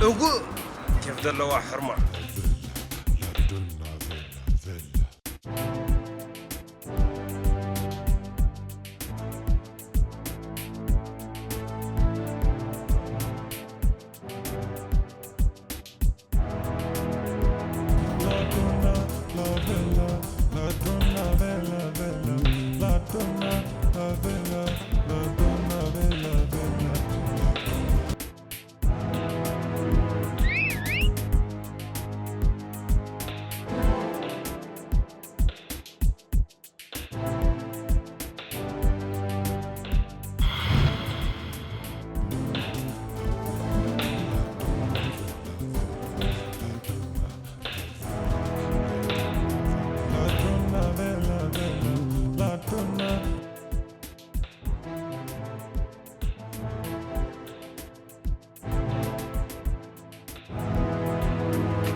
እጉእ ኬፍ ዘለዋ ሕርማ።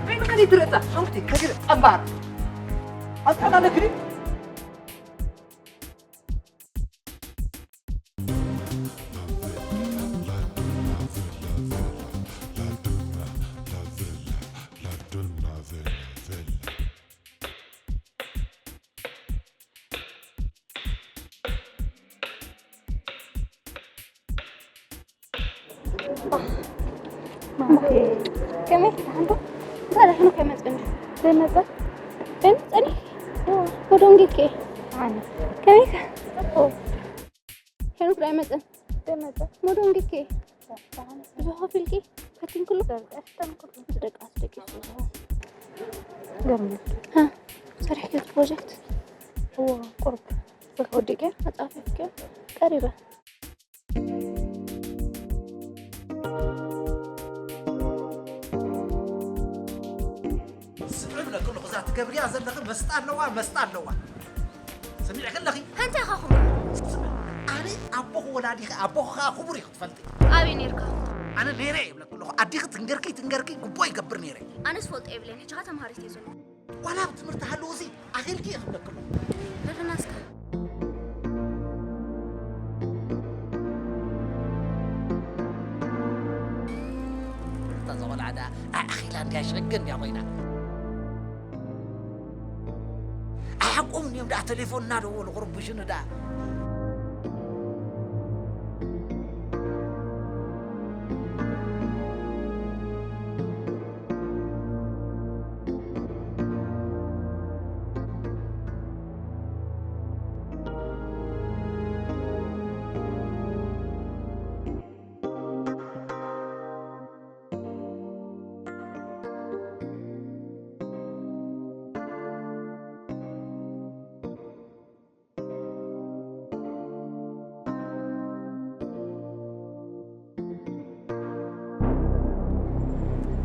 ዓይንኻ ዘይትርእጻ፣ ሸንኩቲ፣ ከግር፣ ጠባር። ኣጣላ ለግሪ። ከመይ? ደሓን ዶ? እንታይ ደኣ፣ ሄኖክ ኣይመጸን ድዩ? ዘይመጸ? ዘይመጸን? እወ። ሞዶንጊ እኮ። ኣነ። ከመይ ከ? ጽቡቕ። ሄኖክ ደኣ ኣይመጸን? ዘይመጸ። ሞዶንጊ እኮ። ደሓን። ብዙሕ ከፊልኪ? ፈቲንክሉ? ዘርቀፍተን ኩሉ። ደቂ ኣንስትዮ ደቂሱ። ገርም። ሃ? ሰሪሕኪ እቲ ፕሮጀክት? እወ፣ ቁሩብ። ወዲእኪ? ኣጻፊፍኪ? ቀሪበ። ስምዒ ብለኪ ኣለኹ፣ እዛ ትገብርያ ዘለኺ መስጣ ኣለዋ፣ መስጣ ኣለዋ። ሰሚዕኪ ኣለኺ? እንታይ ኢኻ ክቡር? ስምዒ፣ ኣነ ኣቦኺ ወላዲኺ፣ ኣቦኺ ኸኣ ክቡር እዩ ክትፈልጢ። ኣበይ ነይርካ? ኣነ ነይረ እየ ይብለኪ ኣለኹ። ኣዲኺ ትንገርኪ ትንገርኪ ግቡእ ይገብር ነይረ። ኣነስ ፈልጦ የብለይን፣ ሕጂ ኸኣ ተምሃሪት እየ ዘለኹ። ዋላ ኣብ ትምህርቲ ሃለዉ እዚ ኣኺልኪ እየ ክብለኪ ኣለኹ። ደርና እስከ። እታ እዛ ቆልዓ ደኣ ኣይ ኣኺላ እንድያ ሸገ እንድያ ኮይና። ኣይሓቆምን እዮም ደኣ ቴሌፎን እናደወሉ ክርብሹኒ ደኣ።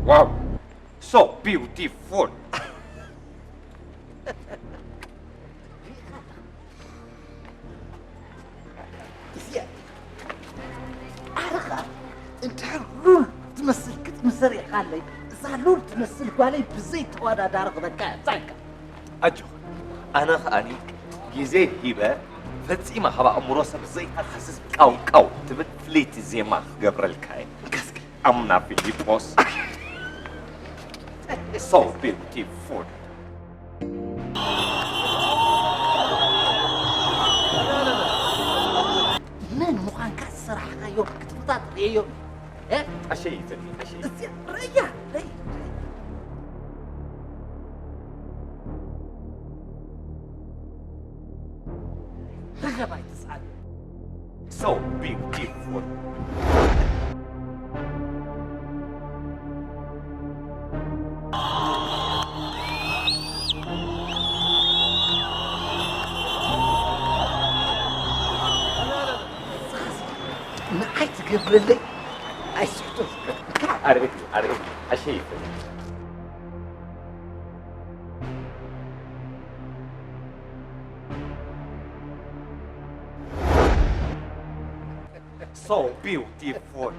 Wow, so beautiful. እዚኣ ኣረኻ እንድሕር ሉል ትመስል ክትሚ ሰሪሕኻለይ፣ እዛ ሉል ትመስል ጓለይ ብዘይ ተወዳዳሪ ክበካ እያ። ዛይካ። ኣጆኻ፣ ኣነ ኸኣኒ ግዜ ሂበ ፈጺማ ካብ ኣእምሮ ሰብ ዘይተኻስስ ቃው ቃው ትብል ፍልይቲ ዜማ ክገብረልካ እየ። እንካስከ። ኣምና ፊሊጶስ። So beautiful. መን ምዃንካ ዝሰራሕካዮ ክትፈታተን ርእየዮ። እ? ኣሸይትኒ፣ ኣሸይትኒ። እዚኣ ርእያ፣ ርእይ፣ ርእይ። ርኸብ ኣይትስኣል። So beautiful. ንዓይ ትገብረለይ ኣይስሕቶን። ኣርእየኒ፣ ኣርእየኒ፣ ኣሸይፈኒ። So beautiful.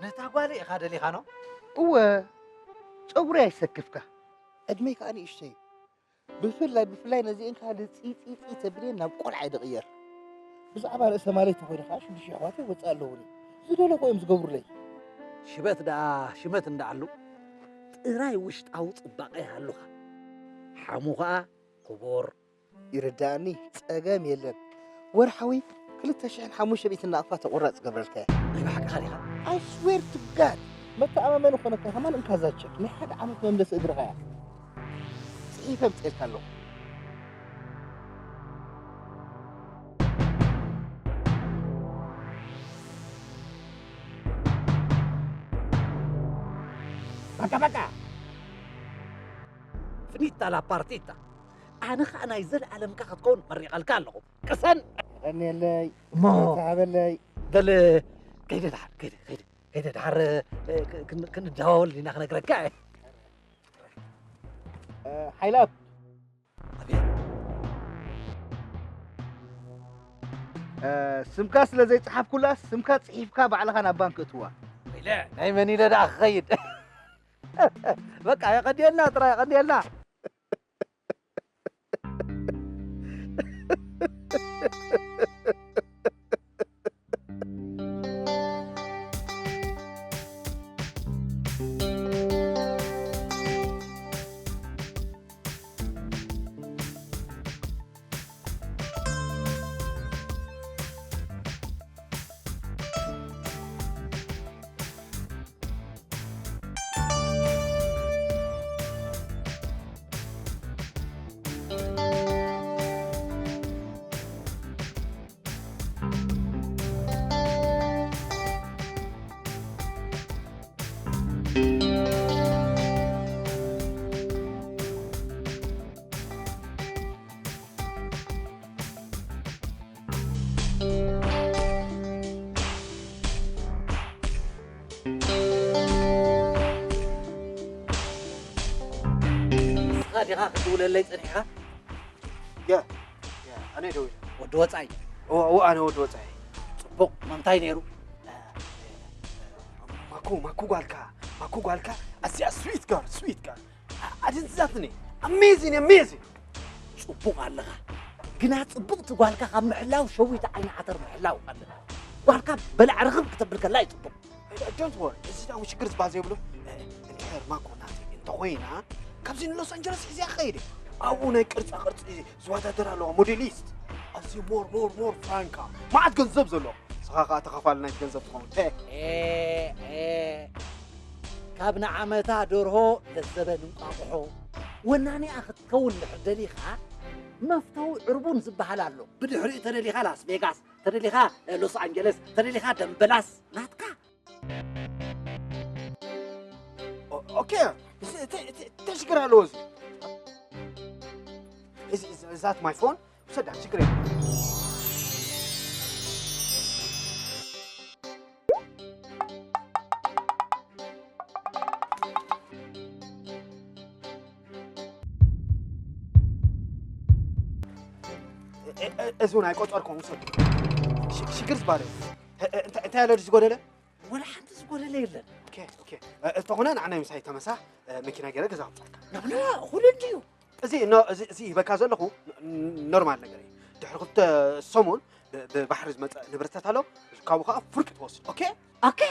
ነታ ጓል ኢኻ ደሊኻ ነው? እወ፣ ጸጉሪ ኣይሰክፍካ። ዕድመይ ከኣ ንእሽተይ እዩ። ብፍላይ፣ ብፍላይ ነዚአን ከኣ ፂፂፂ ተብልየን ናብ ቆልዓ ይድቕየር። ብዛዕባ ርእሰ ማለይ ተኾይኑ ከኣ ሽዱሽተ ኣሕዋተይ ወፃእ ኣለዉኒ። ዝደለኹ እዮም ዝገብሩለይ። ሽበት ደኣ ሽመት እንዳኣሉ ጥራይ ውሽጣዊ ጽባቐ ይሃሉኻ። ሓሙ ኸኣ ክቡር። ይርዳእኒ፣ ጸገም የለን። ወርሓዊ ክልተ ሽሕን ሓሙሽተ ሚእትን ናቕፋ ተቑራጽ ገብረልካ እየ። ናይ ብሓቅኻ ዲኻ? I swear to God። መተኣማመኒ ኮነካ ከማን እንካ እዛ ቸክ ናይ ሓደ ዓመት መምለሲ እግርኻ እያ። ጽሒፈ ኣምጽኤልካ ኣለኹ። በቃ በቃ። ፍኒታ ላ ፓርቲታ። ኣነ ኸኣ ናይ ዘለኣለምካ ክትከውን መሪቐልካ ኣለኹ። ቅሰን! የቐንየለይ። እሞ ተሃበለይ። በል፣ ከይደ ደሓን፣ ከይደ፣ ከይደ። ከይደ ድሓር እ፣ ክ- ክን- ክንደዋወል ኢና ክነግረካ እየ። ሓይላት። ኣቤት። ስምካ ስለ ዘይጸሓፍኩላ ስምካ ጽሒፍካ ባዕልኻ ናብ ባንክ እትዋ። ወይለ፣ ናይ መን ኢለ ደኣ ክኸይድ? በቃ የቐንየልና፣ ጥራይ የቐንየልና። ንስኻ ዲኻ ክትድውለለይ ጸኒሕካ? ያ ያ ኣነ ደው ወዲ ወጻኢ። እዎ እዎ ኣነ ወዲ ወጻኢ። ጽቡቕ፣ መምታይ ነይሩ? ማኩ ማኩ ጓልካ ማኩ ጓልካ ኣዚኣ ስዊት ጋር ስዊት ጋር ኣድንዛትኒ። ኣሜዚን ኣሜዚን። ጽቡቕ ኣለኻ፣ ግና ጽቡቕቲ ጓልካ ካብ ምሕላው ሸዊት ዓይኒ ዓተር ምሕላው ኣለካ። ጓልካ በላዕ ርኽብ ክተብል ከላ እዩ ጽቡቕ። ዶንት ወሪ፣ እዚ ዳዊ ሽግር ዝበሃል ዘይብሉ። እንድሕር ማኮ ናተይ እንተኾይና ካብዚ ንሎስ ኣንጀለስ ሒዝያ ክኸይድ እየ። ኣብኡ ናይ ቅርፃ ቅርፂ ዝወዳደር ኣለዋ ሞዴሊስት። ኣብዚ ሞር ሞር ሞር ፍራንካ መዓት ገንዘብ ዘለዎ። ንስኻ ከዓ ተኻፋሊ ናይቲ ገንዘብ ትኸውን። ተ- ኤ፣ ኤ፣ ካብ ንዓመታ ደርሆ ለዘበን እንቋቑሖ ወናኒኣ ክትከውን እንድሕር ደሊኻ መፍተዊ ዕርቡን ዝበሃል ኣሎ። ብድሕሪኡ ተደሊኻ ላስ ቬጋስ፣ ተደሊኻ ሎስ ኣንጀለስ፣ ተደሊኻ ደምበላስ ናትካ። ኦ- ኦኬ፣ እዚ- እቲ- እቲ- እንታይ ሽግር ኣለዎ? እዚ እዚ- እዚ- እዛት ማይ ፎን ውሰዳ፣ ሽግር የለም። እ- እ- እዚ እውን ኣይቆጸርኩን፣ ውሰዱ። ሽ- ሽግር ዝባል እ- እ- እንታይ እንታይ ኣሎ ዝጎደለ? ወላ ሓንቲ ዝጎደለ የለን። ኦኬ ኦኬ። እ- እተኾነ ንዓናይ ምሳይ ተመሳ እ፣ መኪና ገይረ ገዛ ክምፀልካ። ናብና ኩሉ እንድዩ። እዚ ኖ- እዚ እዚ ይበካ ዘለኹ ን- ኖርማል ነገር እዩ። ድሕሪ ክልተ ሰሙን ብ- ብባሕሪ ዝመፀ ንብረታት ኣሎ፣ ካብኡ ከዓ ፍርቂ ትወስድ። ኦኬ ኦኬ።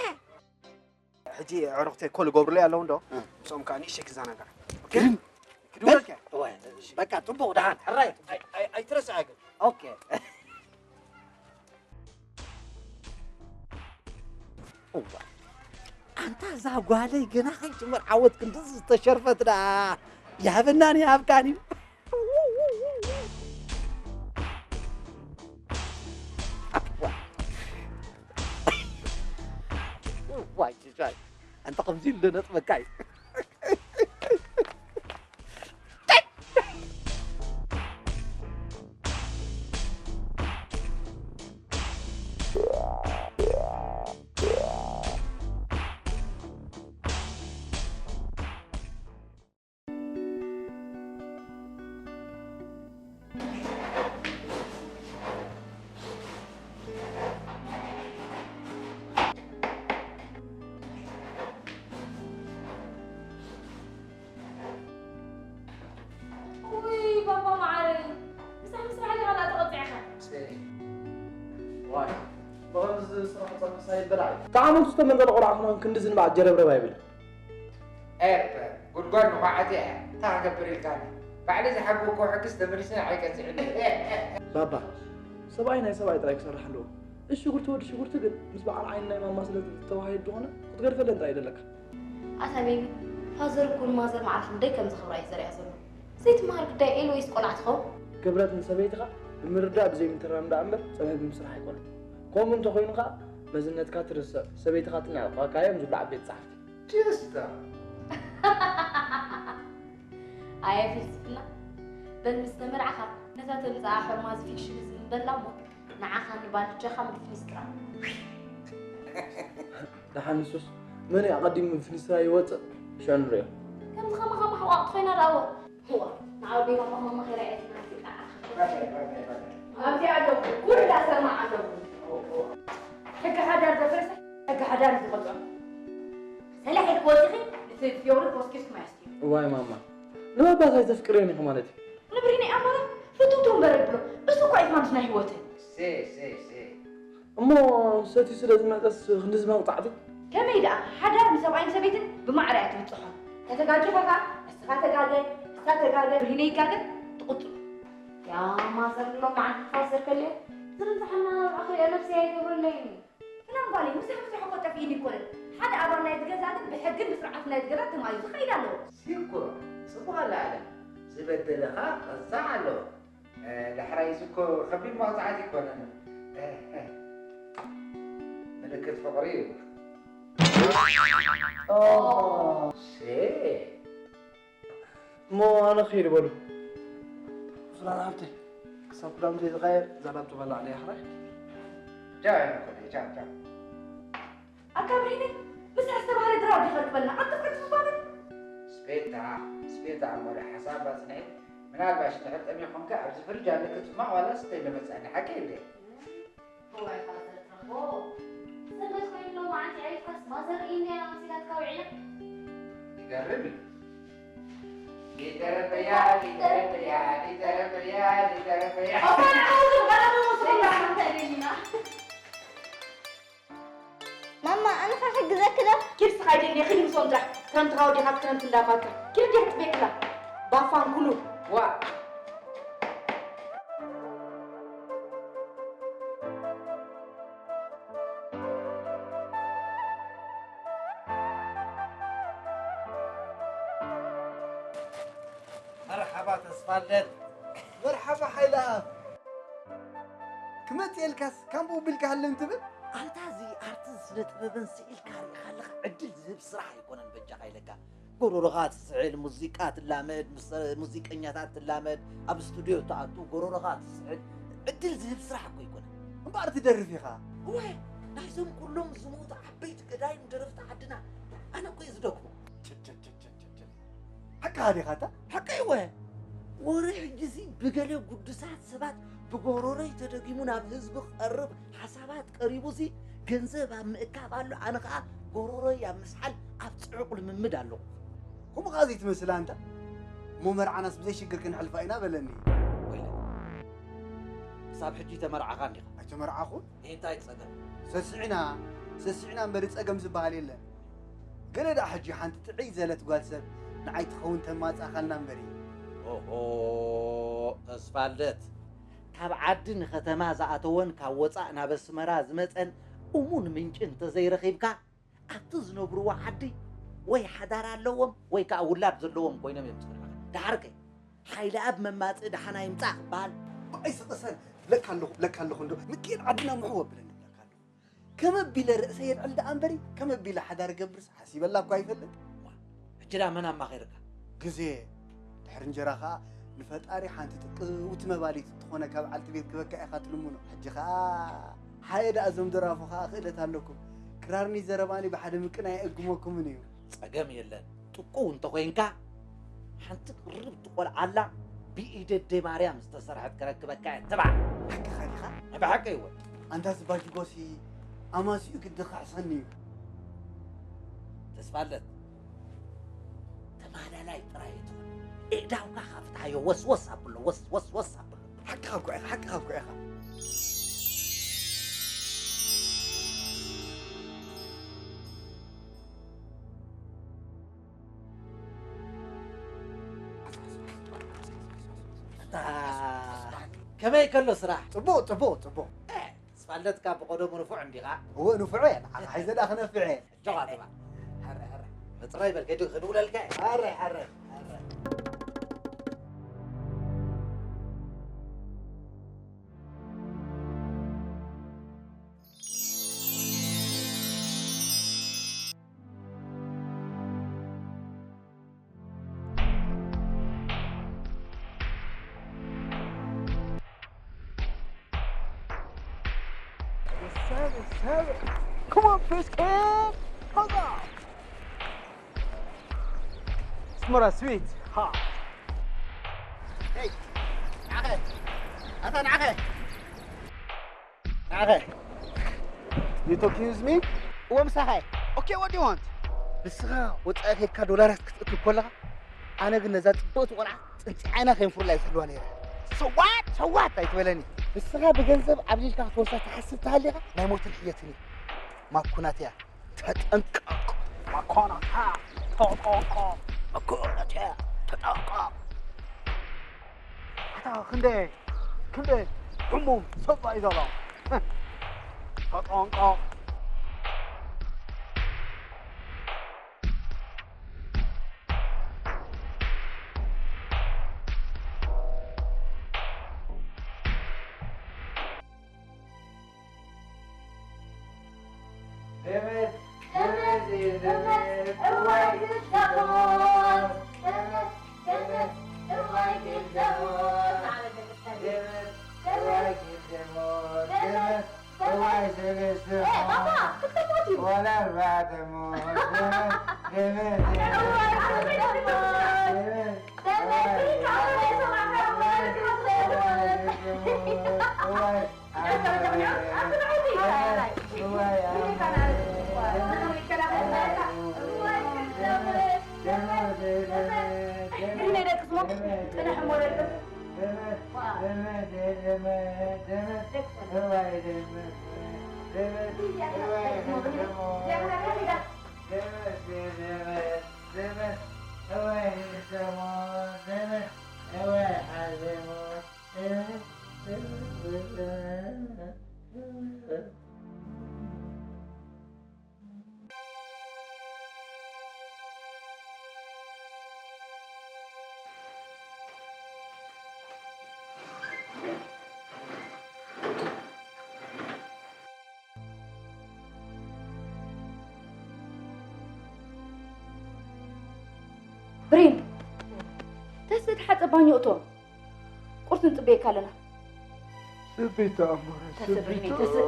ሕጂ ዕረፍተይ ኮል ገብሩለይ ኣለዉ እንዶ፣ ምስኦም ከዓ ንእሽተይ ክዘናጋዕ። ኦኬ? ክድውለልካ እየ። እወ፣ በቃ ጽቡቕ፣ ደሓን፣ ሕራይ። ኣይ- ኣይ- ኣይትረስዓ ግን። ኦኬ። እዋ፣ ኣንታ እዛ ጓለይ ገና ከይትምርዓወት ክንድዚ ዝተሸርፈት ደኣ ይሃበናን ይሃብካን እዩ። ዋይ ሽሻይ፣ ኣንተ ከምዚ ኢሉ ነጥበካ እዩ። ውይ ባባ መዓረይ፣ ምሳሕ ምስራሕ ዲኻ ደኣ ተቐጺዕካ? ዋይ፣ ብኸምዚ ስራሕ ጸብሳ ይበላዕ። ተዓመቱ ዝተመንጠለ ቆልዓ ክመን ክንዲ ዝንባዕ ጀረብረብ ኣይብልን። ኤፐ፣ ጉድጓድ ንኳዓቲ እያ፣ እንታይ ክገብር ኢልካኒ? ባዕለይ ዝሓገኩ ሕግስ ተመሊሱ ንዓይ ቀጺዕኒ። ባባ፣ ሰብኣይ ናይ ሰብኣይ ጥራይ ክሰርሕ ኣለዎ። እሺ ሽጉርቲ ወዲ ሽጉርቲ ግን ምስ በዓል ዓይኒ ናይ ማማ ስለ ዝተዋሃየት ዝኾነ ክትገድፈለን ጥራይ ይደለካ። ኣታ ቤቢ፣ ፋዘር እኮ ንማዘር ማዕረ ክንደይ ከም ዘኽብራ እዩ ዘርእያ ዘሎ። ዘይትመሃር ግዳይ ኤል ወይስ ቆልዓ ትኸውን? ክብረት ንሰበይትኻ ብምርዳእ ብዘይምትራም ደኣ እምበር ጸብሒ ብምስራሕ ኣይኮነን። ከምኡ እንተኾይኑ ኸኣ መዝነትካ ትርስዕ፣ ሰበይትኻ ትንዕቕ፣ ካዮም ዝብሉ ዓበይቲ ጸሓፍቲ። ጅስታ። ኣየ ፍልስፍና። በል ምስ ተመርዓኻ ነታ ተምጽኣ ሕርማዝ ፊክሽን ዝንበላ እሞ ንዓኻን ንባልጃኻን ብፍኒስትራ። ደሓን ንሱስ መን እዩ ኣቐዲሙ ፍኒስትራ ይወፅእ? ሽዑ ንሪኦ። ከምዚ ኸማኻ ማሕቋቕ ትኾይና ደኣ እወ። እዋ፣ ንዓው ዲማ ማማ ኸይራ እየ ትናንት ይጣዓ። ኣብዚ ኣለኹ፣ ኩላ ሰማዕ ኣለኹ። ሕጊ ሓዳር ዘፍረሰ ሕጊ ሓዳር እዩ ዝቐፅዖ። ሰላሕ ኢልክ ወፂኺ፣ እቲ ፊዮሪ ፖስኪስክ ማያስቲ። እዋይ ማማ፣ ንባባስ ኣይተፍቅርዮን ኢኺ ማለት እዩ? ንብሪነይ ኣሞራ ፍትውትው እምበር ይብሎ። እሱ እኮ እዩ ፋንስ ናይ ህይወተይ። ሴ፣ ሴ፣ ሴ። እሞ ሰትዩ ስለ ዝመጸስ ክንድዚ መቕጻዕቲ? ከመይ ደኣ? ሓዳር ንሰብኣይን ሰበይትን ብማዕረ እያ ትብጽሖ። ከተጋግኻ ከኣ ንስኻ ተጋገ፣ ንሳ ተጋገ፣ ብሪነይ ይጋገ፣ ትቕጽሉ። ያ ማዘር ሎማዓንቲ ፋዘር ከልየ፣ ዝርንዝሓና ናብራ ክሪኦ ነብሰይ ኣይገብረለይን እዩ። ክዳን ጓለይ ምሳሕ ምሳሕ እኮ ጠፊእኒ ኣይኮነን። ሓደ ኣባል ናይቲ ገዛ ግን ብሕግን ብስርዓትን ናይቲ ገዛ ተማሂዙ ክኸይድ ኣለዎ። ሲኮ፣ ጽቡቕ ኣላ ኣለ። ዝበደለኻ ክቕጻዕ ኣለዎ። እ፣ ዳሕራይ እዚ እኮ ከቢድ መቕጻዕቲ ኣይኮነን። እ፣ እ፣ ምልክት ፍቕሪ እዩ። ኦ። ሴ። እሞ ኣነ ክይድ በሉ። ፍላን ሃብተይ፣ ክሳብ ክዳውንተይ ዝቐየር፣ እዛ ላፕቶፕ ኣላ ዓለያ ሕራይ። ጃ፣ ጃ፣ ጃ፣ ጃ። ኣታ ብሪነ፣ ምስ ዝተባህለ ድራር ዲኻ ትበልና? ኣንተ ፍርድ ዝባብል? ስፔታ፣ ስፔታ፣ እሞ ሓሳብ ኣጽንዒ። ምናልባሽ እንድሕር ጠሚኹምካ ኣብዚ ፍርጅ ኣለኪ ጽማቕ ዋላ ስተይ ለመጻኒ ሓቂ እንዴ? እዋይ ፋዘር ትረኽቦ። ሰንበት ኮይኑ ሎማዓንቲ ዕሪፍካስ ማዘር ኢንድያ ኣምሲላትካ ውዒላ። ይገርም እዩ። ሊተረበያ፣ ሊተረበያ፣ ሊተረበያ፣ ሊተረበያ። ኣፋን ዓውዱ፣ በረዶ፣ ሰይጣን፣ እንታይ ደሊና? ማማ፣ ኣነ ኸ ክሕግዘኪ ዶ? ኪድ ስኻ ኣይደልየ፣ ኺድ ምስኦም ጥራሕ። ክረምቲ ኻወዲኻ ክረምቲ እንዳፋልካ። ኪድ ዲኻ ትቤክላ? ባፋን ኩሉ። ዋ። መርሓባ ተስፋልደት። መርሓባ ሓይለኣብ። ክመጽእ ኢልካስ ካምኡ ቢልካ ሃለም ትብል? ኣንታ እዚ ኣርትን ስነ ጥበብን ስኢልካ ርኢኻ ኣለኻ ዕድል ዝህብ ስራሕ ኣይኮነን በጃኻ ኢለካ። ጎሮሮኻ ትስዕል፣ ሙዚቃ ትላመድ፣ ምስ ሙዚቀኛታት ትላመድ፣ ኣብ ስቱድዮ ትኣቱ፣ ጎሮሮኻ ትስዕል፣ ዕድል ዝህብ ስራሕ እኮ ኣይኮነን። እምበኣር ትደርፍ ኢኻ። እወ፣ ናይዞም ኩሎም ዝሞቱ ዓበይቲ ገዳይም ደረፍቲ ዓድና ኣነ እኮ እየ ዝደግፎ። ቸቸቸቸቸቸ። ሓቅኻ ዲኻ እታ? ሓቀይ እወ። ወረ ሕጂዚ ብገለ ግዱሳት ሰባት ብጎሮሮይ ተደጊሙ ናብ ህዝቢ ክቐርብ ሓሳባት ቀሪቡሲ ገንዘብ ኣብ ምእካብ ኣሎ፣ ኣነ ኸኣ ጎሮሮይ ኣብ ምስሓል ኣብ ጽዑቕ ልምምድ ኣለኹ። ከምኡ ኸኣ ዘይትመስል ኣንታ። እሞ መርዓናስ ብዘይ ሽግር ክንሕልፋ ኢና በለኒ። ወይለ፣ ክሳብ ሕጂ ተመርዓኻ እንዲኻ? ኣይተመርዓኹን። እንታይ ጸገም? ሰሲዕና፣ ሰሲዕና እምበሪ ጸገም ዝበሃል የለን። ገለ ደኣ ሕጂ ሓንቲ ጥዕይ ዘለት ጓል ሰብ ንዓይ ትኸውን ተማጻኻልና እምበሪ። ኦሆ፣ ተስፋልደት፣ ካብ ዓዲ ንኸተማ ዝኣተወን ካብ ወጻእ ናብ ኣስመራ ዝመጸን እሙን ምንጪ እንተዘይረኺብካ፣ ኣብቲ ዝነብርዎ ዓዲ ወይ ሓዳር ኣለዎም ወይ ከኣ ውላድ ዘለዎም ኮይኖም እዮም ዝስምዑኻ። ደሓርከ ሓይለኣብ መማጽኢ ደሓና ይምጻእ ክበሃል። ብኣይ ስቕሰን ብለካ ኣለኹ፣ ብለካ ኣለኹ እንዶ ምክኤል ዓድና ምሕው ኣብለኒ ብለካ ኣለኹ። ከመ ቢለ ርእሰይ የልዕል ደኣ እምበሪ፣ ከመ ቢለ ሓዳር እገብርስ ሓሲበላ እኳ ኣይፈልጥ። ዋ፣ ሕጂ ደኣ መን ኣማኺርካ? ግዜ። ድሕሪ እንጀራ ኸኣ ንፈጣሪ ሓንቲ ጥቅውቲ መባሊት እትኾነካ በዓልቲ ቤት ክበካ ኢኻ ትልምኖ። ሕጂ ኸኣ ሓየ ደኣ እዞም ደራፉ ኸኣ ክእለት ኣለኩም። ክራርኒ ዘረባኒ ብሓደ ምቅናይ ኣይእግመኩምን እዩ። ጸገም የለን። ጥቁው እንተኾይንካ፣ ሓንቲ ቅርብቲ ቆልዓ ኣላ፣ ብኢድ ኣደይ ማርያም ዝተሰርሐት ከረክበካ እየ፣ ትባዕ። ሓቅኻ ዲኻ? ናይ ብሓቂ እወ። ኣንታስ ባጅጎሲ ኣማሲኡ ግዲ ክሕሰኒ እዩ። ተስፋለት፣ ተማላላይ ጥራይ ኣይትኹን። ኣእዳውካ ከፍትሓዮ፣ ወስወስ ኣብሎ፣ ወስወስ ኣብሎ። ሓቅኻ እኮ ኢኻ፣ ሓቅኻ እኮ ኢኻ። ኣታ፣ ከመይ ከሎ ስራሕ? ጽቡቕ፣ ጽቡቕ፣ ጽቡቕ። እ፣ ተስፋልደት ካብ ብቐደሙ ንፉዕ እንዲኻ? እወ፣ ንፉዕ እየ። ንዓኻ ሒዘ ደኣ ክነፍዕ እየ። ኣጆኻ ትባዕ። ሕረ፣ ሕረ። ምጽራይ በል፣ ከይዱ ክድውለልካ እየ። ሕረ፣ ሕረ፣ ሕረ። Come on, first kid. Hold on. Smora sweet. Ha. Hey. ናኸ። ኣታ ናኸ። ናኸ። You talking with me? እዎ ምሳኻ። Okay, what do you want? ንስኻ ወጻኢ ኬድካ ዶላራት ክትእክብ ከለኻ ኣነ ግን ነዛ ጽብቕቲ ቆልዓ ጽንጺ ዓይና ከይንፍሩላ ይዝሕልዋ ነይረ። So what? So what? ኣይትበለኒ። ንስኻ ብገንዘብ ዓብሊልካ ክትወስዳ ትሓስብ ተሃሊኻ ናይ ሞትን ሕየትን እዩ። ማኩናት እያ። ተጠንቀቕ። ማኮናታ ተጠንቀቕ። ማኮናት እያ። ተጠንቀቕ። ኣታ ክንደይ ክንደይ ሕሙም ሰብ እዩ ዘሎ። ተጠንቀቕ። ብሬን፣ ተስእ ተሓጸብ ባኞ እቶ። ቁርሲ ንጽበየካ ኣለና። ስቢት ኣሞረ፣ ተስእ ብሬን፣ ስቢት። ተስእ።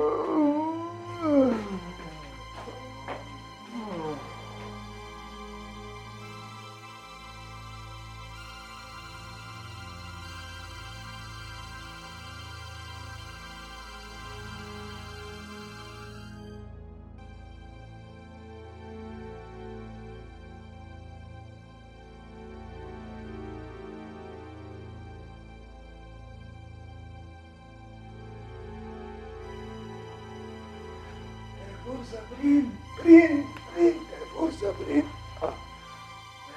Forza, Brin, Brin, Brin, forza, Brin. Ah.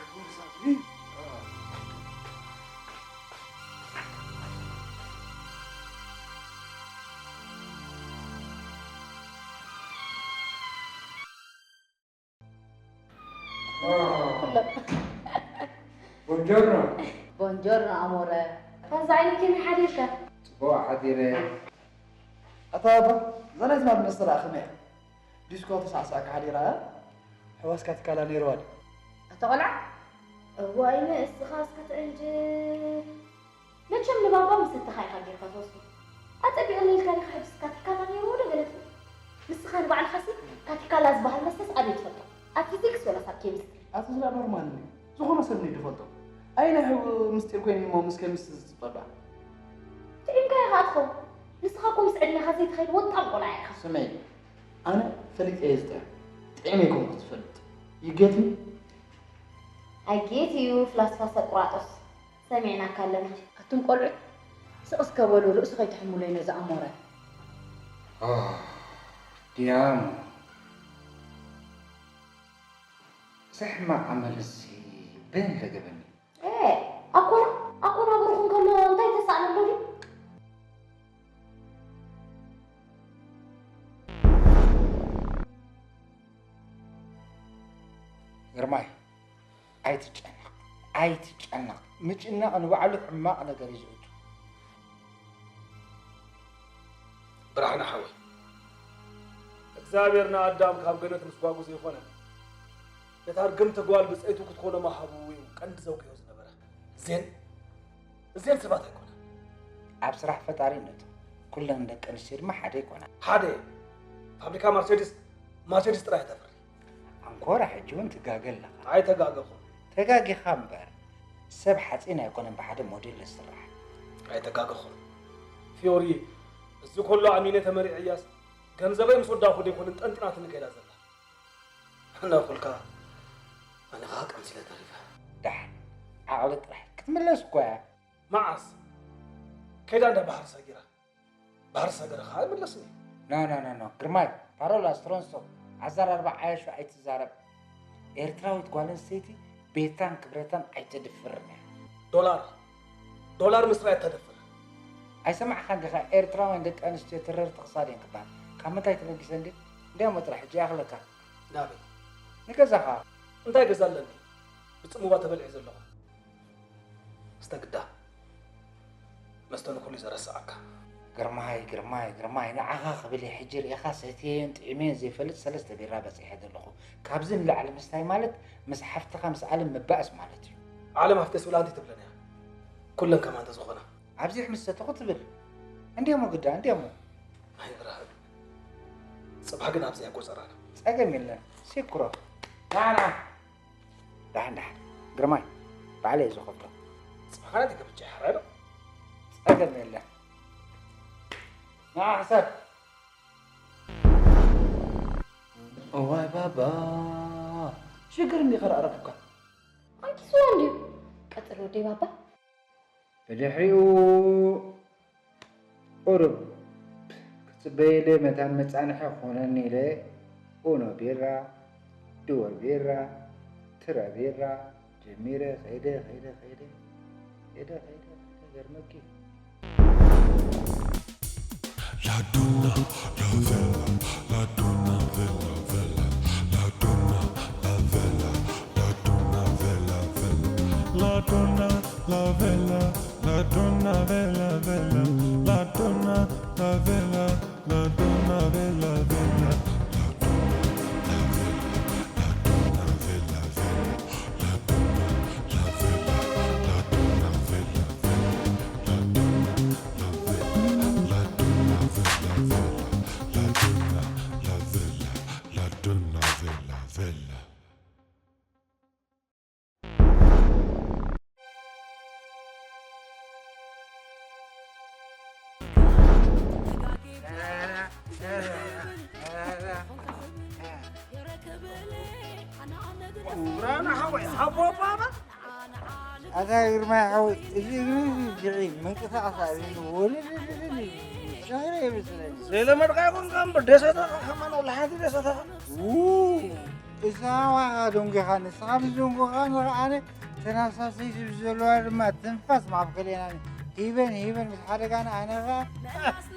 Forza, Brin. Ah. ቦንጆርኖ። ቦንጆርኖ ኣሞረ። ከምዚ ዓይነት ከመይ ሓዲርካ? ጽቡቕ ሓዲረ። ኣታ ባባ፣ እዛ ናይ ትማሊ መስተ ደኣ ከመይ እያ? ዲስኮ ተሳዕሳዕካ ሓዲራ እያ? ሕዋስካ ትካላ ነይርዋ ድዩ? ኣታ ቆልዓ፣ እዋይ ንእስኻስ ክትዕንጅል። መቸም ንባባ ምስ እተኻ ኢኻ ጌርካ ትወስዶ። ኣጸቢቑ ልልካ ዲኻ ሕጅስ ካቲካላ ነይርዎ ዶ ገለ ትብል? ንስኻ ንባዕልኻሲ ካቲካላ ዝበሃል መስተስ ኣበይ ትፈልጦ? ኣብ ፊዚክስ ወላስ ኣብ ኬሚስትሪ? ኣቲ ዝላ ኖርማል እዩ። ዝኾነ ሰብ ንዩ ዝፈልጦ። ኣይ ናይ ሕው ምስጢር ኮይኑ እሞ ምስ ኬሚስት ዝጽበባ። ጥዒምካ ኢኻ ኣትኸው። ንስኻ እኮ ምስ ዕድሜኻ ዘይትኸይድ ወጣም ቆልዓ ኢኻ። ስመይ፣ ኣነ ፈሊጠ እየ ዝጥዕም። ጥዒመ ኣይኮንኩ ዝፈልጥ። You get me? I get you፣ ፍላስፋ ሰቁራጦስ። ሰሚዕናካ ኣለና። ኣቱም ቆልዑት፣ ስቕ እስከ በሉ፣ ርእሱ ከይትሕምሉይ ነዚ ኣሞረ። ኦ፣ ዲያሞ። እዚ ሕማቕ ኣመልሲ በየን ለገበኒ? ኤ፣ ኣኮና፣ ኣኮና ብሩኽ እንከሎ እንታይ ተሳእነሎ ድዩ? ግርማይ፣ ኣይትጨነቕ፣ ኣይትጨነቕ። ምጭናቕ ንባዕሉ ሕማቕ ነገር እዩ ዘእቱ። ብርሃነ ሓወይ፣ እግዚኣብሔር ንኣዳም ካብ ገነት ምስ ጓጉ ዘይኮነ፣ ነታ ርግምቲ ጓል ብጸይቱ ክትኮኖ ምሃቡ እዩ ቀንዲ ዘውግዮ ዝነበረ። እዜን፣ እዜን ሰባት ኣይኮናን። ኣብ ስራሕ ፈጣሪ ነቱ። ኩለን ደቂ ኣንስትዮ ድማ ሓደ ኣይኮናን። ሓደ ፋብሪካ ማርሴዲስ ማቸዲስ ጥራይ ተፍሪ። ኣንኮራ ሕጂ እውን ትጋገ ኣለኻ። ኣይተጋገኹም። ተጋጊኻ እምበር ሰብ ሓፂን ኣይኮነን ብሓደ ሞዴል ዝስራሕ። ኣይተጋገኹም። ፊዮሪ፣ እዚ ኮሎ ኣሚነ ተመሪዐያስ ገንዘበይ ምስ ወዳኹ ደይኮንን ጠንጢናትኒ ከይዳ ዘላ። ነኹልካ ኣነ ኸዓ ቀምሲለ ተሪፈ። ዳሕን ዓቕሊ ጥራሕ ክትምለስ እኮ እያ። መዓስ ከይዳ እንዳ ባህር ሰጊራ? ባህር ሰገረ ኸዓ ኣይምለስን እዩ። ኖ ኖ ኖ ኖ ግርማይ ፓሮላ ስትሮንስቶ ኣዘራርባ ዓያሹ ኣይትዛረብ። ኤርትራዊት ጓል ኣንስተይቲ ቤታን ክብረታን ኣይተድፍርን እያ። ዶላር ዶላር ምስራይ እተደፍር። ኣይሰማዕኻን ዲኻ ኤርትራውያን ደቂ ኣንስትዮ ተረርቲ ክሳድ እየን ክበሃል? ካብ ምንታይ ተበጊሰ እንዴ? እንዲያሞ ጥራሕ ሕጂ ይኣኽለካ። ናበይ? ንገዛኻ። እንታይ ገዛ ኣለኒ? ብጽሙባ ተበሊዐ ዘለኹ። ስተግዳ መስተ ንኹሉ እዩ ዘረስዓካ። ግርማይ ግርማይ ግርማይ ንዓኻ ክብል እየ ሕጂ ርኢኻ ሰትየዮን ጥዒመዮን ዘይፈልጥ ሰለስተ ቢራ በጺሐ ዘለኹ። ካብዚ ንላዕሊ ምስታይ ማለት ምስ ሓፍትኻ ምስ ኣለም ምባእስ ማለት እዩ። ዓለም ሃፍተይ ስብላ ኣንቲ ትብለና እያ። ኩለን ከማን ተዝኾና። ኣብዚሕ ምስ ሰተኹ ትብል። እንዲሞ ግዳ እንዲሞ። ኣይንራኸብ። ጽባሕ ግን ኣብዚኣ ቆጸራና። ጸገም የለን። ሲኩሮ። ዳና። ዳሕን ዳሕን። ግርማይ። ባዕለይ እየ ዝኸፍቶ። ጽባሕ ናተይ ከብቻ ይሕረዶ። ጸገም የለን። ንዓ ሕሰብ። እዋይ ባባ ሽግር እንዲኻ ረኣረኩካ። ኣንኪስዎ እንድዩ። ቀጽል ወደይ ባባ። ብድሕሪኡ ቁሩብ ክጽበየለይ መታን መጻንሒ ክኾነኒ ኢለ ኡኖ ቢራ፣ ድወ ቢራ፣ ትረ ቢራ ጀሚረ ከይደ ከይደ ከይደ ከይደ ከይደ ከይደ ገርመኪ። La donna, la vela, la donna, vela, vela, la donna, la vela, la donna, vela, vela, la donna, la vela, la donna, vela, vela, la donna, la vela, la donna, vela, vela, la donna, la vela, la donna, vela, vela, la donna, la vela, la donna, vela, vela, la donna, la vela, la donna, vela, vela, la donna, la vela, la donna, vela, vela. ብርሃነ ሓወይ፣ ሓቦ ባባ። ኣታ ግርማይ ሓወይ፣ እዚ እግሪ እዚ ድዒ ምንቅስቓስ ኣቢሉ ወልልልልል፣ ሸኽሪ ይመስለኒ። ዘይለመድካ ይኹንካ እምበር፣ ደሰተኻ ከማን ወላ ሓንቲ ደሰተኻ። ው፣ እዛ ዋኻ ደንጒኻ፣ ንስኻ ምስ ደንጎኻ ንኸዓ ኣነ ተናሳሰይቲ ብዘለዋ ድማ ትንፋስ ማብከለና ሂበን ሂበን ምስ ሓደጋና ኣነ ኸዓ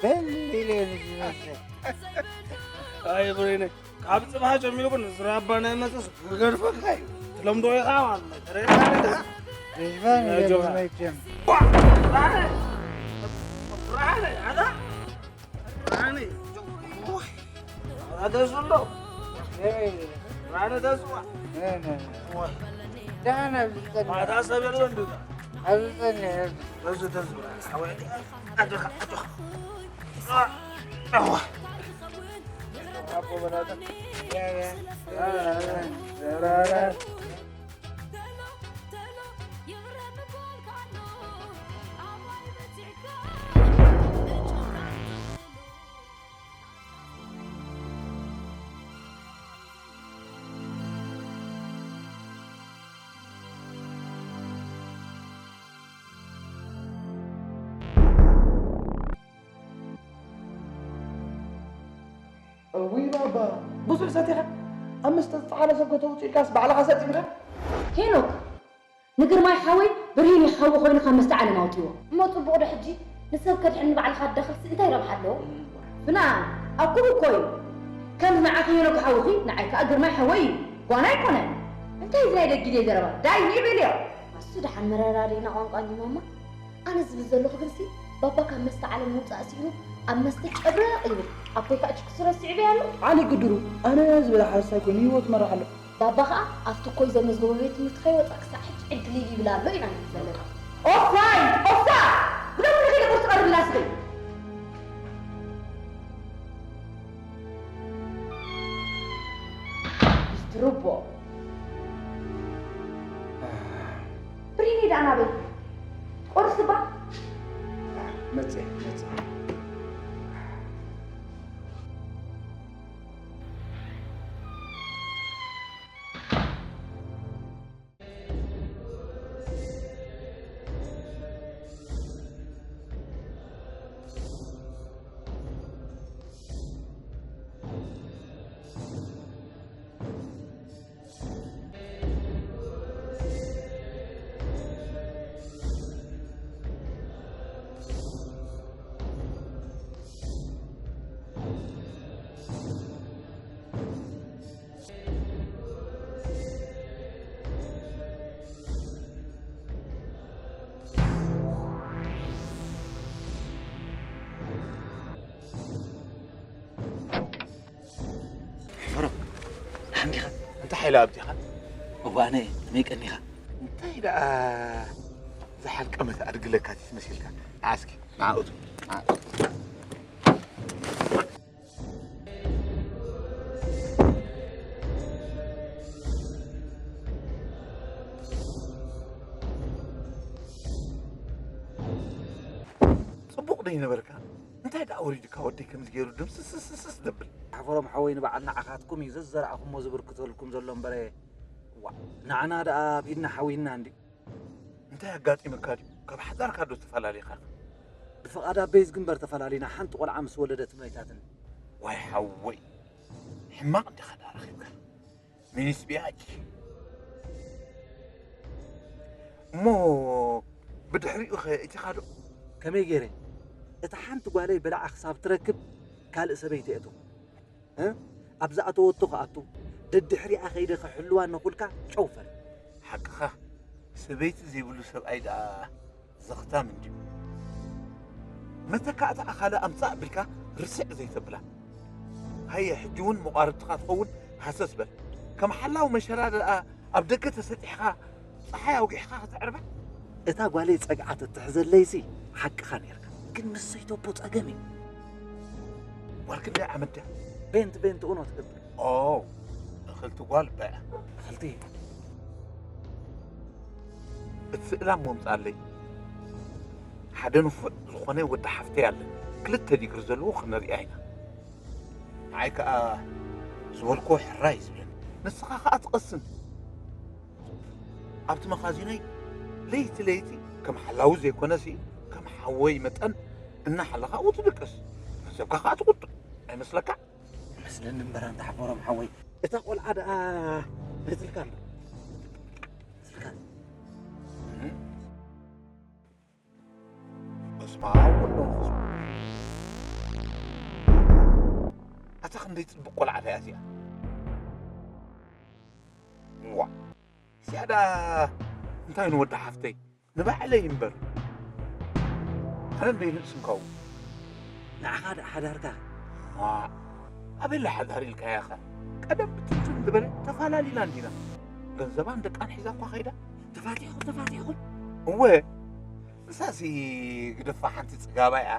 በል ኢለ እየ ንዝመስል። ኣይ ብሬነ፣ ካብ ጽባሕ ጀሚሩ ግን ዝራባ ናይ መጽስ ክገድፈካ እዩ። ትለምዶ ኢኻ ማለት ነው። ተረድካ ነገር? ገድፋን ኣጆኻ። ይበል መቸም። ብርሃነ! ብርሃነ! ኣታ! ብርሃነ! ኡይ! ኣታ ደስ ኣሎ። ብርሃነ ደስ ዋ። ኡይ! ደህና ኣብዚ ጸንሕ። ማታ ሰብ የለ እንዱ። ኣብዚ ጸንሕ። ደስ ደስ ብርሃነ። ሓወይ። ኣጆኻ፣ ኣጆኻ። ኣዋ። እውይ ባባ፣ ብዙሕ ሰቲኻ ኣብ መስተ ዝጠሓለ ሰብ ከተውፅእ ኢልካስ ባዕልኻ ሰጥ ኢልካ? ሄኖክ፣ ንግርማይ ሓወይ ብርሂን ይሓዊ ኮይኑ ካብ መስተ ዓለም ኣውፅዎ። እሞ ፅቡቕ ዶ ሕጂ ንሰብ ከድሕን ንባዕልኻ ትደኽርሲ እንታይ ረብሓ ኣለዎ? ፍና፣ ኣኩብ እኮ እዩ። ከምዚ ንዓኺ ሄኖክ ሓውኺ፣ ንዓይ ከዓ ግርማይ ሓወይ እዩ። ጓና ኣይኮነን። እንታይ እዚ ናይ ደጊ ደይ ዘረባ? ዳይ ኒዕ በልዮ። ኣሱ ደሓን መረዳድእና ቋንቋ እንዲ ማማ። ኣነ ዝብል ዘለኹ ግንሲ፣ ባባ ካብ መስተ ዓለም ምውጻእ ስኢኑ፣ ኣብ መስተ ጨብረቕ ይብል። ኣቦይ ከኣ ችክሱ ረሲዑ በይ ኣሎ። ዓሊ ግድሩ፣ ኣነ ዝበለ ሓረስታይ ኮይኑ ህይወቱ ይመርሕ ኣሎ። ባባ ከኣ ኣብቲ እኮይ ዘመዝገቦ ቤት ትምህርቲ ከይወጸ ክሳዕ ሕጂ ዕድል ይብል ኣሎ ኢና ንብል ዘለና። ኦፋይ! ኦፋ! ብደንቢ ንኸይደ ቁርሲ ቀርብላ እስኺ። ሩቦ። ብሪኒ ደኣ ናበይ? ቆርስ እባ። መጽእ መጽእ ሕፈሮ፣ ደሓን ዲኻ? እንታይ ሓይሊ ኣብዚኻ? እዋነ፣ ከመይ ቀኒኻ? እንታይ ደኣ ዝሓልቀመት ኣድጊ ለካቲት መሲልካ? ንዓ እስኪ፣ ንዓ እቱ፣ ንዓ። ጽቡቕ ዶ ይነበርካ? እንታይ ደኣ ወሪዱካ ወደይ ከምዚ ገይሩ ድምስስስስ ደብል? ሓፈሮም ሓወይ ንበዓል ንዓኻትኩም እዩ ዘዘራእኹሞ ዝብርክተልኩም ዘሎ እምበረ ዋ ንዓና ደኣ ኣብ ኢድና ሓዊና እንዲ እንታይ ኣጋጢምካ ድዩ? ካብ ሓዳርካ ዶ ተፈላለኻ? ብፍቓድ ኣበይ ዝግንበር ተፈላሊና ሓንቲ ቆልዓ ምስ ወለደት መይታትኒ። ዋይ ሓወይ ሕማቕ እንዲኻ ደኣ ረኺብካ ሚኒስ ቢያጅ እሞ ብድሕሪኡ ኸ እቲኻ ዶ? ከመይ ገይረ? እታ ሓንቲ ጓለይ በላዓ ክሳብ ትረክብ ካልእ ሰበይቲ እቶ እ? ኣብ ዝኣተወቶ ክኣቱ ደድሕሪኣ ኸይደ ክሕልዋ ነኹልካ ጨው ፈል። ሓቅኻ ሰበይቲ ዘይብሉ ሰብኣይ ደኣ ዘኽታም እንድዩ። መተካእታ ኣኻለ ኣምጻእ ኣቢልካ ርስዕ ዘይተብላ። ሃየ ሕጂ እውን መቋርብትኻ ትኸውን ሃሰስ በል። ከም ሓላው መሸራ ደኣ ኣብ ደገ ተሰጢሕኻ ጸሓይ ኣውጊሕኻ ከተዕርባ። እታ ጓለይ ጸግዓ ተትሕዘለይሲ ሓቅኻ ኔርካ። ግን ምስ ሰይተቦ ጸገም እዩ። ጓል ክንደይ ዓመት ድያ? ቤንት ቤንት ኡኖ ትገብር። ኦ እኽልቲ ጓል በ እኽልቲ እቲ ስእላ እሞ ምጻለይ ሓደ ንፉዕ ዝኾነ ወዲ ሓፍተይ ኣለ ክልተ ዲግሪ ዘለዎ ክንሪኣ ኢና ንዓይ ከኣ ዝበልክዎ ሕራይ እዩ ዝብለኒ ንስኻ ከኣ ትቐስን ኣብቲ መኻዚኖይ ለይቲ ለይቲ ከም ሓላዊ ዘይኮነሲ ከም ሓወይ መጠን እናሓለኻ ኣብኡ ትድቅስ ገንዘብካ ከኣ ትቑጥብ ኣይመስለካ? መስለኒ እምበር ኣንታ ሓፈሮም ሓወይ እታ ቆልዓ ደኣ መትልካ ኣሎ መትልካ በስመ ኣብ ወወልድ ወመንፈስ ኣታ ክንደይ ጽብቅ ቆልዓ እያ እዚኣ ዋ እዚኣ ደኣ እንታይ ንወዲ ሓፍተይ ንባዕለይ እምበር ኣነ እንዶ ይንእስ እንከው ንዓኻ ደኣ ሓዳርካ ኣበለ ሓዳር ኢልካያ ኸ ቀደም ብትንትን ዝበለ ተፋላሊና እንዲና ገንዘባን ደቃን ሒዛ እኳ ኸይዳ ተፋቲሕኹም ተፋቲሕኹም እወ ንሳሲ ግደፋ ሓንቲ ጽጋባ እያ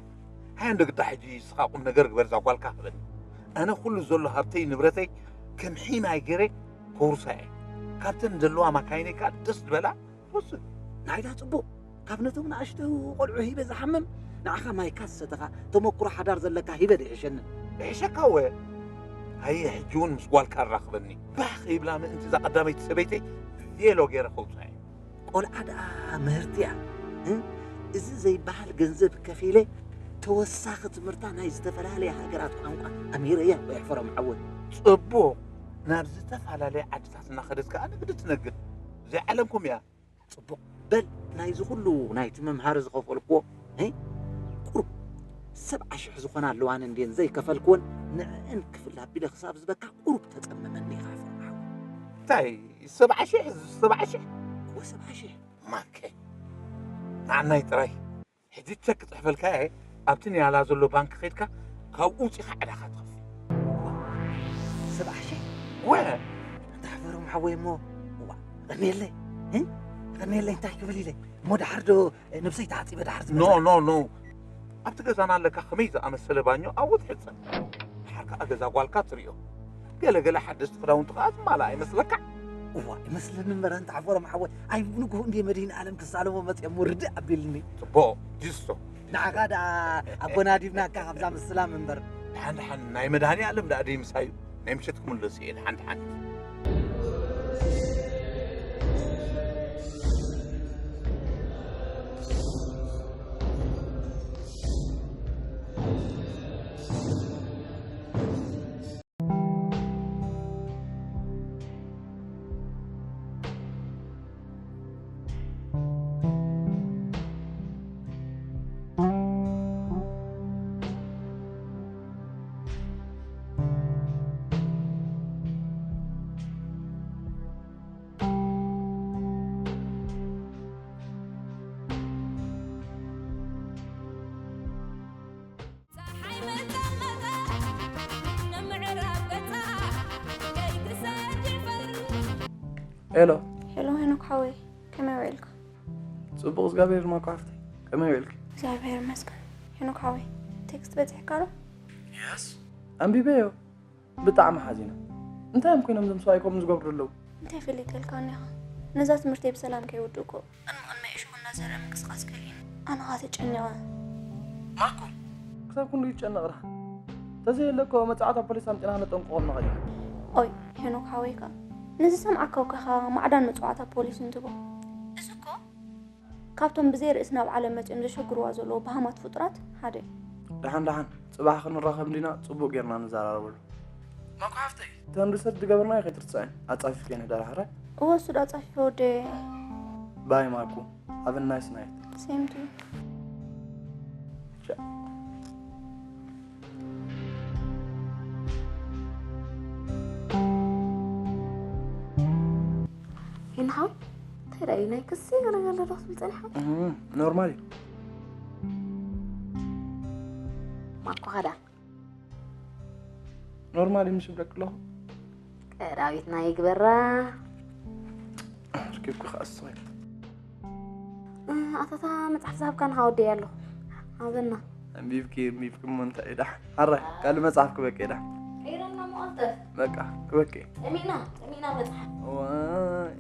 ሃያ እንዶ ግዳ ሕጂ ንስኻ ቁም ነገር ግበር እዛ ጓልካ ክበኒ ኣነ ኩሉ ዘሎ ሃብተይ ንብረተይ ከም ሒማይ ገይረ ከውርሳ እየ ካብተን ዘለዋ ማካይነይ ከዓ ደስ ዝበላ ትወስድ። ናይዳ ጽቡቕ ካብ ነቶም ንኣሽቱ ቆልዑ ሂበ ዝሓምም ንዓኻ ማይካ ዝሰተኻ ተመክሮ ሓዳር ዘለካ ሂበ ድሕሸኒ። ይሕሸካ ወ ሃየ ሕጂ እውን ምስ ጓልካ ኣራኽበኒ ባህ ከይብላ ምእንቲ እዛ ቀዳመይቲ ሰበይተይ ቬሎ ገይረ ከውፅኣ እየ። ቆልዓ ደኣ ምህርቲ እያ። እዚ ዘይበሃል ገንዘብ ከፊለ ተወሳኺ ትምህርታ ናይ ዝተፈላለያ ሃገራት ቋንቋ ኣምሂረያ እኮ የሕፈሮም ሓወይ። ጽቡቕ ናብ ዝተፈላለያ ዓድታት እናኸደት ከኣ ንግዲ ትነግድ። ዘይዓለምኩም እያ። ጽቡቕ በል ናይዚ ኩሉ ናይቲ መምሃሪ ዝኸፈልክዎ ቁሩብ ሰብዓ ሽሕ ዝኾና ኣለዋኒ እንድየን ዘይከፈልክወን ንዕእን ክፍል ኣቢለ ክሳብ ዝበካ ቁሩብ ተጸመመኒ ኢኻ ሓወይ። እንታይ ሰብዓ ሽሕ ሰብዓ ሽሕ እወ ሰብዓ ሽሕ ማከ ንዓናይ ጥራይ ሕጂ ቸክ ክጽሕፈልካ እየ ኣብቲ ንያላ ዘሎ ባንክ ኸድካ ካብኡ ውፂኻ ዕዳኻ ትኸፍል ሰብዓ ሽሕ ወ እንተ ሓፈሮም ሓወይ እሞ ዋ ቀኒየለይ እ? ቀኒየለይ እንታይ ክብል ኢለ እሞ ደሓር ዶ ነብሰይ ተዓፂበ ደሓር ኖ ዝመፅእ ኖ ኖ ኣብቲ ገዛና ኣለካ ከመይ ዝኣመሰለ ባኞ ኣብኡ ትሕፀብ ደሓር ከዓ ገዛ ጓልካ ትሪኦ ገለ ገለ ሓደስቲ ክዳውንቲ ከኣ ዝማልኣ ይመስለካ። እዋ ይመስለኒ እምበር፣ ኣንታ ሓፎሮም ሓወይ፣ ኣይ ብንግሁ እንድየ መድህን ኣለም ክሳለሞ መፅኦም ውርድ ኣቢልኒ። ፅቡቕ ጅስቶ። ንዓኻ ደኣ ኣጎናዲብናካ ካብዛ ምስላም እምበር። ደሓን ደሓን ናይ መድሃኒ ኣለም ደኣ ደይ ምሳዩ ናይ ምሸት ክምለስ እየ ደሓን ደሓን። ጸሓይ መጠመተ ንምዕራብ ገጻ ከይትሰድፈር። ሄሎ። ሄሎ ሄኖክ ሓወይ፣ ከመይ ውዒልካ? ጽቡቕ እግዚኣብሔር ይመስገን ሓፍተይ፣ ከመይ ውዒልኪ? እግዚኣብሔር ይመስገን። ሄኖክ ሓወይ፣ ቴክስት በጺሕካ ዶ? የስ፣ ኣንቢበዮ። ብጣዕሚ ሓዚነ። እንታይ እዮም ኮይኖም እዞም ሰብኣይ ከምኡ ዝገብሩ ዘለዉ? እንታይ ፈሊጠልካኒ ኢኻ? ነዛ ትምህርተይ ብሰላም ከይውድእ እኮ ቅድሚ ቅድሚ እሾኽ እናዘርአ ምንቅስቓስ ከልኢኒ። ኣነ ኸኣ ተጨኒቐ። ማኮ፣ ክሳብ ክንድኡ ይጨነቕ ደኣ? ተዘየለ እኮ መጻዕታ ፖሊስ ኣምጺእና ነጠንቅቖ ኣለና ኸኣ። ኦይ፣ ሄኖክ ሓወይ ከኣ፣ ንዝሰምዓካ እኮ ኢኻ ማዕዳን መጽዋዕታ ፖሊስ እንትቦ። እዚ እኮ ካብቶም ብዘይ ርእሲ ናብ ዓለም መጺኦም ዘሸግርዋ ዘለዉ በሃማት ፍጡራት ሓደ እዩ። ደሓን ደሓን፣ ጽባሕ ክንራኸብ እንዲና ጽቡቕ ጌርና ንዘራረበሉ። ማኮ ሓፍተይ፣ እተን ሪሰርች ዝገበርናዮ ከይትርስዐን፣ ኣጻፊፍክየን ህዳር ሓራይ። እወ፣ እሱ ዶ ኣጻፊፈ ወደየ። ባይ ማኩ፣ have a nice night። ሴም ቱ ዩ። ቻው። ሄኖክ ሓወይ፣ እንታይ ደኣ እዩ ናይ ክሲ ገለ ገለ ዶ ክትብል ጸኒሕካ? እህ፣ ኖርማል እዩ። ማኮ ኸዳ። ኖርማል እዩ ምስ ይብለክ ኣለኹ። ቀዳዊትና ይግበራ። ርኪብኩ ከኣ እሱ። እ፣ ኣታታ መጽሓፍ ዝሃብካኒ ከኣ ወደየ ኣለኹ። ሃበና። ኣንቢብኪ፣ ኣንቢብኪ እሞ እንታይ እዩ ደሓን? ሓራይ፣ ካልእ መጽሓፍ ክበቂ እዩ ደሓን። ቀይረልና እሞ ቀልጠፍ። በቃ፣ ክበቂ። ጠሚና፣ ጠሚና መጽሓፍ። ዋይ።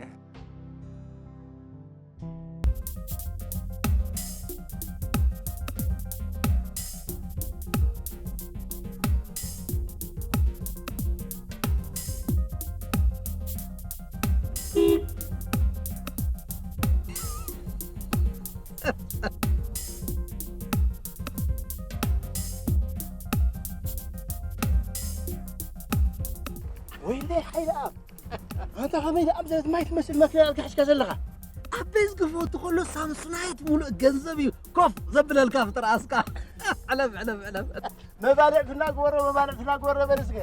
ወይኔ ሓይለኣብ፣ ኣንታ ከመይ ደኣ ብዘት ማይ ትመስል መኪና ኢልካ ሒዝካ ዘለኻ? ኣበይ ዝገፈወቱ ከሎ ሳምሶናይት ሙሉእ ገንዘብ እዩ ኮፍ ዘብለልካ ፍጥር ኣስካ። ዕለፍ፣ ዕለፍ፣ ዕለፍ። መባልዕትና ግበሮ፣ መባልዕትና ግበሮ በል እስከ።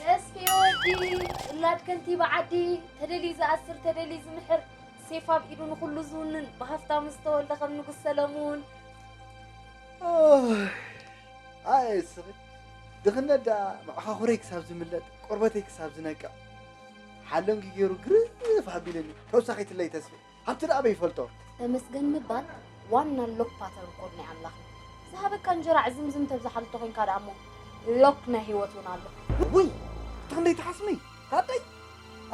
ተስፌ ወዲ ጽላድ ከንቲባ ዓዲ፣ ተደልዩ ዝኣስር ተደልዩ ዝምሕር፣ ሴፍ ኣብ ኢዱ ንኹሉ ዝውንን፣ ብሃፍታሙ ዝተወልደ ከም ንጉስ ሰለሙን። ኦህ፣ ኣየ ስኺ፣ ድኽነት ደኣ መዓኻኹረይ ክሳብ ዝምለጥ፣ ቆርበተይ ክሳብ ዝነቅዕ፣ ሓለንጊ ገይሩ ግርፍ ኣቢሉኒ። ተወሳኺትለይ ተስፌ። ሃብቲ ደኣ ኣበይ ይፈልጦ? ተመስገን ምባል ዋና ሎክ ፓተርን ኮድ ናይ ኣምላኽ እዩ። ዝሃበካ እንጀራ ዕዝምዝም ተብዝሓሉ ተኾይንካ ደኣ እሞ ሎክ ናይ ህይወት እውን ኣሎ። ውይ! እቲ ክንደይ ትሓስሚ? ታደይ!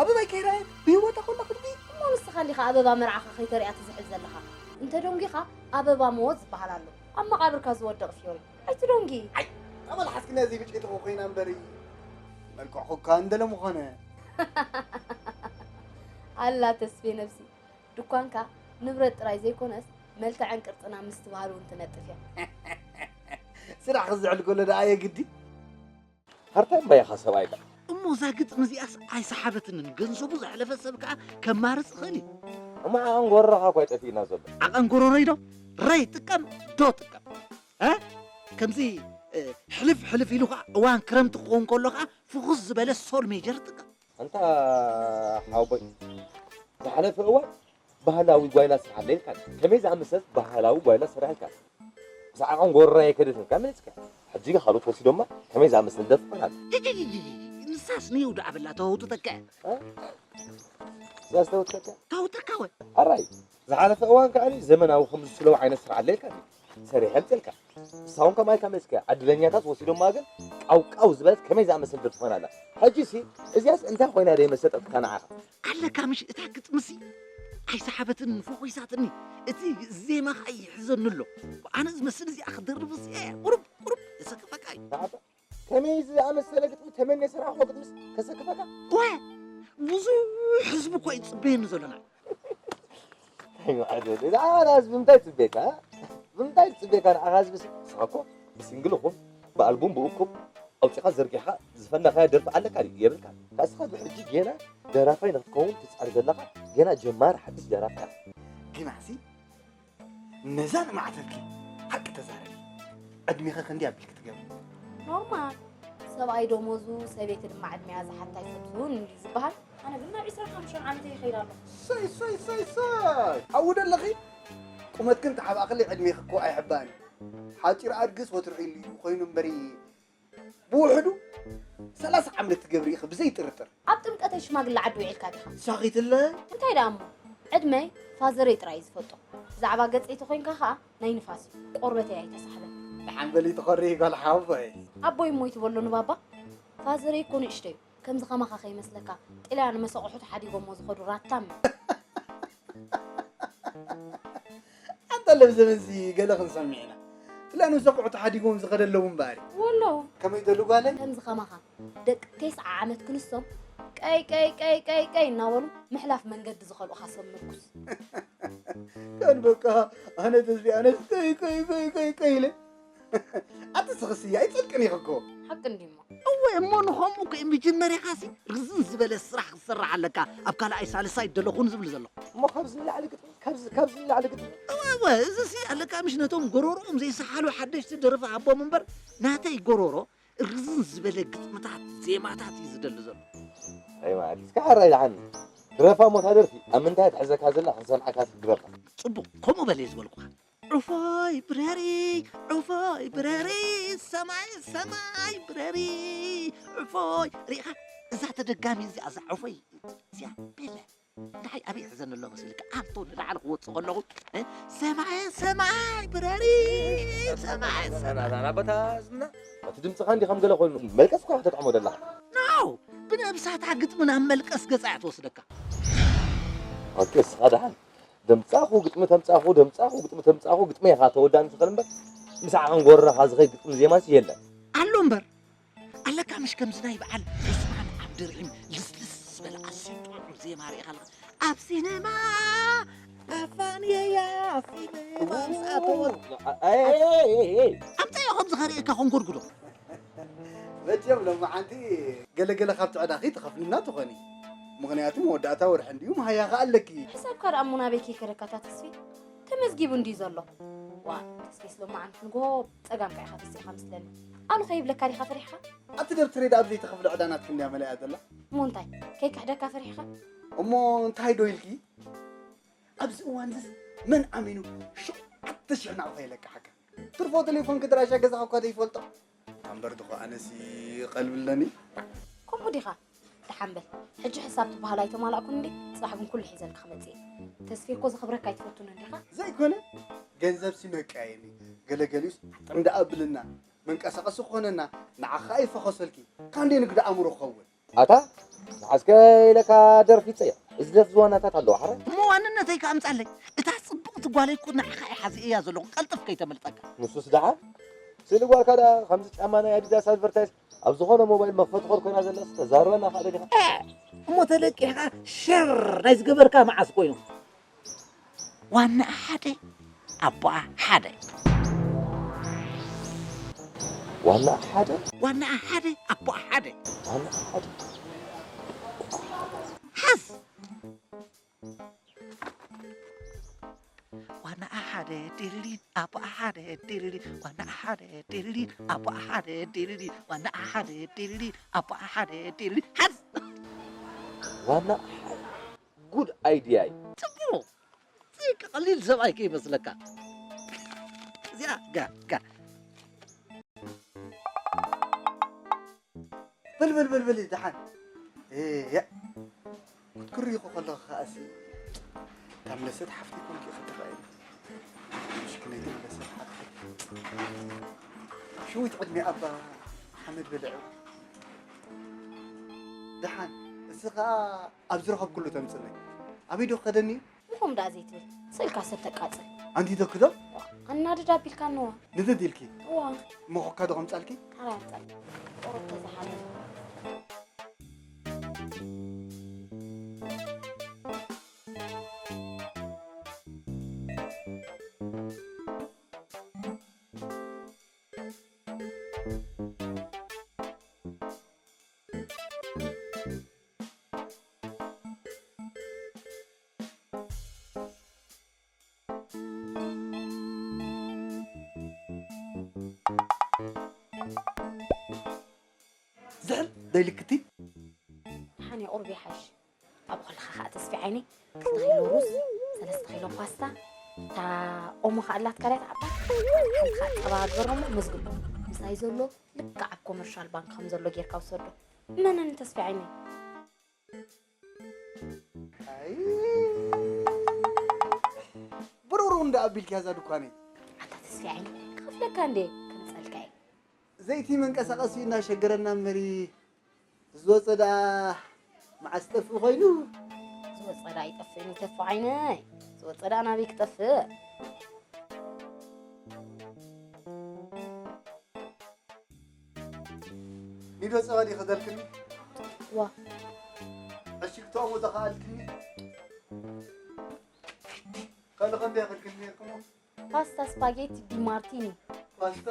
ኣበባይ ከይዳ እየ ብህይወታ ኮላ ክትብሊ? እሞ ንስኻ እንዲኻ ኣበባ መርዓኻ ከይተሪኣ ትዝሕል ዘለኻ። እንተ ዶንጊኻ ኣበባ ሞት ዝበሃል ኣሎ። ኣብ መቓብርካ ዝወድቕ ፍዮሪ። ኣይትዶንጊ። ኣይ! ጠበል ሓስኪ ነዚ ብጨይትኹ ኮይና እምበሪ። መልክዕኹ እኳ እንደለ ምኾነ። ኣላ ተስፌ ነብሲ። ድኳንካ ንብረት ጥራይ ዘይኮነስ፣ መልክዕን ቅርጽን ኣብ ምስትብሃል እውን ትነጥፍ እያ። ስራሕ ክዝዕል ከሎ ደኣ የግዲ። ሃርታይ እምባይ ኢኻ ሰብኣይ ከኣ። እሞ እዛ ግጥሚ እዚኣስ ኣይሰሓበትንን። ገንዘቡ ዘሕለፈ ሰብ ከኣ ከማርጽ ይኽእል እዩ። እሞ ዓቐን ጎረሮኻ እኳ እዩ ጠፊእና ዘሎ። ዓቐን ጎረሮይ ዶ? ረይ ጥቀም ዶ ጥቀም? እ? ከምዚ፣ እ፣ ሕልፍ ሕልፍ ኢሉ ከኣ እዋን ክረምቲ ክኸውን ከሎ ከኣ ፍኹስ ዝበለ ሶል ሜጀር ጥቀም። ኣንታ ሓወቦይ፣ ዝሓለፈ እዋን ባህላዊ ጓይላ ስርሓለይ ኢልካ፣ ከመይ ዝኣመሰለት ባህላዊ ጓይላ ስራሕ ኢልካ፣ ብዛዕባን ጎረራይ ከደትን ካብ መለስካ፣ ሕጂ ግን ካልኦት ወሲዶማ ከመይ ዝኣመሰለ ደርፊ ኾናል። ንሳስ ንየው ደኣ በላ ተውትተካ። እ? ንሳስ ተውትተካ? ተውትተካ ወይ? ኣራይ፣ ዝሓለፈ እዋን ከኣ ዘመናዊ ከም ዝስለው ዓይነት ስራሕ ኣለካ። ሰሪሐ ኣምፀልካ። ንሳ እውን ከማይ ካብ መለስካ፣ ዕድለኛታት ወሲዶማ ግን ቃው ቃው ዝበለት ከመይ ዝኣመሰለ ደርፊ ኾናላ። ሕጂ ሲ፣ እዚኣስ እንታይ ኮይና ደይ መሰጠትካ ንዓኻ? ኣለካ ምሽ እታ ግጥምሲ ኣይሰሓበትኒ፣ ፈኺሳትኒ። እቲ ዜማ ኸኣ ይሕዘኒ ኣሎ። ኣነ ዝመስል እዚኣ ክደርብስ እየ። ቁሩብ፣ ቁሩብ፣ የሰክፈካ እዩ። ንዓኻ ከመይ ዝኣመሰለ ግጥሚ ተመንየ ሰራሕዎ ግጥምስ ከሰክፈካ? እወ፣ ብዙሕ ህዝቢ እኮ እዩ ዝጽበየኒ ዘሎ። ኣይ፣ መዓት ወደይ። ንዓኻ ህዝቢ ብምንታይ ትጽበየካ? እ? ብምንታይ ትጽበየካ ንዓኻ ህዝቢ ሲ-፣ ንስኻ እኮ ብሲንግል ይኹን ብኣልቡም ብእኩብ ኣውጺኻ ዘርጊሕኻ ዝፈነኻዮ ደርፊ ኣለካ ድዩ? የብልካን። ንስኻ ብሕጂ ጌና ደራፋይ ንኽትከውን ትጻዕር ዘለኻ ጌና ጀማሪ ሓድሽ ደራፋይ ኢኻ። ግናሲ ነዛ ንማዕተብኪ ሓቂ ተዛረቢ። ዕድሜኸ ክንደይ ኣቢልኪ ትገብሪ? ኖርማል። ሰብኣይ ደሞዙ፣ ሰበይቲ ድማ ዕድሜኣ ዝሓታ ኣይፈትውን እንድዩ ዝበሃል። ኣነ ግን ናብ ዒስራን ሓሙሽተን ዓመተይ ይኸይድ ኣለኹ። ሰይ፣ ሰይ፣ ሰይ፣ ሰይ! ኣብኡ ዶ ኣለኺ? ቁመትክን ተሓባእክለይ ዕድሜኺ እኮ ኣይሕባእን እዩ። ሓጺር ኣድግስ ወትሩ ኢሉ እዩ ኮይኑ እምበሪ፣ ብውሕዱ ሰላሳ ዓመት ትገብሪ ኢኺ ብዘይ ጥርጥር። ኣብ ጥምቀተይ ሽማግለ ዓዲ ውዒልካ ዲኻ? ሳኺትለ? እንታይ ደኣ እሞ፣ ዕድመይ ፋዘረይ ጥራይ እዩ ዝፈልጦ። ብዛዕባ ገጸይ ተኾይንካ ኸኣ ናይ ንፋስ እዩ። ቆርበተይ ኣይተሳሕበን። ደሓን በሊ ተኾሪ ጓል ሓወቦይ። ኣቦይ እሞ ይትበሎ ንባባ። ፋዘረይ እኮ ንእሽቶ እዩ። ከምዚ ኸማኻ ከይመስለካ፣ ጥልያን መሰቕሑ ተሓዲጎሞ ዝኸዱ ራታም። ኣንታ ሎም ዘመንዚ ገለ ክንሰምዕ ኢና። ጥልያን መሰቕሑ ተሓዲጎም ዝኸደ ኣለዉ እምበኣር። ወሎ። ከመይ ደሉ ጓለይ? ከምዚ ኸማኻ ደቂ ተስዓ ዓመት ክንሶም ቀይ፣ ቀይ፣ ቀይ፣ ቀይ፣ ቀይ እናበሉ ምሕላፍ መንገዲ ዝኸልኡኻ ሰብ ምርኩስ። ከን በቃ ኣነ ተስቢ ኣነስ ቀይ፣ ቀይ፣ ቀይ፣ ቀይ፣ ቀይ ኢለ። ኣቲ ስኽስያ ኣይጸድቅን ኢኺ እኮ። ሓቂ እንዲሞ። እወ፣ እሞ ንኸምኡ እኮ እዩ መጀመርያኻሲ ርዝን ዝበለ ስራሕ ክትሰርሕ ኣለካ፣ ኣብ ካልኣይ ሳልሳይ ደለኹን ዝብል ዘሎ። እሞ ካብዚ ንላዕሊ ግጥሚ፣ ካብዚ፣ ካብዚ ንላዕሊ ግጥሚ። እወ፣ እወ፣ እዚሲ ኣለካ ምሽ ነቶም ጎረርኦም ዘይሰሓሉ ሓደሽቲ ደርፊ ሃቦም እምበር፣ ናተይ ጎረሮ ርዝን ዝበለ ግጥምታት፣ ዜማታት እዩ ዝደሊ ዘሎ። ኣይ ማዕድ፣ እስከ ሓራይ ደሓን ድረፋ እሞ እታ ደርፊ ኣብ ምንታይ ትሕዘካ ዘላ ክንሰምዓካ ትግረፋ። ጽቡቕ፣ ከምኡ በል እየ ዝበልኩኻ። ዑፎይ ብረሪ፣ ዑፎይ ብረሪ፣ ሰማይ ሰማይ ብረሪ፣ ዑፎይ። ሪኢኻ እዛ ተደጋሚ እዚኣ፣ እዛ ዑፎይ እዚኣ በለ። እንታይ ኣበይ ሕዘን ኣሎ መሲልካ? ኣብቶ ንላዕሊ ክወጽእ ከለኹ፣ እ፣ ሰማይ ሰማይ ብረሪ፣ ሰማይ ሰማይ። ናና በታ ዝና፣ እቲ ድምፅኻ እንዲ ከም ገለ ኮይኑ መልቀስ እኳ ከተጥዕሞ ደለኻ። ናው፣ ብነብሳታ ግጥሚ ናብ መልቀስ ገጻ እያ ትወስደካ። ኦኬ፣ እስኻ ደሓን። ደምጻኹ ግጥሚ ተምጻኹ፣ ደምጻኹ ግጥሚ ተምጻኹ፣ ግጥሚ ኢኻ ተወዳኒ ትኽእል እምበር፣ ምሳኻ ክንጎርረኻ ዝኸይድ ግጥሚ ዜማስ የለን። ኣሎ እምበር፣ ኣለካ ምሽ ከምዚ ናይ በዓል ዑስማን ዓብድርሒም ልስልስ ዝበለ ኣዝዩ ጥዑም ዜማ ርኢኻ ኣለኻ። ኣብ ሲነማ ኣፋንየያ፣ ኣብ ሲነማ ምስ ኣተወት። ኣይ፣ ኣይ፣ ኣይ፣ ኣይ፣ ኣይ። ኣምጻዮ ከምዚ ከርእየካ ኮንጎርጉዶ። መቸም ሎማዓንቲ ገለገለ ካብቲ ዕዳኺ ትኸፍልና ትኾኒ። ምኽንያቱ መወዳእታ ወርሒ እንድዩ፣ መሃያ ኸኣ ኣለኪ። ሕሳብካ ደኣ እሞ ናበይ ከይከደካ እታ ተስፊት? ተመዝጊቡ እንድዩ ዘሎ። ዋ፣ ተስፌስ ሎማዓንቲ ንግሆ ጸጋምካ ኢኻ ተሲእኻ መስለኒ። ኣሉ ከይብለካ ዲኻ ፈሪሕኻ? ኣቲ ደብተረይ ደኣ ብዘይተኸፍሎ ዕዳ ናትክን ድያ መሊኣ ዘላ? እሞ እንታይ? ከይክሕደካ ፈሪሕኻ? እሞ እንታይ ዶ ኢልኪ? ኣብዚ እዋን እዚስ መን ኣሚኑ ሸውዓተ ሽሕ ናቕፋ ይለቅሓካ? ትርፎ ቴሌፎን ክድራሻ ገዛኻ እኳ ዘይፈልጦ። እምበር ድኾ ኣነሲ ቀልቢ ኣለኒ። ከምኡ ዲኻ? ደሓን በል። ሕጂ ሕሳብ ትበሃል ኣይተማላእኩን እንዴ? ጽባሕ ግን ኩሉ ሒዘልካ ክመጽእ እየ። ተስፌ እኮ ዘኽብረካ ኣይትፈቱን እንዲኻ? ዘይኮነ፣ ገንዘብሲ መቃየሚ፣ ገለገሊኡስ ዓጠን ደኣ ኣብልና፣ መንቀሳቐሲ ክኾነና፣ ንዓኻ ይፈኸሰልኪ፣ ካንዴ ንግዲ ኣእምሮ ክኸውን። ኣታ፣ ንዓስከ ኢለካ ደርፊ ይጸየቕ። እዚ ደርፊ ዝዋናታት ኣለዋ፣ ሓራይ? እሞ ዋንነተይ ከ ኣምጻለይ። እታ ጽብቕቲ ጓለይ እኮ ንዓኻ እየ ሓዚኤያ ዘለኹ፣ ቀልጥፍ ከይተመልጠካ። ንሱስ ደሓን? ስእሊ ጓልካ ደኣ ከምዚ ጫማ ናይ ኣዲዳስ ኣድቨርታይዝ ኣብ ዝኾነ ሞባይል መኽፈቲ ኮድ ኮይና ዘላስ ተዛርበና ከኣ ደሊኻ? እ፣ እሞ ተለቂሕካ ሸር ናይ ዝገበርካ መዓስ ኮይኑ? ዋናኣ ሓደ፣ ኣቦኣ ሓደ። ዋናኣ ሓደ? ዋናኣ ሓደ፣ ኣቦኣ ሓደ። ዋናኣ ሓደ። ሓዝ! ዋናኣ ሓደ ድልድል፣ ኣቦኣ ሓደ ድልድል፣ ዋናኣ ሓደ ድልድል፣ ኣቦኣ ሓደ ድልድል፣ ዋናኣ ሓደ ድልድል፣ ኣቦኣ ሓደ ድልድል። ሓዝ! ዋናኣ ሓደ። ጉድ ኣይድያ እዩ። ጽቡቕ። ቀሊል ሰብኣይ ከይመስለካ። እዚኣ ጋ ጋ በል በል በል በል ደሓን። እያ ክትክሪ ኢኹ ከለኹ ከኣሲ ካብ መሰት ሓፍቲ ኮንኪ ክትረኣይ። ምሽክነይቲ መሰት ሓፍቲ። ሽዊት ዕድሜ ኣባ ሓመድ በልዑ። ደሓን፣ እዚ ኸኣ ኣብ ዝረኸብኩሉ ተምጽለይ። ኣበይ ዶ ክኸደኒ እዩ? ንኹም ደኣ ዘይትብል፣ ስእልካ ሰብ ተቃጽል። ኣንቲ ዶ ክዶ? ኣናድድ ኣቢልካ ነዋ። ንደድ ኢልኪ? እዋ። እሞ ኮካ ዶ ከምጻልኪ? ኣራጻል። ቆሮብ ተዝሓለ። ዝሕል ደይልክቲ። ደሓን እየ፣ ቁሩብ ይሓይሽ። ኣብኡ ከለኻ ኸኣ ተስፊ ዓይነይ፣ ክልተ ኪሎ ሩዝ፣ ሰለስተ ኪሎ ፓስታ፣ እታ ኦሞ ኸኣ ኣላትካ ድያ ትዓባ? ሓንቲ ኸኣ ጸባ ግበሮሞ፣ መዝግቦ። ምሳይ ዘሎ ልክዕ ኣብ ኮመርሻል ባንክ ከም ዘሎ ጌርካ ውሰዶ። እመነኒ ተስፊ ዓይነይ። ኣይ፣ ብሩሩ እንዳ ኣቢልኪ ያዛ ድኳነይ። ኣታ ተስፊ ዓይነይ፣ ክኸፍለካ እንዴ? ከምጸልካ እየ። ዘይቲ መንቀሳቐሲ እናሸገረና እምበሪ፣ ዝወፀ ደኣ መዓስ ጠፍእ ኮይኑ? ዝወፀ ደኣ ኣይጠፍእን እዩ ተፉ ዓይነይ። ዝወፀ ደኣ ናበይ ክጠፍእ? ኒዶ ጸባ ዲኺ ዘልክኒ? ዋ። ዕሽግ ተእሞ ተኸኣልክኒ? ካልእ ከ እንታይ ኣኸልክኒ ነይርክሞ? ፓስታ፣ ስፓጌቲ፣ ዲማርቲኒ። ፓስታ?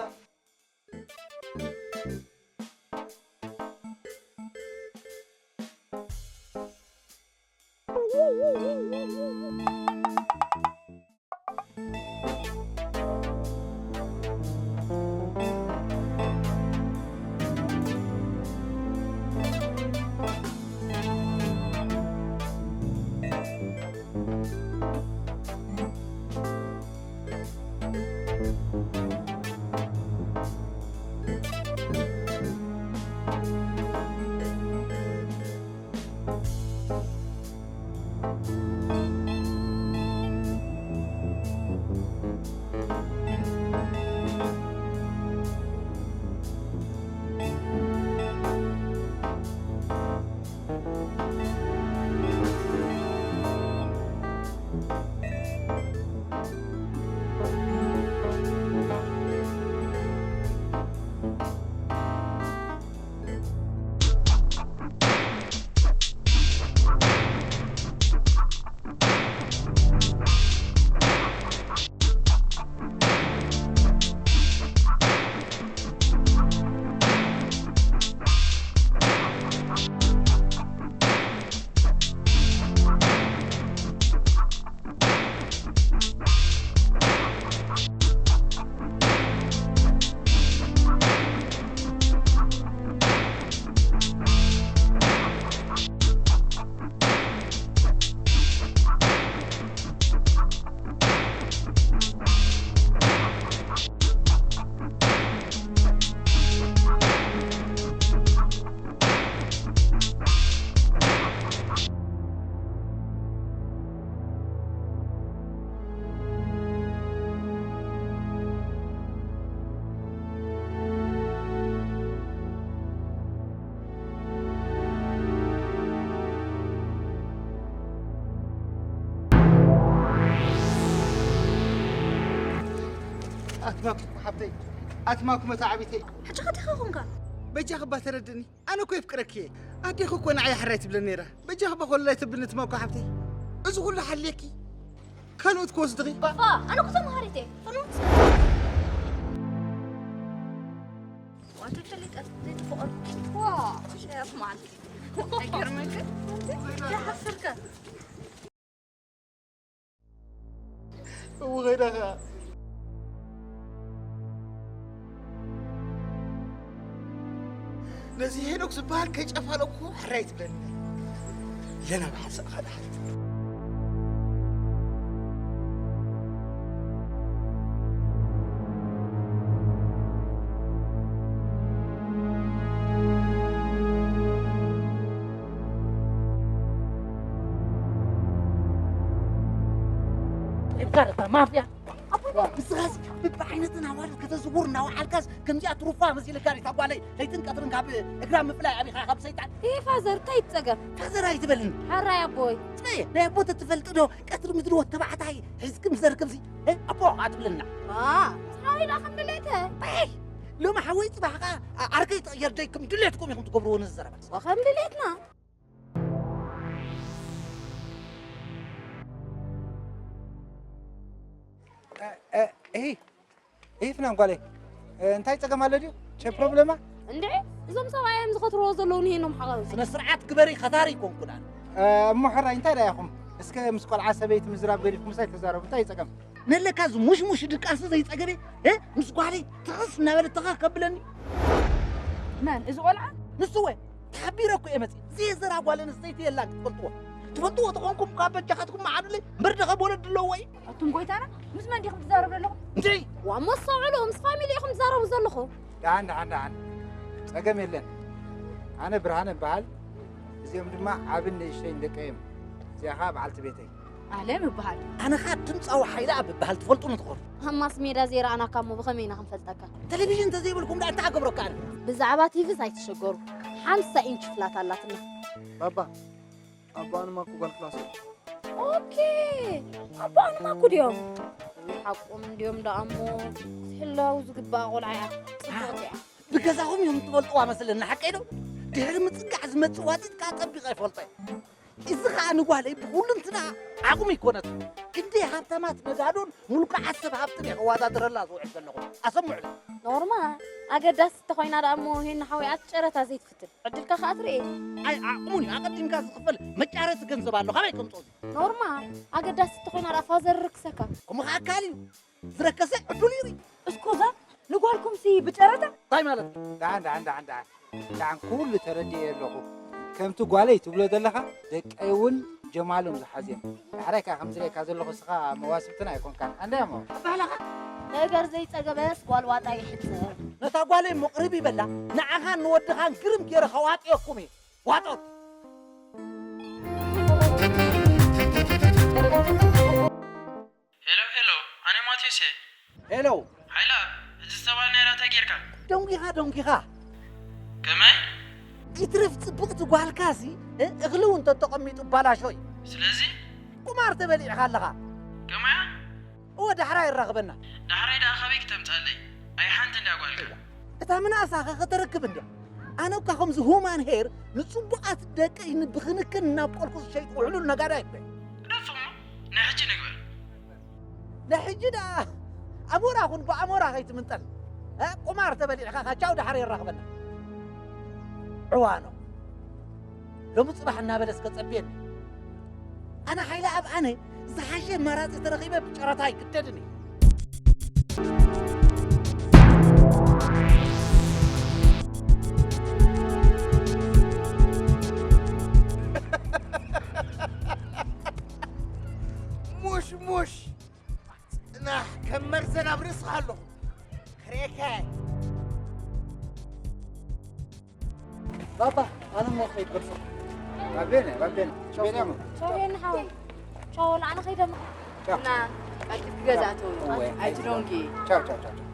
ኣትማኩም ሓብተይ፣ ኣትማኩም መታዓቢተይ። ሕጂ ከ ዲኻ ኾንካ? በጃኺ እባ ተረድእኒ። ኣነ እኮ የፍቅረኪ እየ። ኣዴኺ እኮ ንዓይ ሕራይ ትብለኒ ነይራ። በጃኺ እባ ኮለላይ ተብልኒ ትማኮ ሓብተይ። እዚ ኩሉ ሓልየኪ ካልኦት ክወስድኺ። ፋ፣ ኣነ እኮ ተምሃሪት እየ። ፈኖት። ዋንተ ፈሊጠ ዘይትፈቐር። ዋ፣ ሸያፍ ማለት። ኣይገርመክን? ይሓስርከ። እው ኸይዳ ኸኣ። ነዚ ሄኖክ ዝበሃል ከይጨፋለኩ ሕራይ ትብለኒ። ለና ብሓንሳእ ኸኣ ደሓን። ኤፍካር እታ ማፍያ። ንስኻስ ብብዓይነትን ኣዋልድ ከተዝውር እናወዓልካስ ከምዚኣ ትሩፋ መሲልካ ዲታ ጓለይ? ለይትን ቀትርን ካብ እግራ ምፍላይ ኣቢኻ ካብ ሰይጣን። ይህ ፋዘር እንታይ ትጸገም? ፋዘር ኣይትበልኒ። ሓራይ ኣቦይ። ጽበየ፣ ናይ ኣቦ ተትፈልጢ ዶ? ቀትሪ ምድሪ ወተባዕታይ ሒዝኪ ምስ ዘርክብሲ፣ እ፣ ኣቦ ኣትብልና። ዋ፣ ሓዊና ከም ድሌተ። ኣይ፣ ሎሚ ሓወይ ጽባሕ ከኣ ኣ-፣ ዓርከይ ትቕየር ደይ ከም ድሌትኩም ኢኹም ትገብርዎ ነዚ ዘረባ። ወኸም ድሌትና። እ፣ እ፣ እሂ፣ እሂ፣ ፍናን ጓለይ፣ እ፣ እንታይ ጸገም ኣሎ ድዩ? ቸ ፕሮብለማ? እንድዒ፣ እዞም ሰብኣይ እዮም ዝኸትርዎ ዘለዉ ንሄኖም ሓቐዊ። ስነ ስርዓት ግበሪ፣ ከታሪ ኣይኮንኩን ኣነ። እ፣ እሞ ሕራይ፣ እንታይ ደኣ ኢኹም? እስከ ምስ ቆልዓ ሰበይቲ ምዝራብ ገዲፍኩምስ ኣይተዛረቡ፣ እንታይ እዩ ጸገም? ነለካ እዚ ሙሽሙሽ ድቃስ ዘይጸገበ፣ እ፣ ምስ ጓለይ ትኽስ እናበለ ተኸኽ ከብለኒ። መን? እዚ ቆልዓ? ንሱ ወ፣ ተሓቢረ እኮ እየ መጺእ። እዚ ዘራ ጓል ኣንስተይቲ የላን ክትፈልጥዎ። ትፈልጥዎ ተኾንኩም ካብ በጃኻትኩም መዓዱለይ፣ እምበር ደኸብ ወለድ ኣለዎ እዩ። ኣቱም ጎይታና፣ ምስ መን ዲኹም ትዛረቡ ዘለኹም? እንድዒ! ዋ፣ መስተውዕሉ፣ ምስ ፋሚሊ ኢኹም ትዛረቡ ዘለኹም። ደሓን፣ ደሓን፣ ደሓን። ጸገም የለን። ኣነ ብርሃነ እበሃል። እዚኦም ድማ ዓብን ንእሽተይን ደቀይ እዮም። እዚኣ ኸኣ በዓልቲ ቤተይ። ኣለም እበሃል። ኣነ ኸኣ ድምጻዊ ሓይለኣብ እበሃል፣ ትፈልጡኒ ትኾኑ። ኣብ ማስ ሜዳ ዘይረኣናካ እሞ ብኸመይ ኢና ክንፈልጠካ? ቴሌቪዥን እንተዘይብልኩም ደኣ እንታይ ክገብረካ ኣነ? ብዛዕባ ቲቪስ ኣይትሸገሩ። ሓምሳ ኢንች ፍላት ኣላትና። ባባ፣ ኣቦኣ ንማኩ ጓል ክላስ እዩ። ኦኬ፣ ኣቦኣ ንማኩ ድዮም? ሓቆም እንድዮም ደኣ እሞ ክትሕለዉ ዝግባኣ ቆልዓ እያ። ጽብቕቲ እያ። ብገዛኹም እዮም ትፈልጥዋ መስለኒ፣ ሓቀይ ዶ? ድሕሪ ምጽጋዕ ዝመጽእ ዋጢጥ ከኣ ጸቢቐ ይፈልጦ እየ። እዚ ኸኣ ንጓለይ ብኹሉ እንትና ዓቕሚ ኣይኮነትን። ክንደይ ሃብታማት ነጋዶን ምልኩዓት ሰብ ሃብትን እየ ከወዳድረላ ዝውዕል ዘለኹ። ኣሰምዑ። ኖርማ፣ ኣገዳሲ እንተኾይና ደኣ እሞ ሄና ሓወይ ኣቲ ጨረታ ዘይትፍትን። ዕድልካ ኸኣ ትርኢ። ኣይ ዓቕሙን እዩ። ኣቐዲምካ ዝኽፈል መጫረቲ ገንዘብ ኣሎ። ካበይ ከምጽኦ እዚ? ኖርማ፣ ኣገዳሲ እንተኾይና ደኣ ፋዘር ርክሰካ። ከምኡ ኸኣ ኣካል እዩ። ዝረከሰ ዕዱል ይርኢ። እስኮዛ ንጓልኩምሲ ብጨረታ? እንታይ ማለት? ደሓን፣ ደሓን፣ ደሓን፣ ደሓን። ደሓን ኩሉ ተረዲኤ ኣለኹ። ከምቲ ጓለይ ትብሎ ዘለኻ ደቀይ እውን ጀማሎም ዝሓዝዮም። ዳሕራይ ከኣ ከምዚ ኢለካ ዘለኹ እስኻ መዋስብትና ኣይኮንካን። ኣንዳይ እሞ? ኣባህላኻ? ነገር ዘይጸገበስ ጓል ዋጣ ይሕጸብ። ነታ ጓለይ እሞ ቅርብ ይበላ፣ ንዓኻን ንወድኻን ግርም ገይረ ከዋጥየኩም እየ። ዋጦት! ሄሎ፣ ሄሎ፣ ኣነ ማቴዎስ እየ። ሄሎ። ሓይላ፣ እዚ ዝተባልናዮ ራእታ ጌርካ? ደንጒኻ፣ ደንጒኻ። ከመይ? ይትረፍ ጽብቕቲ ጓልካሲ፣ እ፣ እኽሊ እውን ተተቐሚጡ ባላሾ እዩ። ስለዚ? ቁማር ተበሊዕኻ ኣለኻ። ከመያ? እወ፣ ዳሕራይ ይራኽበና። ዳሕራይ ደኣ ካበይ ክተምጻለይ? ኣይ ሓንቲ እንድያ ጓልካ። እዋ፣ እታ ምንኣሳኸ ከተረክብ እንድያ። ኣነ እኳ ከምዚ ሁማን ሄር ንጽቡቓት ደቀይ ንብኽንክን እናብቆልኩ ዝሸይጥ ውሕሉል ነጋዳይ እኮ እየ። ግደፎ እሞ፣ ናይ ሕጂ ንግበር። ናይ ሕጂ ደኣ ኣሞራ ኩን ብኣሞራ ከይትምንጠል። እ፣ ቁማር ተበሊዕካ ካቻው ዳሕር የራኽበና። ዕዋኖ። ሎሚ ጽባሕ እናበለ እስከ ጸብየኒ። ኣነ ሓይለ ኣብ ኣነ ዝሓሸ ኣማራጺ ተረኺበ ብጨረታ ኣይግደድን እየ። ሙሽ ሙሽ ጽናሕ ከም መርዘን ኣብ ርእስኻ ኣለኹ። ክሬከ። ባባ፣ ኣነ እሞ ኸይድ በርሶ። ባቤነ፣ ባቤነ። ቻው። ቤንያሞ። ቻው፣ የኒ ሓወይ። ቻው፣ ኣነ ኸይደ እሞ። ቻው። እና፣ ቀልጢፍኪ ገዛ ኣተው። እወ፣ ኣይትደንጊ። ቻው፣ ቻው፣ ቻው፣ ቻው።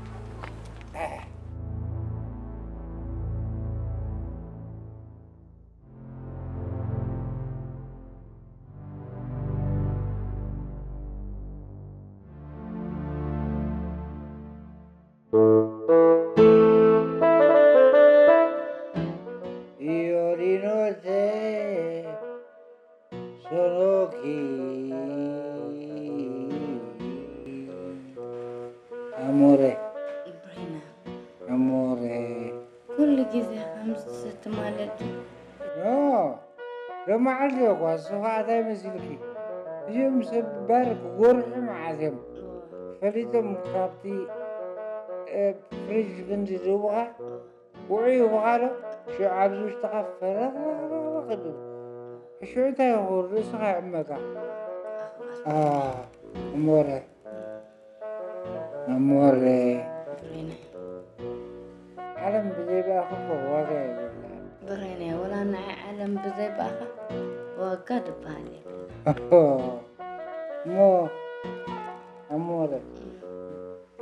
Fiorino te sono qui. Amore. Brina. Amore. ኩሉ ግዜ ከምዚ ትማለድ። ኖ፣ ሎማዓልቲ እኮ እሱ ኸዓ እንታይ መሲልኪ? እዚኦም ሰብ ባር ክጎርሑ መዓት እዮም። ፈሊጦም ካብቲ፣ እ፣ ፍሪጅ ክንዲ ዝህቡኻ፣ ውዑይ ይህቡኻ ዶ? ሽዑ ኣብዚ ውሽጥኻ ፈረኽረኽረኽ ይብል። ሽዑ እንታይ ይኸውን? ርእስኻ ይዕመካ። አ፣ እሞረ። ኣሞረ። ብሬነ። ዓለም ብዘይ ብኣኻ እኮ ዋጋ የብላን። ብሬነ፣ ወላ ንዓይ ዓለም ብዘይ ብኣኻ ዋጋ ዝበሃል የብላን። እሞ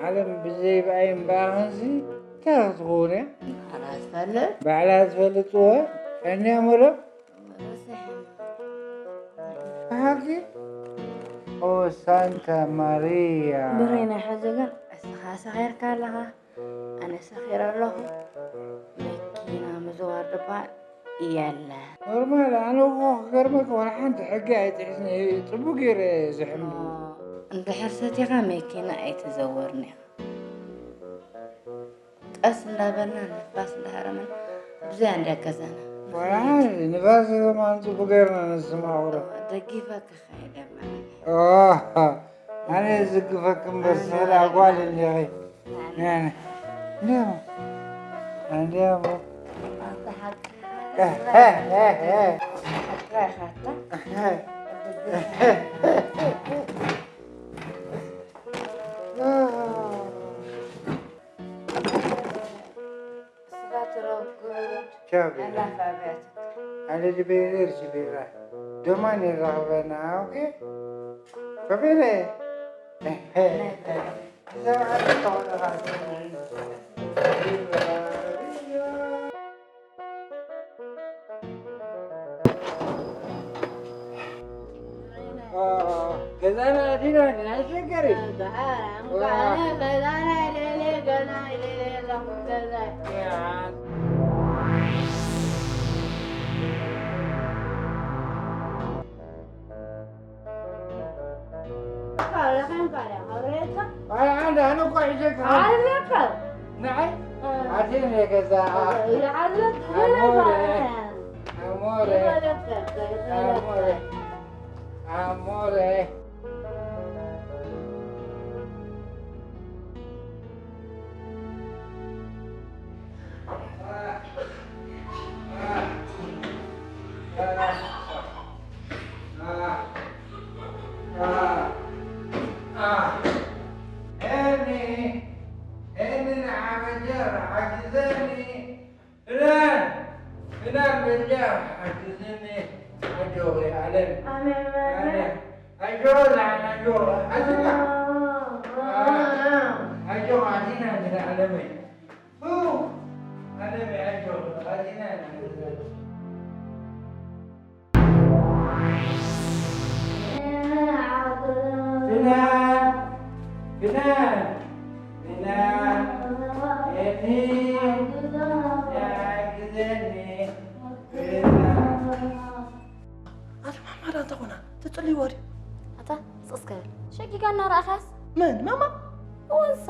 ዓለም ብዘይ ብኣይ እምበኣር ክንሲ እንታይ ክትኸውን እያ? ባዕላ ትፈልጥ። ባዕላ ዝፈልጥዎ ቀንያ መሎም ብሓቂ ኦ ሳንታ ማርያ ብሬና ሕዚ ግን እስኻ ሰኺርካ ኣለኻ፣ ኣነ ሰኺረ ኣለኹ። መኪና ምዝዋር ድባ የለ። ኖርማል ኣነ እኮ ክገርመካ ዋላ ሓንቲ ሕጊ ኣይጥሕስን እየ ፅቡቅ ገይረ ዝሕምድ። እንድሕር ሰቲኻ መኪና ኣይትዘወርን ኢኻ። ቀስ እንዳበልና ንፋስ እንዳሃረመና ብዙያ እንዳገዛና። ዋላ ሓንቲ ንፋስ ከማን ፅቡቅ ገይርና ንስማዕ። ደጊፈ ክኸይድ እየ። ኣነ ዝግፈክ እምበር ስለ ኣጓል እንዲኺ። እንዲያሞ ስጋ ትረጉድ ቻው ቤራ። ኣላፋብያት ኣነ ጅቤሬር ጅቤራ ደማን ይራኽበና ኦኬ ፈቤነ ገዛና ኣቲና ኣይሸገር ኣይ ኣንዳ ኣነ እኮ ሒዘካ ንዓይ ኣቴን የገዛ ኣሞረ ኣሞረ ኣሞረ ኣሞረ ኣታ ማማ ዳ እንተኾና ትጽልይዋ ድዩ? ኣታ ስቕ እስከ በል። ሸጊጋ እናረኣኻያስ? መን? ማማ? እወ ንሳ።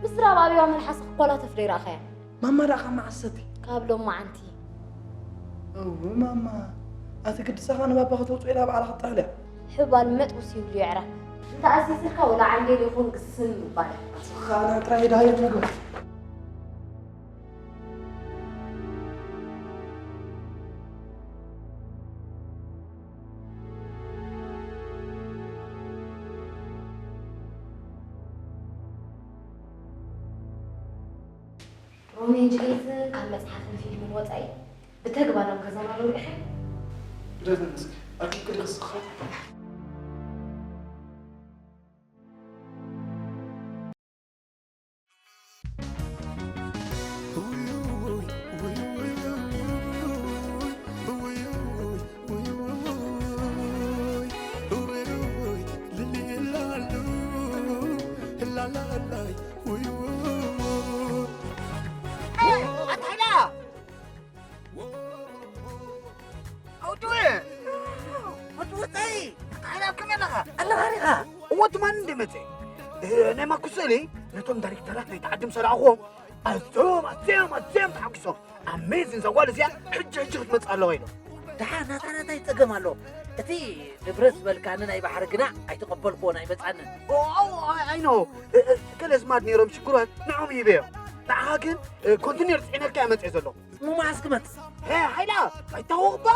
ምስድራ ኣብ ኣብያዋ መልሓሳ ክኮላተፍ ዶ ይረኣኻያ? ማማ ደኣ ካብ መዓስ ሰቲ? ካብ ሎማዓንቲ። እው ማማ፣ ኣቲ ግዲ ሳኻ ንባባ ከተውፅኦ ኢላ ባዕላ ክትጥሕል እያ። ሕባል መጥቡስ ይብሉ የዕራብ። እንተ ኣሲስካ ወላ ዓንዴል ይኹን ግስም ምባል እያ። ኣስኻ ኣነ ጥራይ ድሃየት ምግቢ። ሮሜን ጅሌትን ካብ መጽሓፍን ፊልምን ወጻኢ ብተግባር ኣብ ገዛና ዶ ርኢኻዮ? ግደፈኒ እስኪ፣ ኣርኪብኪ ዲኺ እስኺ? ኣታ ሓይላ! ኣውድወ! ኣውድወ ጸይ! ኣታ ሓይላ ኣብ ከመይ ኣለኻ? ኣለኻ ዲኻ? እወ ትማሊ እንደ መጸ። እ፣ ናይ ማኩ ስእሊ ነቶም ዳይሬክተራት ናይቲ ዓዲ ምስ ኣርኣኹዎም ኣዝዮም፣ ኣዝዮም፣ ኣዝዮም ተሓጒሶም። ኣሜዚን እዛ ጓል እዚኣ ሕጂ ሕጂ ክትመጽእ ኣለዋ ኢሎም። ደሓን ናታ ናታይ ጸገም ኣሎ። እቲ ንብረት ዝበልካኒ ናይ ባሕሪ ግና ኣይተቐበልክዎን ኣይመጻንን። ኦ፣ ኦ፣ ኣይ፣ ኣይ ኖ። እ፣ እ፣ ገለ ኣዝማድ ነይሮም ሽግሮት ንዖም ሂበዮም። ንዓኻ ግን፣ እ፣ ኮንቲነር ጽዒነልካ እየ መጽየ ዘለኹ። እሞ መዓስ ክመጽእ? ሄ፣ ሓይላ፣ ኣይታወቕባ?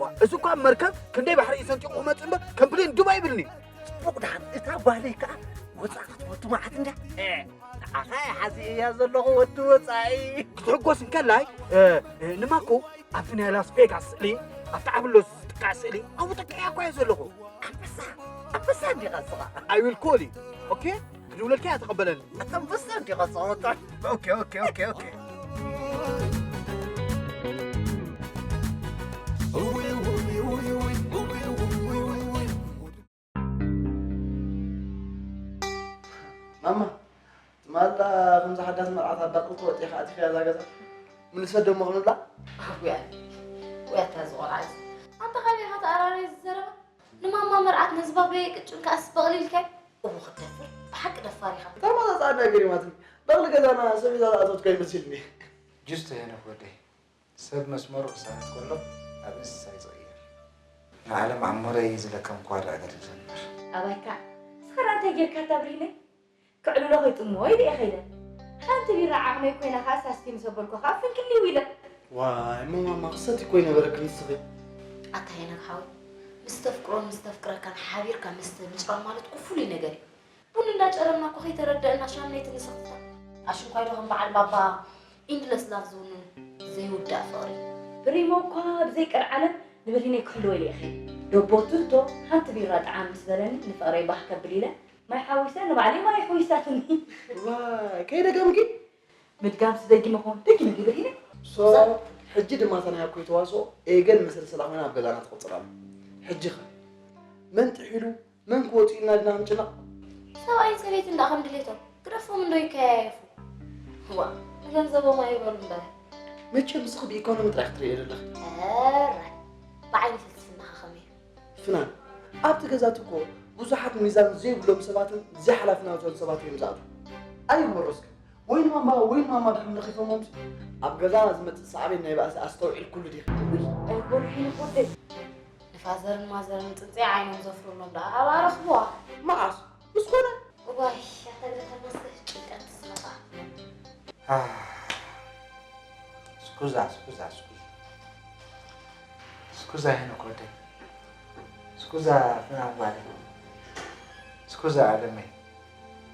ዋ፣ እዚ እኳ መርከብ ክንደይ ባሕሪ እዩ ሰንጢቑ ክመጽእ እምበር ከም ፕሌን ዱብ ኣይብልን እዩ። ጽቡቕ ደሓን፣ እታ ጓለይ ከኣ ወጻኢ ክትፈቱ መዓት እንድያ። ሄ፣ ንዓኻ እየ ሓዚኤያ ዘለኹ ወዲ ወጻኢ። ክትሕጎስ እንከላይ፣ እ፣ እ፣ ንማኮ ኣብቲ ናይ ላስ ቬጋስ ስእሊ፣ ኣብቲ ዓብሎ ዝጥቃዕ ስእሊ ኣብኡ ጥቅዕያ እኳ እየ ዘለኹ። ኣንበሳ፣ ኣንበሳ እንዲኻ እስኻ። I will call you። ኦኬ፣ ክድውለልካ እያ፣ ተቐበለኒ። ኣንበሳ እንዲኻ ጸወታ። ኦኬ፣ ኦኬ፣ ኦኬ፣ ኦኬ። ማማ፣ ትማሊ ከምዛ ሓዳስ መርዓት ኣብ ባቅልቲ ወጢኻ ኣቲኽያ እዛ ገዛ። ምንሰ ደሞ ክንብላ? ኣጉያ፣ ጉያ እታ ዝቖልዓ እዚ። ኣንታ ካበይ ኢኻ ተኣራረይ እዚ ዘረባ? ንማማ መርዓት ነዚ ባበየ ቅጭን ከኣስ በቕሊልካዮ? እሞ ክትደፍር፣ ብሓቂ ደፋር ኢኻ። እታ ማዛ ጻዕዳ ገሪማትኒ። በቕሊ ገዛና ሰብ ሒዛ ዝኣተወት እኳ ይመስልኒ። ጅስቶ ሄኖክ ወደይ፣ ሰብ መስመሩ ክሳተት ከሎ ናብ እንስሳ እዩ ዝቕየር። ንዓለም ዓሞረይ ዝለከምክዋ ዳኣ ገድል ዘንብር። ኣባይካ፣ እስኻ ደኣ እንታይ ጌርካ እታ ብርሂነይ? ክዕልሎ ከይጥምዎ ኢለ እየ ከይደ። ሓንቲ ቢራ ዓቕመይ ኮይና ከኣ ሳስቲ ምስ ኣበልኩ ከኣ ፍንክሊው ኢለ። ዋይ፣ እሞ ማማ ክሰቲ እኮ ይነበረኪ ንስኺ። ኣታ ሄኖክ ሓወይ፣ ምስ ተፍቅሮን ምስ ተፍቅረካን ሓቢርካ መስተ ምጭራም ማለት እኮ ፍሉይ ነገር እዩ። ቡን እንዳጨረምና እኮ ከይተረደእና ሻምነይቲ ንሰኽትታ። ኣሽንኳይ ዶ ከም በዓል ባባ ኢንድለስ ላቭ ዝውንኑ ዘይውዳእ ፍቕሪ። ብሪሞ እኳ ብዘይ ቀልዓለም ንብርሂነይ ክሕልዎ ኢለ እየ ከይደ። ደቦቱ እቶ ሓንቲ ቢራ ጠዓም ምስ በለኒ ንፍቕረይ ባህ ከብል ኢለ ማይ ሓዊሰ ንባዕለይ ማይ ኣሕዊሳትኒ። ዋይ፣ ከይደገምኪ? ምድጋምሲ ደጊመ ኾን ደጊመ ግብር ኢለ። ሶ፣ ሕጂ ድማ እታ ናይ ኣኮይ ተዋስኦ ኤገን መሰልሰላ ኮይና ኣብ ገዛና ትቕጽል ኣላ። ሕጂ ኸ መን ጥሒሉ መን ክወጽእ ኢልና ድና ክንጭነቕ? ሰብኣይን ሰበይትን ደኣ ከም ድሌቶም ግደፎም እንዶ ይከያየፉ። ዋ፣ ንገንዘቦም ኣይበሉ እምበር። መቸም ንስኺ ብኢኮኖሚ ጥራይ ክትርእዮ ዘለኺ። ሕራይ፣ ብዓይኒ ፍልስፍናኻ ከመይ እዩ? ፍናን፣ ኣብቲ ገዛት እኮ ብዙሓት ሚዛን ዘይብሎም ሰባትን ዘይሓላፍነታውያን ሰባትን እዮም ዝኣትዉ። ኣይግበሮ እስከ። ወይ ንማማ ወይ ንማማ ድሕሪ ነኺፎሞምሲ፣ ኣብ ገዛና ዝመጽእ ሳዕቤን ናይ ባእሲ ኣስተውዒልኩሉ ዲኺ? ውይ፣ ኣይኮንኩን ወደይ። ንፋዘርን ማዘርን ጽንጽያ ዓይኖም ዘፍርሎም ደኣ ኣብኣ ረኽብዋ። መዓስ? ምስ ኮነ? እዋይ፣ ኣታ ግደፈና እስከ ጭንቀት ዝመጽኣ። ኣህ፣ ስኩዛ፣ ስኩዛ፣ ስኩዛ። ስኩዛ ሄኖክ ወደይ። ስኩዛ ፍናን ጓለይ። ስኩዛ ኣለመይ።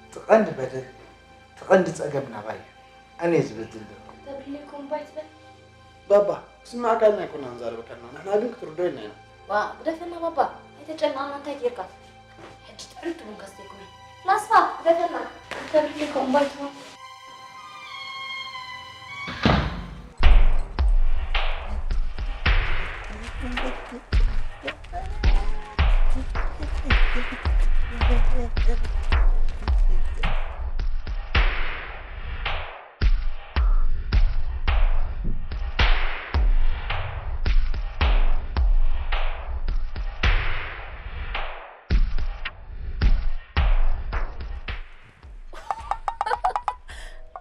እቲ ቀንዲ በደል፣ እቲ ቀንዲ ጸገም ናባይ እዩ። ኣነ እየ ዝበድል ዘለኹ። ተብሪለኩም ባይ ትበል። ባባ፣ ክስምዓካ ኢልና ኣይኮናን ንዛረበካ ዘለና። ንሕና ግን ክትርድኦ ኢልና ኢና። ዋ፣ ግደፈና ባባ። ኣይተጨንቐና፣ እንታይ ጌርካ? ሕጂ ጥዕምቲ ቡን ከስተይኩም እየ። ፍላስፋ፣ ግደፈና። ተብሪለኩም ባይ ትበል።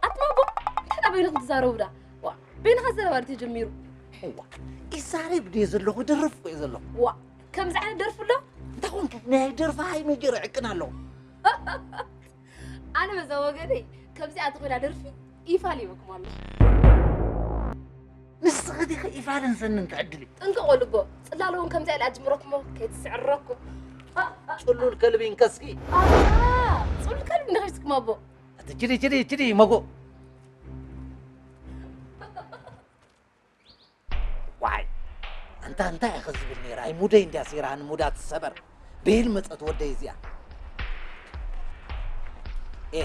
ኣትማቦ፣ እንታይ ኢና በይንኹም ትዛረቡ ደኣ? ዋ፣ በይንኻ ዘረባ ድዩ ተጀሚሩ? እዋ፣ ይዛረብ ድየ ዘለኹ፣ ይደርፍ እኮ እየ ዘለኹ። ዋ፣ ከምዚ ዓይነት ደርፊ ኣሎ? እንታይ ኮንካ? ናይ ደርፊ ሃይመ ገይረ ዕቅን ኣለኹ። ኣነ በዛ ወገነይ፣ ከምዚኣ ተኾይና ደርፊ ይፋል ይበኩም ኣሎ። ንስኺ ዲኺ ኢፋልን ሰንን ትዕድሊ? ጥንቅቕ በሉ እቦ። ጽላለ እውን ከምዚኣ ኢላ ኣጅምረኩሞ ከይትስዕረኩም። ጽሉል ከልቢ እንከስኪ። ኣታ፣ ጽሉል ከልቢ እንደ ሒዝኩም ኣቦ። እቲ ጅዲ፣ ጅዲ፣ ጅዲ፣ መጎ። ዋይ፣ ኣንታ እንታይ ኢኺ ዝብል ነይራ? ኣይ፣ ሙደይ እንድያ ሲራን ሙዳ ትሰበር። ብሂል መጸት ወደይ እዚኣ። ኤ።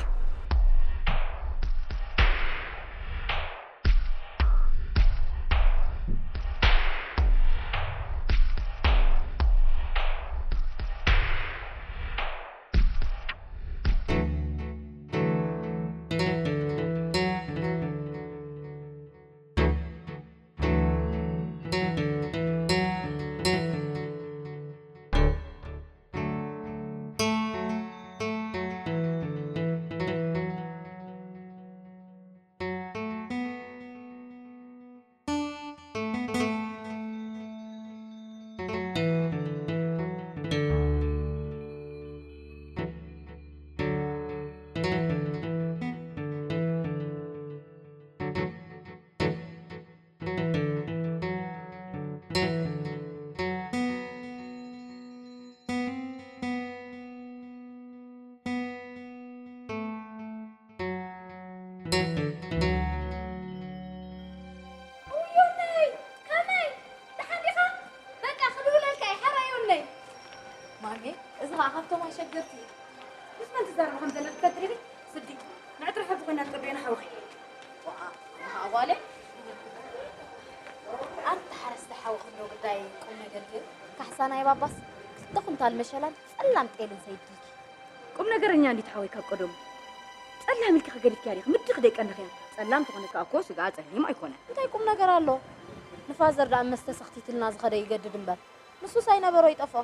ዮነይ፣ ከመይ? ደሓን ዲኻ? በቃ ክድውለልካ እየ፣ ሕራይ ዮነይ። ማሜ፣ እዚ ኸዓ ካብቶም ኣሸገርቲ እዩ። ምስ መን ትዛረብ ከም ዘለካ ትሪሪ? ስዲ፣ ንዕጥሪ ሕዚ ኮይና ትጠብዮ ንሓውኺ። ዋኣ፣ ዋኣ ጓለይ። ኣንታ ሓረስታይ ሓውኺ እንዶ ግዳይ ቁም ነገር ገይሩ። ካሕሳ ናይ ባባስ ክልተ ኩንታል መሸላን ጸላም ጤልን ሰይድልኪ። ቁም ነገረኛ እንዲት ሓወይ ካብ ቀደሙ። ጸላም ኢልኪ ከገዲፍኪያ ዲኺ? ምድኺ ደይቀንኽያ። ጸላም ተኾነ ከኣ እኮ ስጋኣ ጸሊም ኣይኮነን። እንታይ ቁም ነገር ኣሎ? ንፋዘር ደኣ መስተ ሰኽቲትልና ዝኸደ ይገድድ እምበር። ንሱስ ኣይነበሮ ይጠፍኦ።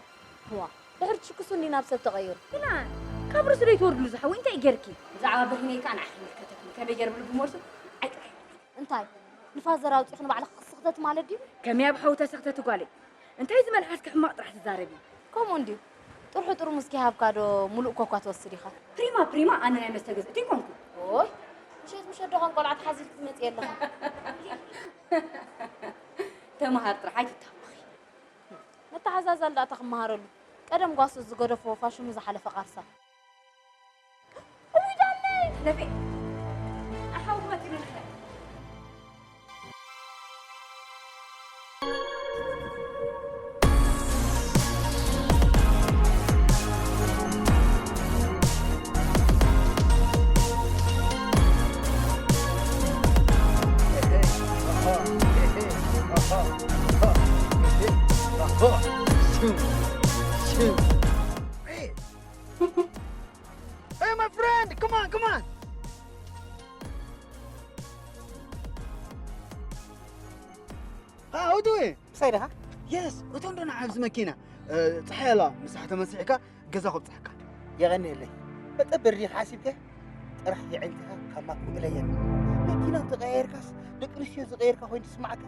እዋ፣ ድሕሪ ትሽክሱ እንዲ ናብ ሰብ ተቐይሩ። ግና ካብ ርእሱ ደይትወርድሉ ዝሓወይ እንታይ ጌርኪ? ብዛዕባ ብርሂነይ ከኣ ንዓኺ ይምልከተኪ። ከመይ ገይረ ብልቢ መልሱ ኣይጥራይ። እንታይ? ንፋዘር ኣውጺኹ ንባዕልኺ ክስኽተት ማለት ድዩ? ከመይ ኣብ ሓዊ ተሰኽተቲ ጓለይ? እንታይ ዝመልሓስኪ ሕማቕ ጥራሕ ትዛረቢ? ከምኡ እንድዩ። ጥርሑ ጥርሙዝ ከይሃብካ ዶ ሙሉእ ኮኳ ትወስድ ኢኻ? ፕሪማ ፕሪማ ኣነ ናይ መስተ ገዝእቲ ኣይኮንኩ። ኦይ፣ ምሸት ምሸት ዶ ከም ቆልዓ ተሓዚልኪ ትመጽኢ ኣለኻ? ተመሃር ጥራሕ ኣይትታወኺ። መተሓዛዘሊ ደኣ ተኽመሃረሉ። ቀደም ጓሶት ዝገደፍዎ ፋሽኑ ዝሓለፈ ቃርሳ። እውይ ዳነይ! ለፌ! ኣሓውኩ መቲሉ ንሕነ። Hey, my friend, come on, come on. Ah, how do we? ምሳይ ዲኻ? Yes, እቶም ዶ ንዓብዚ መኪና። እ፣ ጸሓይ ኣላ፣ ምሳሕ ተመሲሕካ ገዛ ከብጽሐካ። የቐንየለይ። መጠበሪ ዲኻ ሓሲብካ? ጥራሕ የዒንትኻ ካብ ማኩ እለየኒ። መኪና እንተቐያየርካስ ደቂ ኣንስትዮ ዝቐየርካ ኮይኑ ትስማዓካ?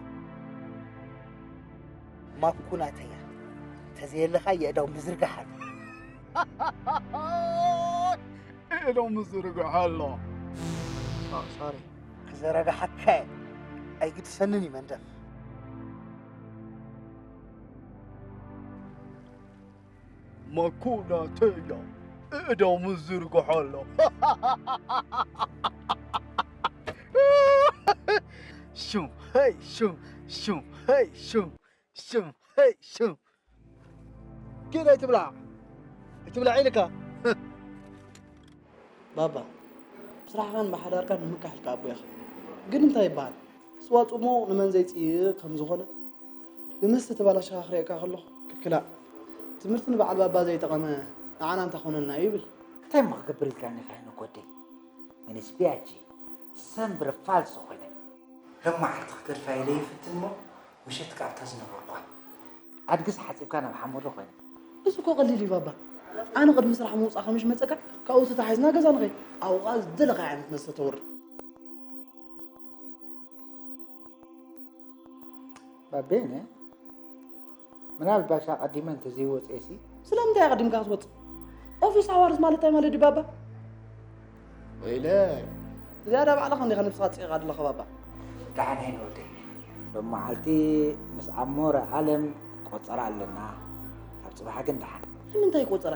ማኩ ናተያ። ተዘየለኻ የእዳው ምዝርጋሕ ኣሎ። እእዶ ምዝርግሖ ኣሎ። ሶ-፣ ሶሪ። ክዘረግሓካ እየ። ኣይግድሰንን እዩ መንደፍ። መኩናተያ እእዶ ምዝርግሖ ኣሎ። ሹም፣ ሄይ፣ ሹም፣ ሹም፣ ሄይ፣ ሹም። ሽም፣ ሄይ፣ ሽም። ኪድ ኣይትብላዕ። ኣይትብላዕ ኢልካ። ባባ፣ ብስራሕኻን ብሓዳርካን ንምካሕ ኢልካ ኣቦ ኢኻ። ግን እንታይ ይበሃል? ስዋ ጽሙቕ ንመን ዘይጽይእ ከም ዝኾነ፣ ብመስተ ተባላሽኻ ክርእየካ ከለኹ፣ ክክላእ። ትምህርቲ ንበዓል ባባ ዘይጠቐመ፣ ንዓና እንታይ ኮነና እዩ ይብል። እንታይ እሞ ክገብር ኢልካኒ ኢኻ ሄኖክ ወደይ? እኔስ ቢያጂ ሰምብረ ፋልሶ ኮይነ። ሎማዓልቲ ክገድፋ ኢለ ይፍትን እሞ፣ ምሸት ከኣ ኣብታ ዝነበርኳ ኣድግስ ሓጺብካ ናብ ሓመዶ ኮይነ። እዚ እኮ ቀሊል እዩ ባባ። ኣነ ቅድሚ ስራሕ ምውጻእ ከምሽ መጸካ፣ ካብኡ ተታሒዝና ገዛ ንኸይድ። ኣብኡ ከኣ ዝደለኻዮ ዓይነት መስተ ተውርድ። ባቤነ፣ ምናልባሽ ኣቐዲመ እንተዘይወፅኤሲ? ስለምንታይ ኣቐዲምካ ክትወፅእ? ኦፊስ ኣዋርስ ማለት እንታይ ማለት ድዩ ባባ? ወይለ። ዝያዳ ባዕልኻ እንዲኻ ነብስኻ ፅኢኻ ኣለኻ ባባ። ደሓን ሄን ወደይ። ሎም መዓልቲ ምስ ኣሞረ ኣለም ቆፀራ ኣለና። ካብ ፅባሕ ግን ደሓን። ንምንታይ ቆፀራ?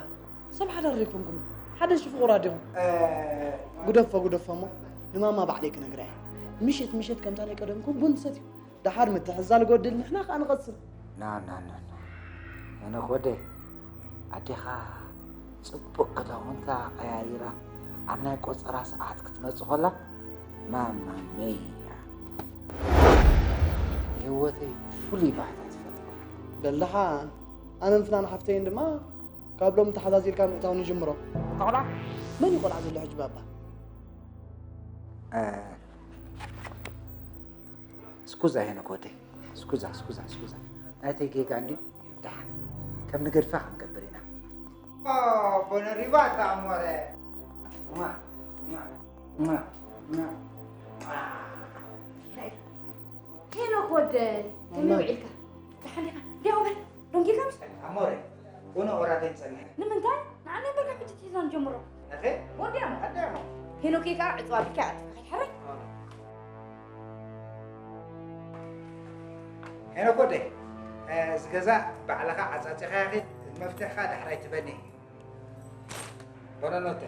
ሰብ ሓዳር ዘይኮንኩም? ሓደ ሽፉቕ ወራድ ኢኹም። እ- ግደፎ፣ ግደፎ እሞ ንማማ ባዕለይ ክነግራ እየ። ምሸት ምሸት ከምታ ናይ ቀደምኩም ቡን ትሰትዩ። ደሓር ምትሕዛል ጎድል፣ ንሕና ከኣ ንቐጽል። ና፣ ና፣ ና፣ ና። ሄኖክ ወደይ፣ ኣዴኻ ጽቡቕ ክዳውንታ ቀያይራ ኣብ ናይ ቆጸራ ሰዓት ክትመጽእ ከላ፣ ማማ ሚያ፣ ንህይወተይ ፍሉይ ባህታ ትፈጥር። በል ደሓን፣ ኣነን ፍናን ሓፍተይን ድማ ካብ ሎሚ ተሓዛዚርካ ምእታው ንጅምሮ። ቆልዓ? መን እዩ ቆልዓ ዘሎ ሕጂ ባባ? እ፣ ስኩዛ ሄኖክ ወደይ፣ ስኩዛ፣ ስኩዛ፣ ስኩዛ። ናተይ ጌጋ እንድዩ። ደሓን ከም ንገድፋ ክንገብር ኢና። ኦ፣ buon arrivato, amore. ሟ፣ ሟ፣ ሟ፣ ሟ። ሄኖክ ወደይ፣ ከመይ ውዒልካ? ደሓን ዲኻ? ዲያው በል፣ ደንጊኻ ምስ ኣሞረ፣ ቡን ወራደን ጸኒሐ። ንምንታይ? ንዓና እምበር ካብ ሕጂ ሒዝና ንጀምሮ። ነኸ? ወዲያሞ። ኣዲያሞ። ሄኖክ ከኣ ዕጽዋ ቢልካ ኣጥፋ ከይትሕረይ። ኣነ። ሄኖክ ወደይ፣ እ፣ እዚ ገዛ ባዕልኻ ዓጻጺኻ ኺድ፣ መፍትሕኻ ዳሕራይ ትበኒ። ቦነኖተ።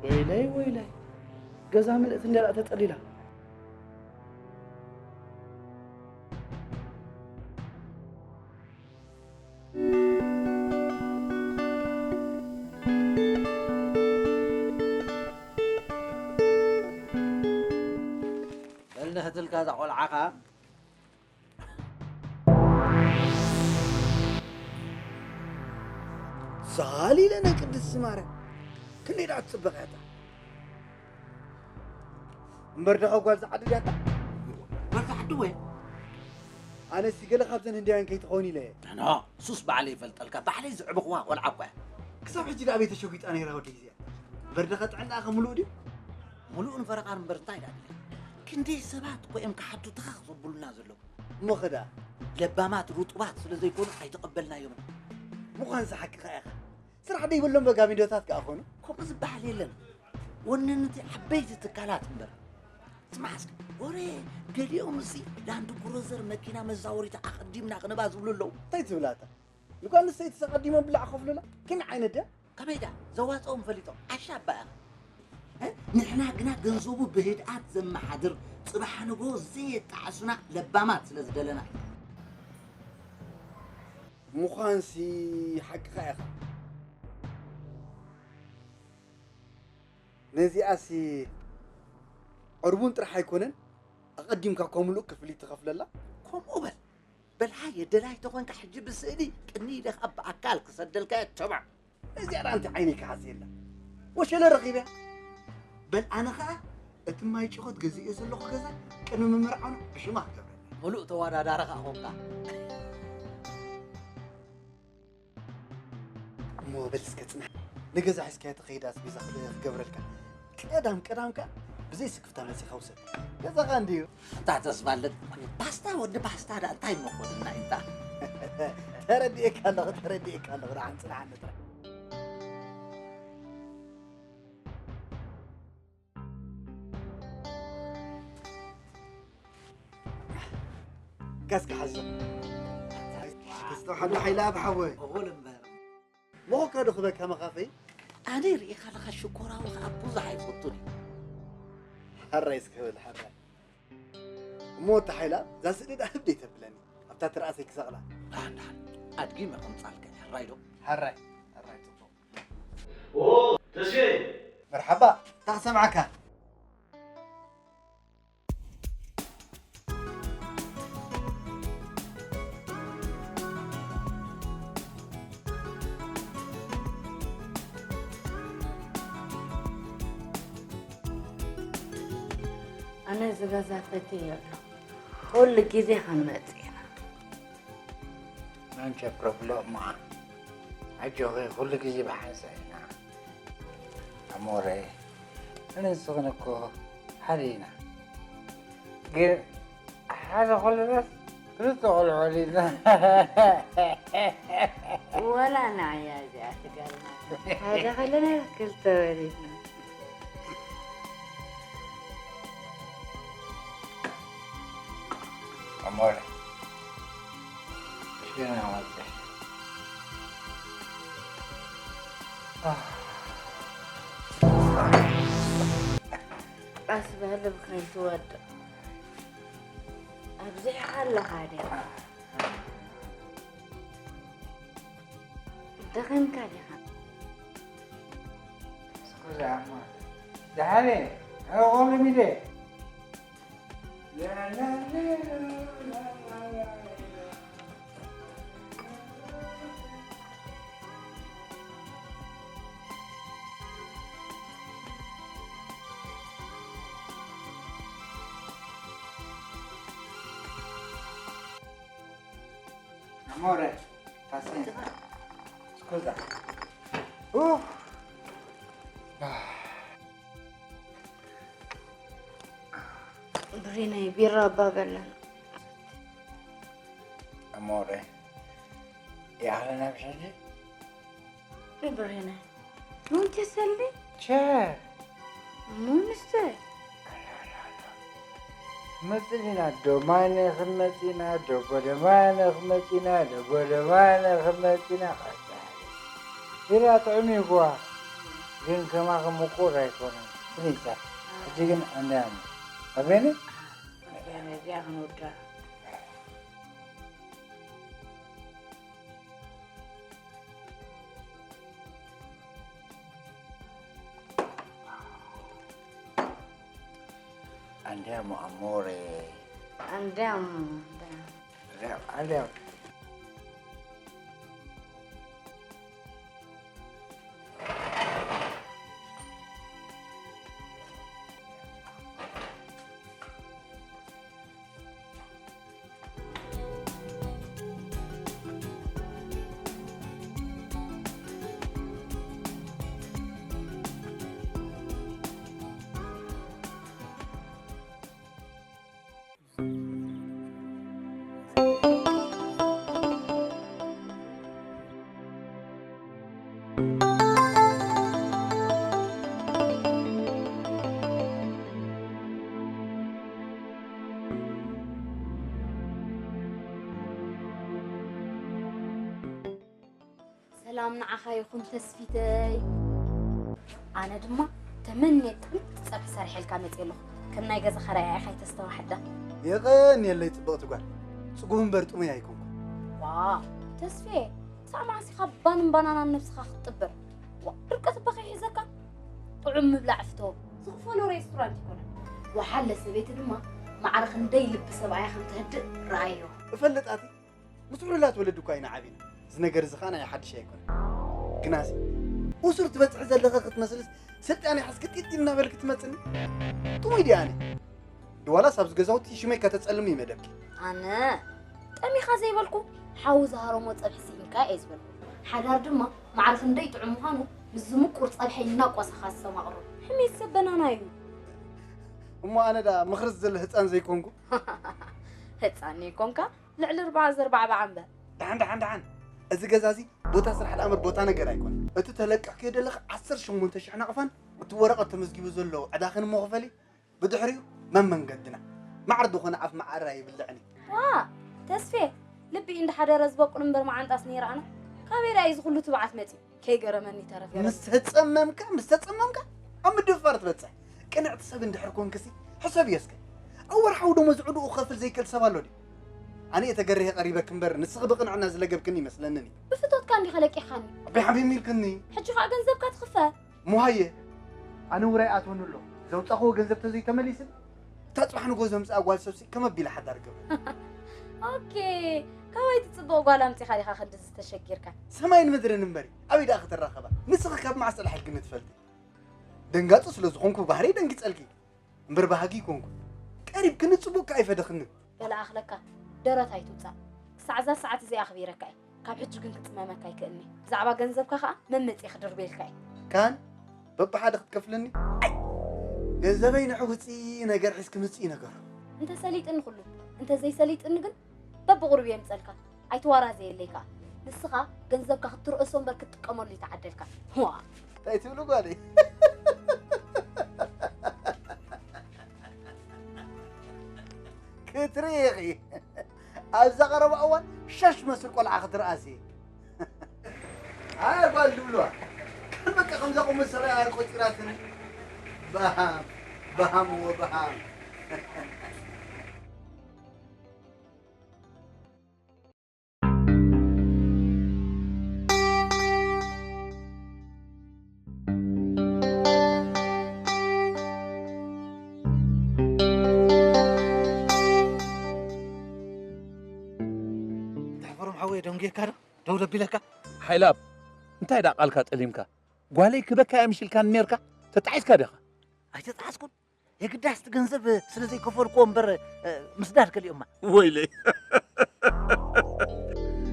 ወይለይ፣ ወይለይ። ገዛ ምልእቲ እንድያ ተጠሊላ። ዳሊለ ናይ ቅድስቲ ማርያም ክንደይ ደኣ ትጽበቕ እያ እታ። እምበር ደኸ ጓል ዝዓዲ ድያ እታ? ጓል ዝዓዲ ወይ? ኣነሲ ገለ ካብዘን ህንድያውያን ከይትኸውን ኢለ እየ። ኖ፣ ሱስ ባዕለይ ይፈልጠልካ፣ ባዕለይ ዝዕበኽዋ ቆልዓ እኳ እያ። ክሳብ ሕጂ ደኣ ኣበይ ተሸጒጣ ነይራ ወደይ እዚኣ? እምበር ደኸ ጥዕናኣ ከ ምሉእ ድዩ? ምሉእን ፈረቓን እምበር እንታይ ደኣ ድለ? ክንደይ ሰባት እኮ እዮም ክሓቱ ተኸኽ ዘብሉና ዘለዉ። እሞ ኸ ደኣ? ለባማት ርጡባት ስለ ዘይኮኑ ኣይተቐበልናዮምን። ምዃንሲ ሓቅኻ ኢኻ። ስራሕ ደይብሎም በጋሚዶታት ከኣ ኾኑ። ከምኡ ዝበሃል የለን። ወነንቲ ዓበይቲ ትካላት እምበር። ስማዕ እስኪ፣ ወረ ገሊኦም እዚ ላንድ ክሩዘር መኪና መዛወሪት ኣቐዲምና ክንባ ዝብሉ ኣለዉ። እንታይ ትብላ እታ? ንጓል ኣንስተይትስ ኣቐዲሞም ብላዕ ከፍሉላ? ከመይ ዓይነት ድያ? ከመይ ድያ? ዘዋፅኦም ፈሊጦም። ዓሻ ኣባ ኢኻ። እ? ንሕና ግና ገንዘቡ ብህድኣት ዘመሓድር፣ ፅባሕ ንግሆ ዘየጣዕሱና ለባማት ስለ ዝደለና እዩ። ምዃንሲ ሓቅኻ ኢኻ። ነዚኣሲ ዕርቡን ጥራሕ ኣይኮነን፣ ኣቐዲምካ እኳ ምሉእ ክፍሊት ትኸፍለላ። ከምኡ በል። በል ሃየ፣ ደላይ ተኾንካ ሕጂ ብስእሊ፣ ቅኒ ኢለ ኸኣ ብኣካል ክሰደልካ እየ፣ ተባዕ። እዚኣ ደኣ ኣንቲ ዓይነይ ክሓስየላ። ወሸለ ረኺበያ። በል ኣነ ኸኣ እቲ ማይ ጭኾት ገዚኤ ዘለኹ ገዛ ቅድሚ ምምርዓውና ብሽማ ክገብረላ። ምሉእ ተወዳዳሪ ኸኣ ኾንካ። እሞ በል እስከ ጽናሕ። ንገዛ ሒዝካዮ ተኸይድ ኣስቤዛ ክገብረልካ። ቀዳም ቀዳም ከኣ ብዘይ ስክፍታ መጺኻ ውሰድ። ገዛኻ እንድዩ። ኣታ ተስፋለት፣ ፓስታ ወዲ ፓስታ ደኣ እንታይ እሞ ኮንና ኢንታ? ተረዲኤካ ኣለኹ፣ ተረዲኤካ ኣለኹ። ደሓን ጽናሓኒ ጥራሕ። ጋስካ ሓዞ። ተስተውዓል ሓይላ ኣብ ሓወይ። እኹል እምበር። ሞኾካ ዶ ክበካ መኻፈይ? ኣነ ርኢኻ ኣለኻ ሽኮራዊ ኸኣ ብዙሕ ኣይፈቱን እዩ። ሓራይ እስከ በል ሓራይ። እሞ ወዲ ሓይላ፣ እዛ ስእሊ ደኣ ህብ ደይተብለኒ። ኣብታ ትርኣሰይ ክሰቕላ። ደሓን ደሓን። ኣድጊ መቐምጻልካ ሕራይ ዶ? ሓራይ። ሓራይ ጽቡቕ። ኦ፣ ተስፌ! መርሓባ፣ እንታይ ክሰምዓካ? ኣነ እዚ ገዛ ፈትየዮ ኣለኹ። ኩሉ ግዜ ክንመጽእ ኢና። ናንቸ ፕሮብሎማ። ኣጆኺ፣ ኩሉ ግዜ ብሓንሳእ ኢና። ኣሞረ፣ ኣነ ንስኽን እኮ ሓደ ኢና። ግን ሓደ ከለናስ ክልተ ቆልዑ ወሊድና። ወላ ንዓያ እዚኣ ትገርመኒ። ሓደ ከለና ክልተ ወሊድና። ኣሞረ፣ ሽና ወጽሕ። ቀስ በል ብኸይትወድቕ። ኣብዚሕኻ ኣለኻ ድያ? ደኺምካ ዲኻ? እስኩዛ እሞ። ደሓን እየ። ኣነ ክኸውን ኢለ። Amore, pazienza. Scusa. Uh. ብሬነይ ቢራ እባ በለን። ኣሞረ፣ ይኣኽለና ብሕጂ? ብሬነይ፣ ኑን ቴሰሊ? ቸ። ሙንስተ? መጽና ዶ ማነ ክመጽና፣ ዶ ጎደማነ ክመጽና፣ ዶ ጎደማነ ክመጽና፣ ቀጻሊ። ቢራ ጥዑም እዩ እኳ፣ ግን ከማኺ ምቁር ኣይኮነን። ፍሊታ። ሕጂ ግን እንድያም። ኣቤነ? ኣቤነ፣ እዚኣ ክንውዳ። Andiamo, amore. Andiamo, andiamo. Andiamo, andiamo. ሰላም ንዓኻ ይኹን ተስፊተይ። ኣነ ድማ ተመንየ ጥዕምቲ ጸብሒ ሰሪሐልካ መጽየ ኣለኹ። ከም ናይ ገዛኻ ረኣያ ኢኻ ኣይተስተዋሕዳ። የቐንየለይ ጽብቕቲ ጓል። ጽጉብ እምበር ጥሙይ ኣይኮንኩ። ዋ፣ ተስፌ፣ ክሳዕ መዓስ ኢኻ ባንን ባናናን ነብስኻ ክትጥብር? ዋ፣ ድርቀት እባ ከይሕዘካ። ጥዑም ምብላዕ ፍቶ። ዝኽፈሎ ሬስቶራንት ይኮነ። ወሓለ ሰበይቲ ድማ ማዕረ ክንደይ ልቢ ሰብኣያ ከም ተህድእ ረኣዮ። እፈልጥ ኣቲ፣ ምስ ውሑዳት ወለዲ እኳ ኢና ዓቢና። እዚ ነገር እዚ ኸኣ ናይ ሓድሽ ኣይኮነን። ግናሲ፣ እሱር ትበጽሒ ዘለኺ ክትመስልስ፣ ስልጣን ይሓዝኪ ጢጥ እናበልኪ ትመጽኒ? ጥሙይ ድየ ኣነ? ድዋላስ ኣብዚ ገዛውቲ ሽመይ ከተጸልሚ እዩ መደብኪ? ኣነ ጠሚኻ ዘይበልኩ፣ ሓዊ ዝሃረሞ ጸብሒ ስኢንካ እየ ዝበልኩ። ሓዳር ድማ ማዕረ ክንደይ ጥዑም ምዃኑ፣ ምስዚ ምቁር ጸብሐይ እናቆሰኻ ዝሰማቕሮ። ሕሜት ሰብ በናና እዩ። እሞ ኣነ ደኣ ምኽሪ ዝደሊ ህጻን ዘይኮንኩ? ህጻን ይኮንካ? ልዕሊ ኣርባዓ ዘርባዕባዕ እምበር። ደሓን፣ ደሓን፣ ደሓን። እዚ ገዛ እዚ ቦታ ስራሕ ደኣ እምበር ቦታ ነገር ኣይኮነን። እቲ ተለቂሕክዮ ዘለኺ ዓሰርተ ሸሞንተ ሽሕ ናቕፋን እቲ ወረቐት ተመዝጊቡ ዘሎ ዕዳኽን እሞ ክፈሊ፣ ብድሕሪኡ መመንገድና። ማዕር ዝኾነ ኣፍ መዓር ኣይብልዕን እዩ። ዋ፣ ተስፌ፣ ልቢ እንዳሓደረ ዝበቁል እምበር መዓንጣስ ነይራኣና። ካበይ ደኣ እዩ እዚ ኩሉ ትብዓት መጺኡ? ከይገረመኒ ይተረፍ። ምስ ተጸመምካ፣ ምስ ተጸመምካ ኣብ ምድፍፋር ትበጽሕ። ቅንዕቲ ሰብ እንድሕር ኮንክሲ፣ ሕሰብዮ እስከ። ኣብ ወርሓዊ ደሞዝ ዕድኡ ክኸፍል ዘይክእል ሰብ ኣሎ ድዩ? ኣነ እየ ተገሪሀ ቀሪበኪ እምበር፣ ንስኺ ብቅንዕና ዝለገብክኒ ይመስለንን እዩ። ብፍቶትካ እንዲኻ ለቂኻኒ። ኣቢ ሓሚም ኢልክኒ። ሕጂ ኸኣ ገንዘብካ ትኽፈ። ሙሃየ፣ ኣነ ውራይ ኣትወኒ ኣሎ። ዘውጻእክዎ ገንዘብ ተዘይተመሊስን፣ እታ ጽባሕ ንግሆ ዘምጽኣ ጓል ሰብሲ ከመ ኣቢለ ሓዳር ገብር? ኦኬ፣ ካባይ ትጽብቕ ጓል ኣምጺኻ ዲኻ ክንድዚ ዝተሸጊርካ? ሰማይን ምድርን እምበሪ፣ ኣበይ ደኣ ክትራኸባ? ንስኺ ካብ መዓስ ጸላሒልክኒ ትፈልጢ? ደንጋጺ ስለ ዝኾንኩ ብባህረይ ደንጊጸልኪ። እምበር ባህጊ ይኮንኩ። ቀሪብክኒ ጽቡቕ ከኣ ኣይፈደኽንን። በል ኣኽለካ፣ ደረት ኣይትውጻእ። ክሳዕ እዛ ሰዓት እዚኣ ኣኽቢረካ እየ። ካብ ሕጂ ግን ክጽመመካ ኣይክእልኒ። ብዛዕባ ገንዘብካ ከኣ መመጽየ ክድርብየልካ እየ። ካን በብሓደ ክትከፍለኒ? ኣይ! ገንዘበይ ንዕውጺ ነገር ሒዝኪ ምጺ ነገሩ። እንተ ሰሊጥኒ ኩሉ፣ እንተ ዘይሰሊጥኒ ግን በብቑሩብ የምጸልካ። ኣይትዋራዘየለይ ከኣ። ንስኻ ገንዘብካ ክትርእሶ እምበር ክትጥቀመሉ ይተዓደልካ። ዋ! እንታይ ትብሉ ጓለይ? ክትርኢ ኢኺ። ኣብዛ ቀረባ እዋን ሸሽ መስል ቆልዓ ክትርኣሲ። ኣይ ጓል ድብልዋ። ከም በቃ ከምዛ ቁም ሰብኣይ ኣር ቆጺራትኒ። በሃም፣ በሃም ወበሃም። ተሕፈሮም ሓወይ ደንጉየካ ዶ? ደው ደቢለካ? ሓይላብ፣ እንታይ ደኣ ቃልካ ጠሊምካ? ጓለይ ክበካ እያ ምሽ ኢልካኒ ኔርካ? ተጣዒስካ ዲኻ? ኣይተጣዓስኩን። የግዳስ እቲ ገንዘብ ስለ ዘይከፈልኩዎ እምበር፣ እ፣ ምስዳድ ከሊኦማ። ወይለይ።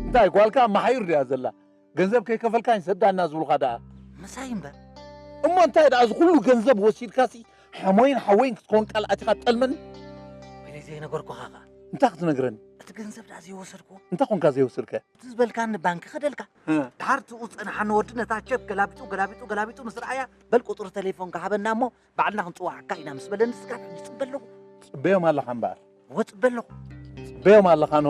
እንታይ ጓልካ መሓዩር ድያ ዘላ? ገንዘብ ከይከፈልካ ይንሰዳና ዝብሉኻ ደኣ? ምሳይ እምበር። እሞ እንታይ ደኣ እዚ ኩሉ ገንዘብ ወሲድካሲ ሓሞይን ሓወይን ክትከውን ቃል ኣቲኻ ትጠልመኒ? ወይለይ ዘይነገርኩኻ ኸኣ። እንታይ ክትነግረኒ? እቲ ገንዘብ ደኣ ዘይወሰድኩዎ። እንታይ ኮንካ ዘይወሰድካዮ? እቲ ዝበልካኒ ባንኪ ከደልካ። እ። ድሓር ትኡ ዝጸንሓኒ ወዲ ነታ ቸክ ገላቢጡ፣ ገላቢጡ፣ ገላቢጡ ምስ ረኣያ፣ በል ቁጽሪ ተሌፎንካ ሃበና እሞ ባዕልና ክንጽውዓካ ኢና ምስ በለኒ ስጋብ ሕጂ ጽበ ኣለኹ። ጽበዮም ኣለኻ እምበኣር። እወ ጽበ ኣለኹ። ጽበዮም ኣለኻ ኖ?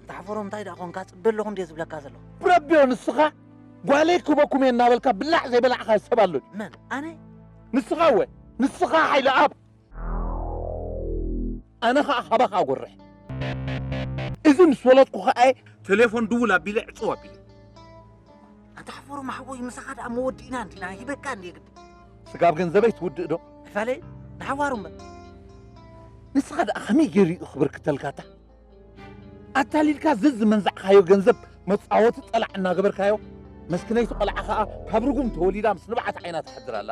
እንተ ሓፈሮም እንታይ ደኣ ኾንካ ጽበ ኣለኹ እንድየ ዝብለካ ዘለኹ። ብረቢዮ ንስኻ ጓለይ ክህበኩም እየ እናበልካ ብላዕ ዘይበላዕኻ ሰብ ኣሎ ድዩ? መን? ኣነ? ንስኻ እወ። ንስኻ ሓይለ ኣብ ኣነ ኸኣ ካባኻ ኣጎርሕ። እዚ ምስ ወለድኩ ኸኣ እየ ቴሌፎን ድውል ኣቢለ ዕጽው ኣቢለ። ኣንታ ሓፈሮም ሓወይ ምሳኻ ደኣ መወዲእና እንዲና ሂበካ እንድየ ግዲ። ስጋብ ገንዘበይ ትውድእ ዶ? ኣይፋለይ ንሓዋሩ እምበር። ንስኻ ደኣ ከመይ ገይሩ እዩ ክብርክተልካ እታ ኣታሊልካ ዝዝ መንዛዕካዮ ገንዘብ መጻወቲ ጸላዕ እናገበርካዮ፣ መስኪነይቲ ቆልዓ ኸኣ ካብ ርጉም ተወሊዳ ምስ ንብዓት ዓይና ትሓድር ኣላ።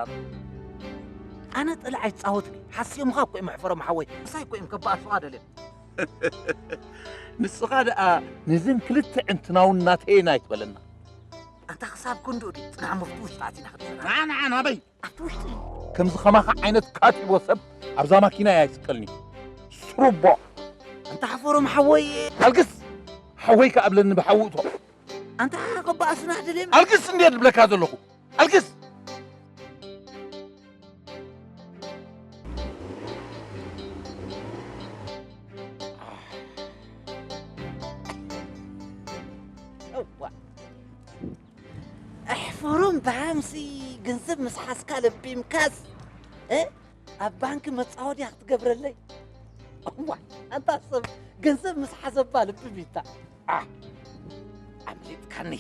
ኣነ ጸላዕ ኣይጻወትን እየ። ሓስዮምኻ እኮ እዮም ኣሕፈሮም ሓወይ። ምሳይ እኮ እዮም ከባኣሱኻ ደልዮም። ንስኻ ደኣ ነዘን ክልተ ዕንትናውን ናተየን ኣይትበለና። ኣንታ ክሳብ ክንድኡ ድዩ? ጽናሕ መፍቱ ውሽጢ ኣቲና ክትሰና። ንዓ፣ ንዓ፣ ናበይ? ኣብቲ ውሽጢ። ከምዚ ከማኻ ዓይነት ካቲቦ ሰብ ኣብዛ ማኪና እያ ይስቀልኒ። ስሩቦ። ኣንታ ሓፈሮም ሓወይ። ኣልግስ። ሓወይ ከኣ ብለኒ ብሓዊ እቶ። ኣንታ ከበኣሱና ደልየም ኣልግስ እንዴ ድብለካ ዘለኹ ኣልግስ። እዋ። ኣሕፈሮም ብሃምሲ ገንዘብ ምስ ሓዝካ ለቢምካስ፣ እ? ኣብ ባንክ መጻወድያ ክትገብረለይ? እዋ፣ ኣንታ ሰብ ገንዘብ ምስ ሓዘባ ልቢ ቢታ። ኣ፣ ኣምሊጥካኒ።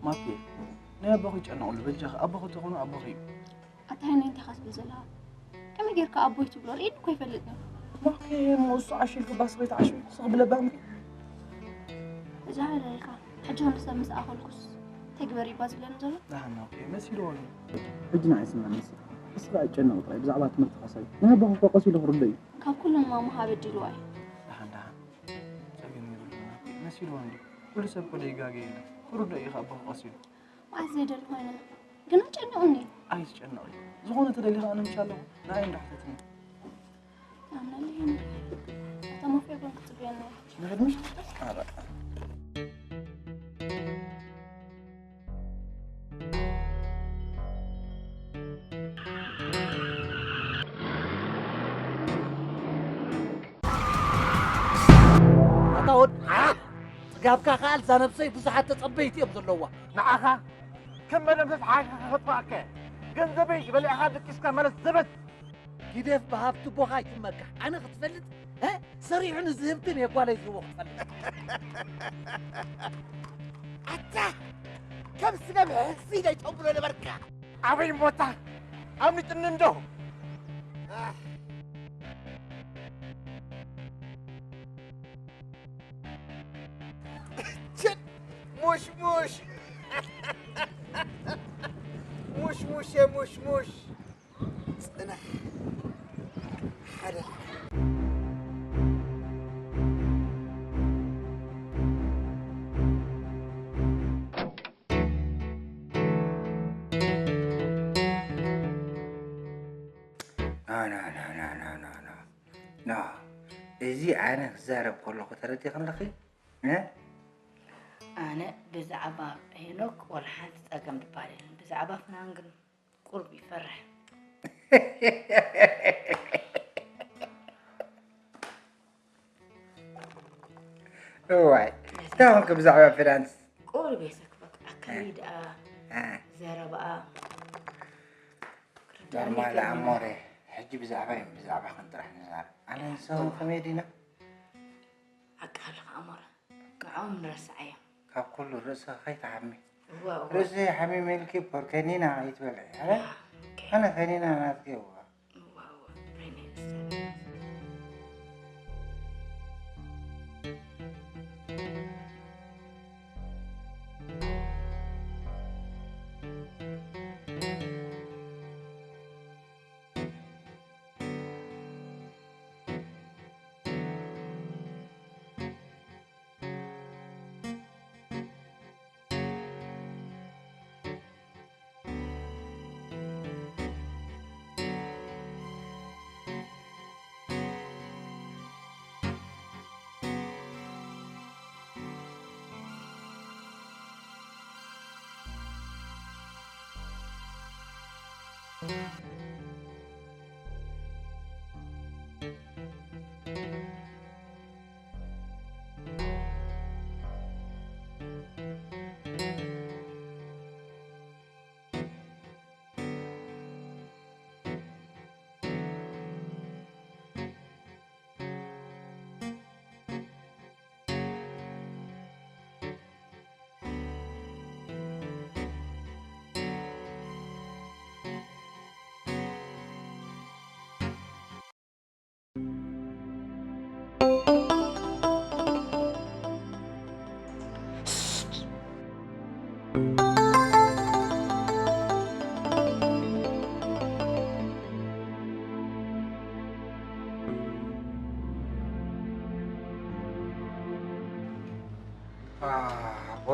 ማኪ፣ ናይ ኣቦኺ ጨነቕሉ በጃኺ፣ ኣቦኺ ተኾኑ ኣቦኺ እዩ። ኣታ ሃይነ እንታይ ኢኻ ትብል ዘለኻ? ከመይ ጌርካ ኣቦይ ትብሎ? ርእይኒ እኮ ኣይፈልጥን። ማኪ፣ እሞ እሱ ዓሽ ኢልኪ ባስኺ ተዓሽዊ፣ ስኺ ብለባምኪ። እዛ ሃይነ ኢኻ። ሕጂ ክንዲ ሰብ ምስ ኣኸልኩስ እንታይ ግበር እዩ እባ ዝብለኒ ዘሎ? ደሓን ማኪ፣ መሲልዎ እዩ። ሕጂ ንዓይ ስምዓኒ እስኪ። እስኻ ኣይጨነቕ ጥራይ፣ ብዛዕባ ትምህርትኻ ሰብ። ናይ ኣቦኺ እኮ ቀስ ኢሉ ክርድእ እዩ። ካብ ኩሎም ማማ ሃ በዲልዋ እዩ። ደሓን፣ ደሓን። ጸገም የብሉን ማኪ፣ መሲልዎ እንድዩ። ኩሉ ሰብ እኮ ደይጋገ የለን። ክርድእ እዩ ካብ ኣቦኺ ቀስ ኢሉ። መዓስ ዘይደሊ ኮይነ። ግን ኣጨኒቑኒ። ኣይትጨነቒ። ዝኾነ ተደሊኻ ኣነ ምሽ ኣለኹ። ንዓይ እንዳ ሕተትኒ። ኣምናለይ እንዲ። እታ ማፍያ ባንክ ትጽበየና እያ። ንቕድሚት? ኣረ። ኣታ ወድ፣ ዓ! ጽጋብካ ከኣ እዛ ነብሰይ ብዙሓት ተጸበይቲ እዮም ዘለዋ። ንዓኻ ከም መደምሰስ ሓይካ ከጥፋእካ እየ። ገንዘበይ በሊዕኻ ደቂስካ ማለት ዘበት። ግደፍ ብሃብቲ ቦኻ ኣይትመካሕ። ኣነ ክትፈልጥ፣ እ? ሰሪሑ ንዝህብትን የጓለይ ዝህቦ ክትፈልጥ። ኣታ! ከም ስገም ሕልፊ ደይተብሎ ነበርካ። ኣበይ እሞታ? ኣምሊጥኒ እንዶ። ችን! ሙሽሙሽ! ሙሽሙሽ፣ የሙሽሙሽ! ጽናሕ! ሓደ! ና፣ ና፣ ና፣ ና፣ ና፣ ና፣ ና። ኖ፣ እዚ ኣነ ክዛረብ ከለኹ ተረዲእኺ ኣለኺ? እ? ኣነ ብዛዕባ ሄኖክ ወላ ሓንቲ ጸገም ዝበሃል የለን። ብዛዕባ ፍናን ግን ቁሩብ ይፈርሕ። እዋይ፣ እንታይ ኾንኪ ብዛዕባ ፍናንስ? ቁሩብ የሰክፈክ። ኣካይድኣ፣ እ። ዘረባኣ፣ ክርድኣኒ ኖርማል ይገብር። ኣሞረ፣ ሕጂ ብዛዕባ፣ ብዛዕባኽን ጥራሕ ንዛረብ። ኣነ ንስኽን ከመይ ዲና? ሓቂ ኣለኻ ኣሞረ። ንዕኦም ንረስዓዮም። ካብ ኩሉ ርእስኺ ከይትሓሚ። እወ፣ እወ። ርእሰይ ሓሚመ ኢልኪ ፖር ከኒና ኣይትበልዒ፣ ኣረ? ያ፣ ኦኬ። ኣነ ከኒና ናትኪ እወ። እወ፣ እወ። ብሬነይ ንሳ።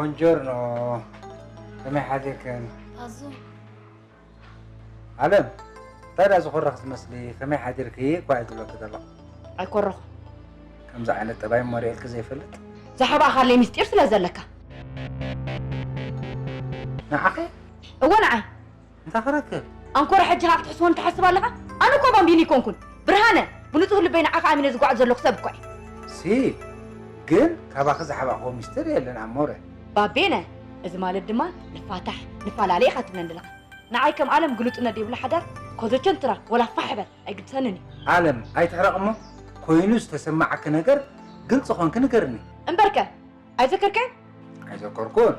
ቦንጆርኖ፣ ከመይ ሓዲርክን? ኣዙ። ኣለም፣ እንታይ ደኣ ዝኾረኽ ዝመስሊ? ከመይ ሓዲርኪ እኳ እየ ዝብለኪ ዘለኹ። ኣይኮረኹ። ከምዚ ዓይነት ጠባይ እሞ ሪኤልኪ ዘይፈልጥ። ዝሓባእኻለይ ምስጢር ስለ ዘለካ። ንዓኺ? እወ፣ ንዓይ። እንታይ ክረክብ? ኣንኮረ፣ ሕጂ ኸኣ ክትሕስቦን ትሓስብ ኣለኻ? ኣነ እኮ ባምቢኒ ኣይኮንኩን። ብርሃነ፣ ብንጹህ ልበይ ንዓኻ ኣሚነ ዝጓዓዝ ዘለኹ ሰብ እኮ እየ። ሲ፣ ግን ካባኺ ዝሓባእኽዎ ምስጢር የለን ኣሞረ። ባቤነ፣ እዚ ማለት ድማ ንፋታሕ፣ ንፈላለ ኢኻ ትብለኒ ዘለኻ። ንዓይ ከም ኣለም ግሉጽነት ዘይብሉ ሓዳር፣ ኮዘቸንትራ፣ ወላ ፋሕ በል፣ ኣይግድሰንን እዩ። ኣለም፣ ኣይትሕረቕ እሞ፣ ኮይኑ ዝተሰማዓኪ ነገር ግልጺ ኾንኪ ንገርኒ። እምበርከ፣ ኣይዘከርከን? ኣይዘከርኩን።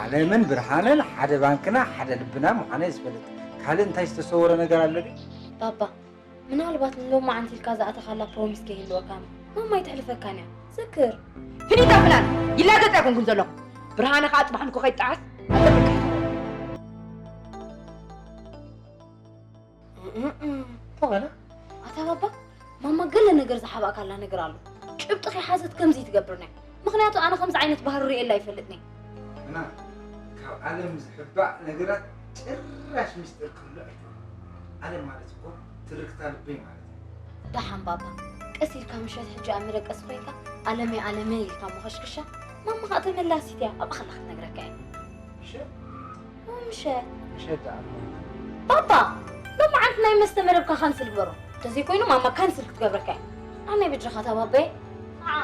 ኣለምን ብርሃንን ሓደ ባንክና፣ ሓደ ልብና ምዃነይ ዝፈልጥ። ካልእ እንታይ ዝተሰወረ ነገር ኣሎ ድዩ? ባባ፣ ምናልባት ንሎማዓንቲ ኢልካ ዝኣተኻላ ፕሮሚስ ከይህልወካ እሞ። ማማ ኣይተሕልፈካን እያ። ዝክር። ፍሊጣ ፍላን ይላገጽ ኣይኮንኩን ዘለኹ። ብርሃነ ከኣ ጽባሕ ንኮ ከይጠዓስ ኣጸቢቕካ ሕሰቦ። እንታይ በለ? ኣታ ባባ፣ ማማ ገለ ነገር ዝሓባእካላ ነገር ኣሎ። ጭብጢ ከይሓዘት ከምዚ ትገብርና። ምኽንያቱ ኣነ ከምዚ ዓይነት ባህሪ ርእየላ ኣይፈልጥን እየ። እና ካብ ዓለም ዝሕባእ ነገራት ጭራሽ ምስጢር ክህሉ ኣይትብል። ዓለም ማለት እኮ ትርክታ ልበይ ማለት እዩ። ደሓን ባባ፣ ቀስ ኢልካ ምሸት ሕጂ ኣብ መደቀሲ ኮይንካ ኣለመይ ኣለመይ ኢልካ ሞኸሽክሻ፣ ማማ ኸኣ ተመላሲት እያ፣ ኣብኣ ከላ ክትነግረካ እያ። ምሸት? ኦ፣ ምሸት። ምሸት ደኣ እሞ። ባባ፣ ሎማዓንቲ ናይ መስተ መደብካ ካንስል ግበሮ። እንተዘይኮይኑ ማማ ካንስል ክትገብረካ እያ። ኣነ ብድኻ እታ ባባየ። ዓ።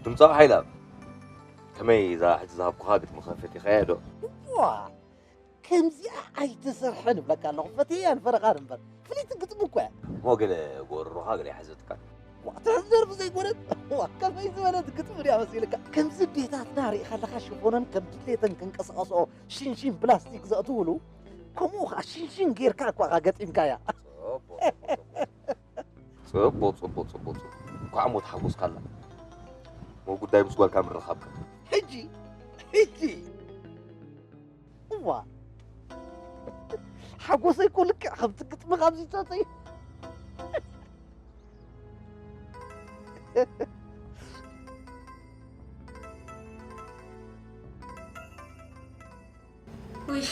ድምጻዊ ሓይላብ፣ ከመይ እዛ ሕጂ ዝሃብኩኻ ግጥሚ ከ ፈቲኻያ ዶ? እዋ፣ ከምዚኣ ኣይትሰርሐን እብለካ ኣለኹ። ፈትየያ ንፈረቓን እምበር። ፍልይቲ ግጥሚ እኮ እያ። እሞ ገለ ጎረሮኻ ገለ ይሓዘትካ? ዋ፣ ትሕዝ ደርፊ ዘይኮነት? ዋ፣ ከመይ ዝበለት ግጥሚ ድያ መሲልካ? ከምዚ ኣዴታትና ርኢኻ ኣለኻ ሽፎነን ከም ድሌተን ክንቀሳቐስኦ ሽንሽን ፕላስቲክ ዘእትውሉ፣ ከምኡ ኸዓ ሽንሽን ጌርካ እኳ ኢኻ ገጢምካያ። ጽቡቕ፣ ጽቡቕ፣ ጽቡቕ። ጽቡቕ፣ ጽቡቕ፣ ጽቡቕ። እንኳዕ እሞ ተሓጎስካላ። እሞ ጉዳይ ምስ ጓልካ ምርኻብካ። ሕጂ፣ ሕጂ። እዋ። ሓጎሰይ እኮ ልክዕ ከምቲ ግጥሚ ካብዚ ጸጸዩ። ውይ፣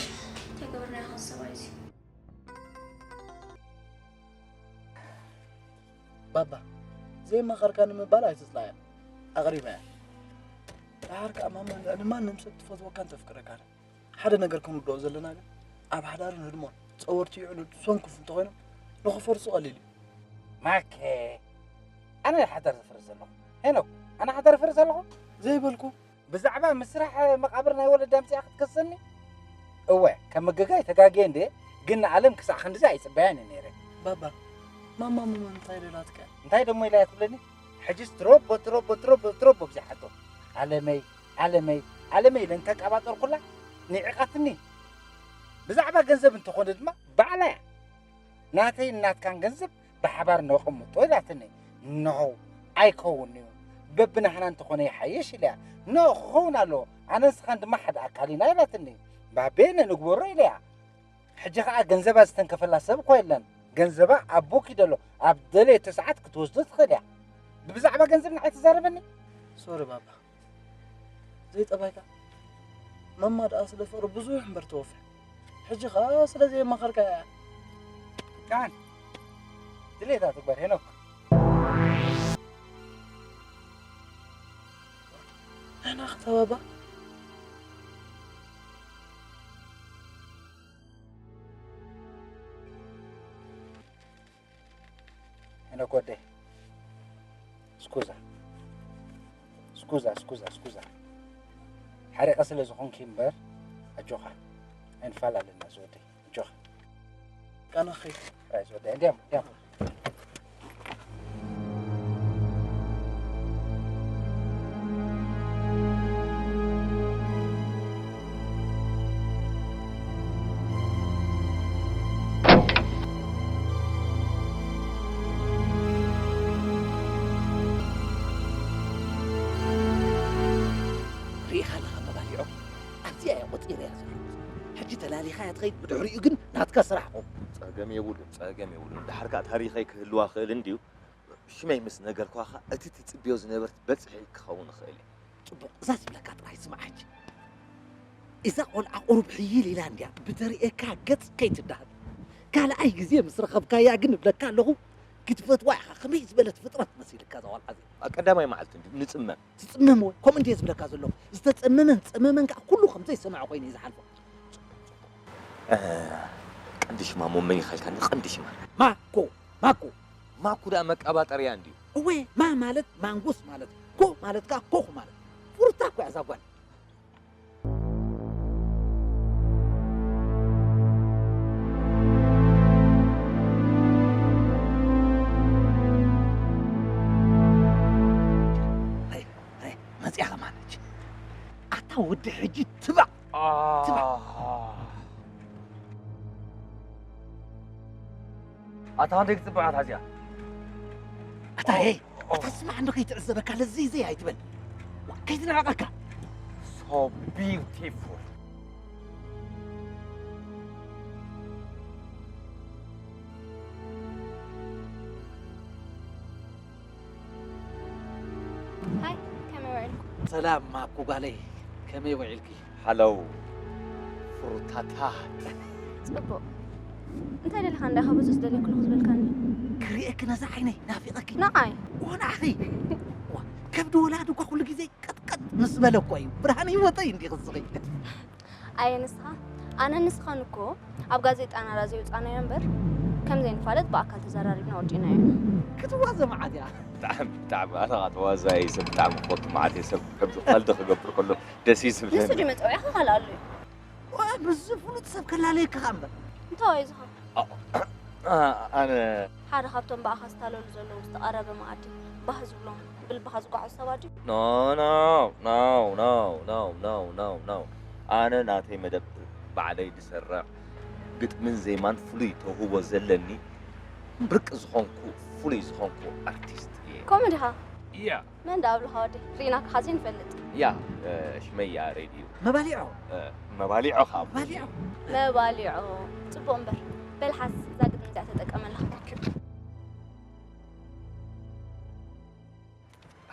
እንታይ ገበርና ይኾን ሰብኣይ እዚ? ባባ፣ ዘይማኸርካኒ ምባል ኣይትጽላእያ። ኣቕሪበያ። ደሓር ከኣ ማማ ልዕሊ ማንም ሰብ ትፈትወካን ተፍቅረካን። ሓደ ነገር ክንርድኦ ዘለና ግን፣ ኣብ ሓዳርን ህድሞን ጸወርቲ ይዕኑድ ሰንኩፍ እንተኾይኖም፣ ንኽፈርሱ ቀሊል እዩ። ማኬ፣ ኣነ ሓዳር ዘፍርስ ዘለኹ። ሄኖክ፣ ኣነ ሓዳር እፈርስ ኣለኹ? ዘይበልኩ። ብዛዕባ ምስራሕ መቓብር ናይ ወለዳ ኣምጺኣ ክትከሰኒ? እወ፣ ከም ምግጋይ ተጋግየ እንድየ፣ ግን ንኣለም ክሳዕ ክንድዚ ኣይጽበያን እየ ነይረ። ባባ፣ ማማ እሞ እንታይ ኢላትካ? እንታይ ደሞ ኢላ እያ ትብለኒ? ሕጂስ ትሮቦ፣ ትሮቦ፣ ትሮቦ፣ ትሮቦ ኣብዚሓቶ። ኣለመይ፣ ኣለመይ፣ ኣለመይ ኢለ እንተቀባጠርኩላ ንዒቓትኒ። ብዛዕባ ገንዘብ እንተኾነ ድማ ባዕላ እያ። ናተይን ናትካን ገንዘብ ብሓባር ነቐምጦ ኢላትኒ። ኖ፣ ኣይከውን እዩ። በብናህና እንተኾነ ይሓይሽ ኢለያ። ኖ፣ ክኸውን ኣለዎ። ኣነ ንስኻን ድማ ሓደ ኣካል ኢና ኢላትኒ። ባቤነ ንግበሮ ኢለያ። ሕጂ ኸኣ ገንዘባ ዝተንከፈላ ሰብ እኮ የለን። ገንዘባ ኣብ ቦኪ ደሎ፣ ኣብ ደለየቶ ሰዓት ክትወስዶ ትኽእል እያ። ብዛዕባ ገንዘብ ንዓይ ትዛረበኒ? ሶሪ ባባ። ዘይጠባይካ። ማማ ደኣ ስለ ፍቕሪ ብዙሕ እምበር ተወፍያ። ሕጂ ኸኣ ስለ ዘየማኸርካያ እያ። ቃል ድሌታ ትግበር ሄኖክ። ንሕና ኸ ባባ? ሄኖክ ወደይ፣ ስኩዛ፣ ስኩዛ፣ ስኩዛ፣ ስኩዛ። ሓሪቐ ስለ ዝኾንኪ እምበር፣ ኣጆኻ፣ ኣይንፈላለን ዝወደይ፣ ኣጆኻ። ቃና ኸይድ። ኣይ፣ ዝወደይ፣ እንዲያም፣ እንዲያም። ፈላሊኻያ ትኸይድ፣ ብድሕሪኡ ግን ናትካ ስራሕ ኹም። ጸገም የብሉን፣ ጸገም የብሉን። ድሓር ከኣ ታሪኸይ ክህልዋ ክእል እንድዩ። ሽመይ ምስ ነገርኳኻ፣ እቲ ትጽብዮ ዝነበርት በጽሒ ክኸውን ይኽእል እዩ። ጽቡቕ፣ እዛ ዝብለካ ጥራይ ስማዕ ሕጂ። እዛ ቆልዓ ቁሩብ ሕይል ኢላ እንድያ፣ ብተርእየካ ገጽ ከይትደሃል። ካልኣይ ግዜ ምስ ረኸብካያ ግን እብለካ ኣለኹ፣ ክትፈትዋ ኢኻ። ከመይ ዝበለት ፍጥረት መሲልካ እዛ ቆልዓ እዚኣ። ኣብ ቀዳማይ መዓልቲ እንድዩ ንጽመም። ትጽመም ወይ? ከምኡ እንድየ ዝብለካ ዘለኹ። ዝተጸመመን ጸመመን ከኣ ኩሉ ከም ዘይሰምዐ ኮይኑ እዩ ዝሓልፎ። እ፣ ቀንዲ ሽማ እሞ መን ይኸልካኒ? ቀንዲ ሽማ። ማኮ፣ ማኮ። ማኩ ደኣ መቀባጠርያ እንድዩ። እወ፣ ማ ማለት ማንጉስ ማለት፣ ኮ ማለት ከኣ ኮኽ ማለት። ፍሩታ እኮ እያ እዛ ጓል። ኣይ፣ ኣይ፣ መጺኣ ከማን ሕጂ። ኣታ ወዲ ሕጂ ትባዕ። ትባዕ። ኣታ ክንደይ ክትጽብቕ እያ እዚኣ? ኣታ፣ ሄይ፣ ኣታ ስማዕ፣ እንዶ ከይትዕዘበካ ለዘይ ዘይ ኣይትበል። ዋ፣ ከይትንዕቐካ። So beautiful. ሃይ፣ ከመይ ውዒልኩም? ሰላም ማኩ ጓለይ፣ ከመይ ውዒልኪ? ሃለው ፍሩታታት። ጽቡቕ። እንታይ ደሊኻ እንዳ ካብ ብዙ ዝደለኩ ኣለኹ ዝበልካኒ? ክርእየኪ ነዛ ዓይነይ ናፊቐኪ። ንዓይ? ኦ፣ ንዓኺ። ዋ፣ ከብዲ ወላዲ እኳ ኩሉ ግዜ ቀጥቀጥ ምስ በለ እኮ እዩ። ብርሃን ህይወተይ እንዲኺ እስኺ። ኣየ ንስኻ? ኣነን ንስኻን እኮ ኣብ ጋዜጣ ናራ ዘይውጻእናዮ እምበር፣ ከም ዘይንፋለጥ ብኣካል ተዘራሪብና ወዲእናዮ ኢና። ክትዋዘ መዓት እያ። ብጣዕሚ፣ ብጣዕሚ፣ ኣነ ኸዓ ተዋዛይ ሰብ ብጣዕሚ ክፈቱ መዓት እየ። ሰብ ከምዚ ቀልዲ ክገብር ከሎ ደስ እዩ ዝብለኒ። ንሱ ድዩ መጸውዒኻ ካልእ ኣሎ እዩ? ዋ፣ ምስዚ ፍሉጥ ሰብ ከላለየካ ኸኣ እምበር። እንታይ እዩ ዝኻ? ኣ-፣ ኣ-፣ ኣነ ሓደ ካብቶም ብኣኻ ዝታለሉ ዘለዉ ዝተቐረበ መኣዲ ባህ ዝብሎም ብልብኻ ዝጓዓዙ ሰባት ድዩ? ኖ፣ ኖ፣ ኖ፣ ኖ፣ ኖ፣ ኖ፣ ኖ፣ ኖ። ኣነ ናተይ መደብ ባዕለይ ዝሰርዕ፣ ግጥምን ዜማን ፍሉይ ተውህቦ ዘለኒ፣ ብርቂ ዝኾንኩ፣ ፍሉይ ዝኾንኩ ኣርቲስት እየ። ከምኡ ዲኻ? እያ። መን ደኣ ኣብልኻ ወደይ? ርኢናካ ኸኣ ዘይንፈልጥ። ያ፣ እ፣ ሽመይ ያሬድ እዩ። መባሊዖ። እ፣ መባሊዖ ኸኣ። መባሊዖ። መባሊዖ። ጽቡቕ እምበር፣ በል ሓስ እዛ ግጥሚ እዚኣ ተጠቀመላ።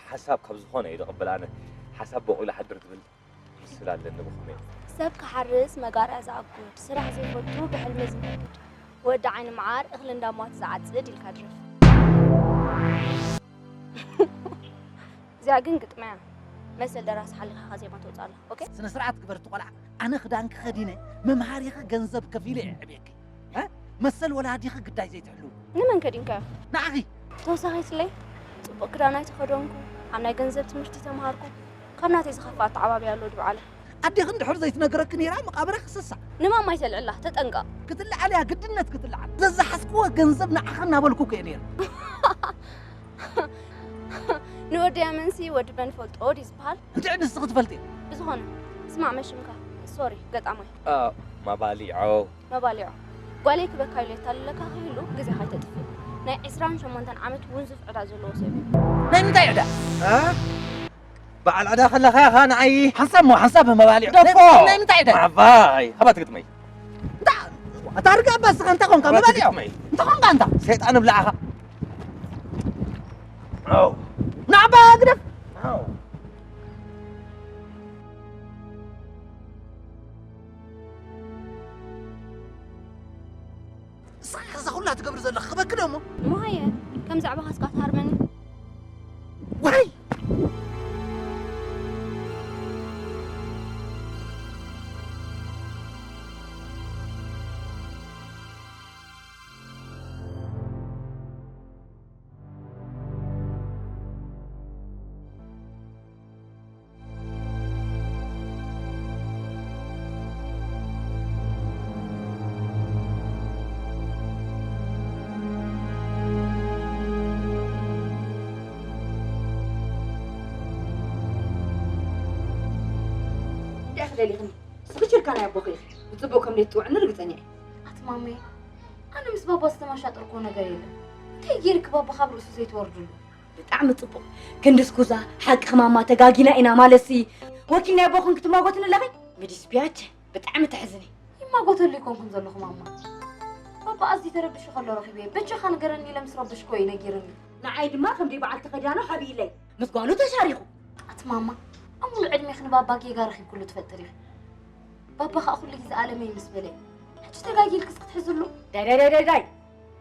ሓሳብ ካብ ዝኾነ እየ ዝቕበል ኣነ። ሓሳብ በቑሉ ሓድር ዝብል ምስላ ኣለኒ ብኸመይ? ሰብ ክሓርስ መጋርያ ዝኣጉድ፣ ስራሕ ዘይፈቱ ብሕልሚ ዝነግድ፣ ወዲ ዓይኒ መዓር እኽሊ እንዳሟት ዝዓጽድ ኢልካ ድረፍ። እዚኣ ግን ግጥመያ መሰል ደራሲ ሓሊኻ ዜማ ተውፅኣላ። ኦኬ? ስነ ስርዓት ግበር እቲ ቆልዓ። ኣነ ክዳንኪ ከዲነ መምሃሪኺ ገንዘብ ከፊለ እየ ዕብየኪ። እ? መሰል ወላዲኺ ግዳይ ዘይትሕልው። ንመን ከዲንካዮ? ንዓኺ። ተወሳኺ ስለይ ጽቡቕ ክዳን ኣይተኸደንኩ፣ ኣብ ናይ ገንዘብ ትምህርቲ ተምሃርኩ። ካብ ናተይ ዝኸፍእ ኣተዓባብያ ኣሎ ድዩ ዓለም? ኣዴኺ እንድሕር ዘይትነግረኪ ነይራ መቓብራ ክስሳ። ንማማ ኣይተልዕላ፣ ተጠንቀቕ። ክትለዓል እያ ግድነት ክትለዓል። ዘዝሓዝክዎ ገንዘብ ንዓኺ እናበልኩ እኮ እየ ነይረ። ንወዲ ያመንሲ ወዲ መን ፈልጦ ድዩ ዝበሃል? እንታይ ንስኺ ትፈልጢ? ብዝኾነ፣ ስማዕ መሽምካ። ሶሪ፣ ገጣማይ። ኣ፣ መባሊዖ። መባሊዖ። ጓለይ ክበካ ኢሉ የታልለካ ከይህሉ ግዜኻ ኣይተጥፍእ። ናይ ዕስራን ሸሞንተን ዓመት ውንዙፍ ዕዳ ዘለዎ ሰብ እዩ። ናይ ምንታይ ዕዳ? እ? በዓል ዕዳ ከለኻ ኢኻ ንዓይ። ሓንሳብ እሞ ሓንሳብ መባሊዖ። ደፎ! ናይ ምንታይ ዕዳ? ኣባይ፣ ሃባ ትግጥመይ። እንታ፣ ኣታ ርጋ ኣባ እስኻ እንታይ ኾንካ? ሃባ መባሊዖ። ትግጥመይ። እንታይ ኾንካ ኣንታ? ሰይጣን እብላዕኻ። ኣው። ንዓባ ግደፍ። ኣው። ንስኻ እዛ ኩላ ትገብር ዘለኻ ክበኪ ዶ እሞ? እሞ ሃየ፣ ከም ዛዕባኻ እስካ ትሃርመኒ። ዋይ! እንታይ ኢኺ ደሊኽኒ? ስኽችልካ ናይ ኣቦኺ ኢኺ። ብጽቡቕ ከም ዘይትጽውዕኒ ርግጸኛ እየ። ኣቲ ማመይ፣ ኣነ ምስ ባባ ዝተመሻጠርኩዎ ነገር የለን። እንታይ ጌርኪ ባባ ካብ ርእሱ ዘይትወርድሉ? ብጣዕሚ ጽቡቕ። ክንዲ ስኩዛ፣ ሓቅኺ ማማ፣ ተጋጊና ኢና ማለትሲ፣ ወኪል ናይ ኣቦኽን ክትማጎትኒ ኣለኺ? ምዲስ ቢያቸ፣ ብጣዕሚ ተሕዝኒ። ታጎተሉ ይኮንኩም ዘለኹም ማማ። ባባ ኣዝዩ ተረቢሹ ከሎ ረኺበ። በጃኻ ንገረኒ ኢለ ምስ ረበሽኮ እዩ ነጊርኒ። ንዓይ ድማ ከምዚ በዓልቲ ከዳኑ ሓቢእለይ ምስ ጓሉ ተሻሪኹ። ኣቲ ማማ፣ ኣብ ሙሉእ ዕድሜኺ ንባባ ጌጋ ረኺብክሉ ትፈልጢ ዲኺ? ባባ ኸኣ ኩሉ ግዜ ኣለመይ ምስ በለ፣ ሕጂ ተጋጊልክስ ክትሕዝሉ? ዳይ ዳይ ዳይ ዳይ ዳይ!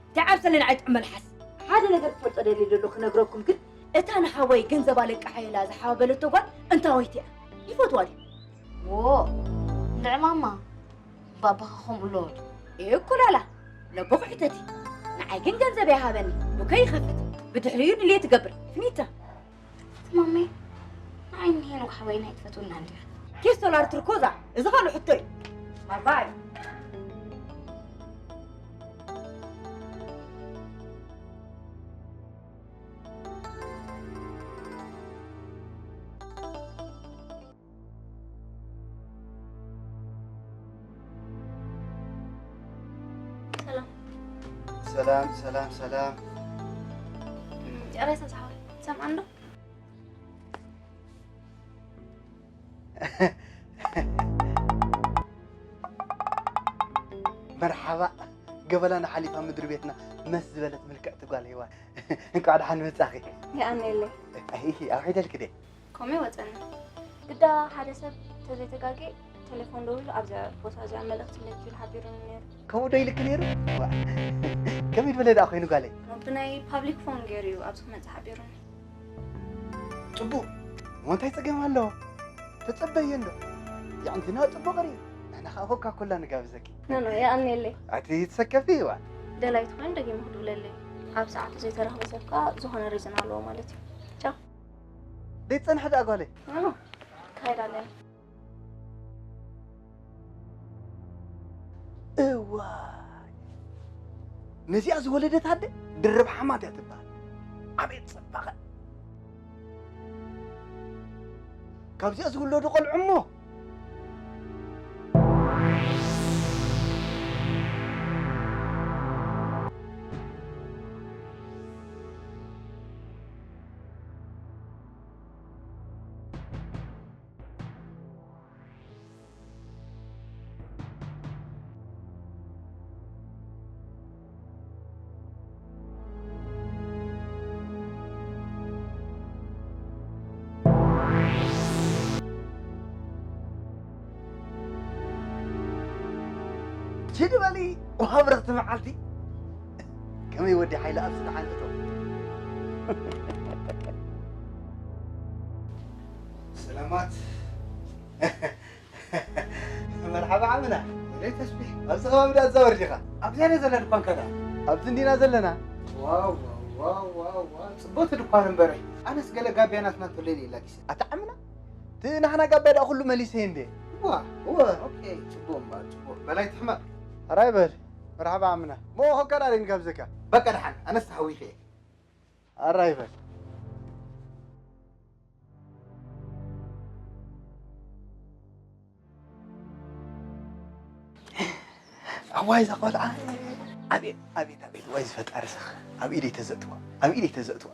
እንታይ ዓብሰለኒ ኣይጥዕም መልሓስ። ሓደ ነገር ክፈልጦ ደልየ ዘሎ ክነግረኩም፣ ግን እታ ንሓወይ ገንዘብ ኣለቃሓየላ ዝሓባበለቶ ጓል እንታወይቲ እያ። ይፈትዋ ድዩ? ዎ፣ እንድዒ ማማ፣ ባባኻ ከምኡ ኣለዎ ድዩ? እኩላላ፣ ነቦኹ ሕተቲ። ንዓይ ግን ገንዘብ ይሃበኒ፣ ዱከ ይኸፍት፣ ብድሕሪኡ ድልየት ትገብር። ፍኒታ። ማሜ፣ ንዓይ ንሄኖክ ሓወይና ኣይትፈትውና እንዲኻ? ኬስ ዶላር ትርኮዛ፣ እዚ ካልእ ሕቶ እዩ። ባባይ። ሰላም። ሰላም፣ ሰላም፣ ሰላም። ጨረሰ ዝሓወይ፣ ትሰምዓኒ ዶ? መርሓባ፣ ገበላና ሓሊፋ ምድሪ ቤትና መስ ዝበለት ምልክዕቲ ጓል ሄዋን። እንኳዕ ደሓን መጻኺ። ይኣነየለይ። ኣይ፣ ኣውሒደልኪ ደ? ኮሜ ወጸኒ። ግዳ ሓደ ሰብ ተዘይተጋጌ ቴሌፎን ደዊሉ ኣብዛ ቦታ እዚኣ መልእኽቲ ኣለኪ ኢሉ ሓቢሩኒ ነይሩ። ከምኡ ዶ ኢልኪ ነይሩ? ዋ፣ ከመይ ዝበለ ደኣ ኮይኑ ጓለይ? ብናይ ፓብሊክ ፎን ገይሩ እዩ ኣብዚ ክመጽእ ሓቢሩኒ። ጽቡቕ። እሞ እንታይ ጸገም ኣለዎ? ተጸበየ እንዶ። የዕንትና ጽቡቕ ርእ። ንሕና ኸኣ ኮካ ኮላ ንጋብዘኪ። ኖ፣ ኖ፣ የቐንየለይ። ኣቲ ትሰከፊ እዋ። ደላይት ኮይን ደጊሙ ክድውለለይ። ኣብ ሰዓቱ ዘይተረኽበ ሰብ ከኣ ዝኾነ ሪዝን ኣለዎ ማለት እዩ። ቻው። ደይትጸንሒ ደኣ ጓለይ። ኖ፣ ኖ። ካይድ ኣለና። እዋይ፣ ነዚኣ ዝወለደት ኣደ ድርብ ሓማት እያ ትበሃል። ኣቤት ጽባቐ! ካብዚኣ ዝውለዱ ቆልዑ እሞ ችድ በሊ፣ እዋ ብርኽቲ መዓልቲ። ከመይ ወዲ ሓይለ ኣብዚ ደሓን እቶ። ሰላማት። መርሓባ ዓምና። ወደይ ተስቢሕ። ኣብዚ ከባቢ ዳ ትዛወር ዲኻ? ኣብዚኣ ዶ ዘላ ድኳንካ ዳ? ኣብዚ እንዲና ዘለና። ዋው፣ ዋው፣ ዋው፣ ዋው፣ ዋው። ጽብቕቲ ድኳን እምበረ። ኣነስ ገለ ጋቢያ ናትና ትብለኒ የላ ጊሰ። ኣታ ዓምና? እቲ ናህና ጋቢያ ዳ ኩሉ መሊሰ እንዴ? እዋ። እወ። ኦኬ፣ ጽቡቕ እምበኣር፣ ጽቡቕ። በላይ ትሕመቕ። ኣራይ በል። መርሓባ ዓምና። ሞ ከከራሪን ጋብዘካ። በቃ ደሓን፣ ኣነስ ተሃዊኸ እየ። ኣራይ በል። ኣዋይ እዛ ቆልዓ። ኣቤት፣ ኣቤት፣ ኣቤት፣ ዋይ ዝፈጣሪ ሰኽ። ኣብ ኢደይ ተዘእትዋ፣ ኣብ ኢደይ ተዘእትዋ።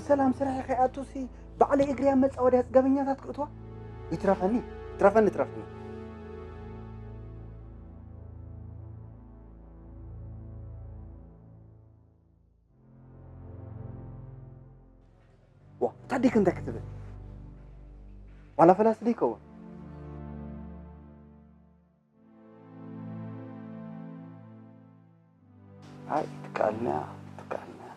ሰላም ስራሕ ከይኣቱሲ ባዕለይ እግሪ ኣብ መጻወድያ ጽገበኛታት ክእትዋ? ይትረፈኒ፣ ትረፈኒ፣ ትረፈኒ። ዋ፣ እታ ዲክ እንታይ ክትብል? ዋላ ፈላሲ ዲከ? ኣይ፣ ትከኣልና እያ፣ ትከኣልና እያ።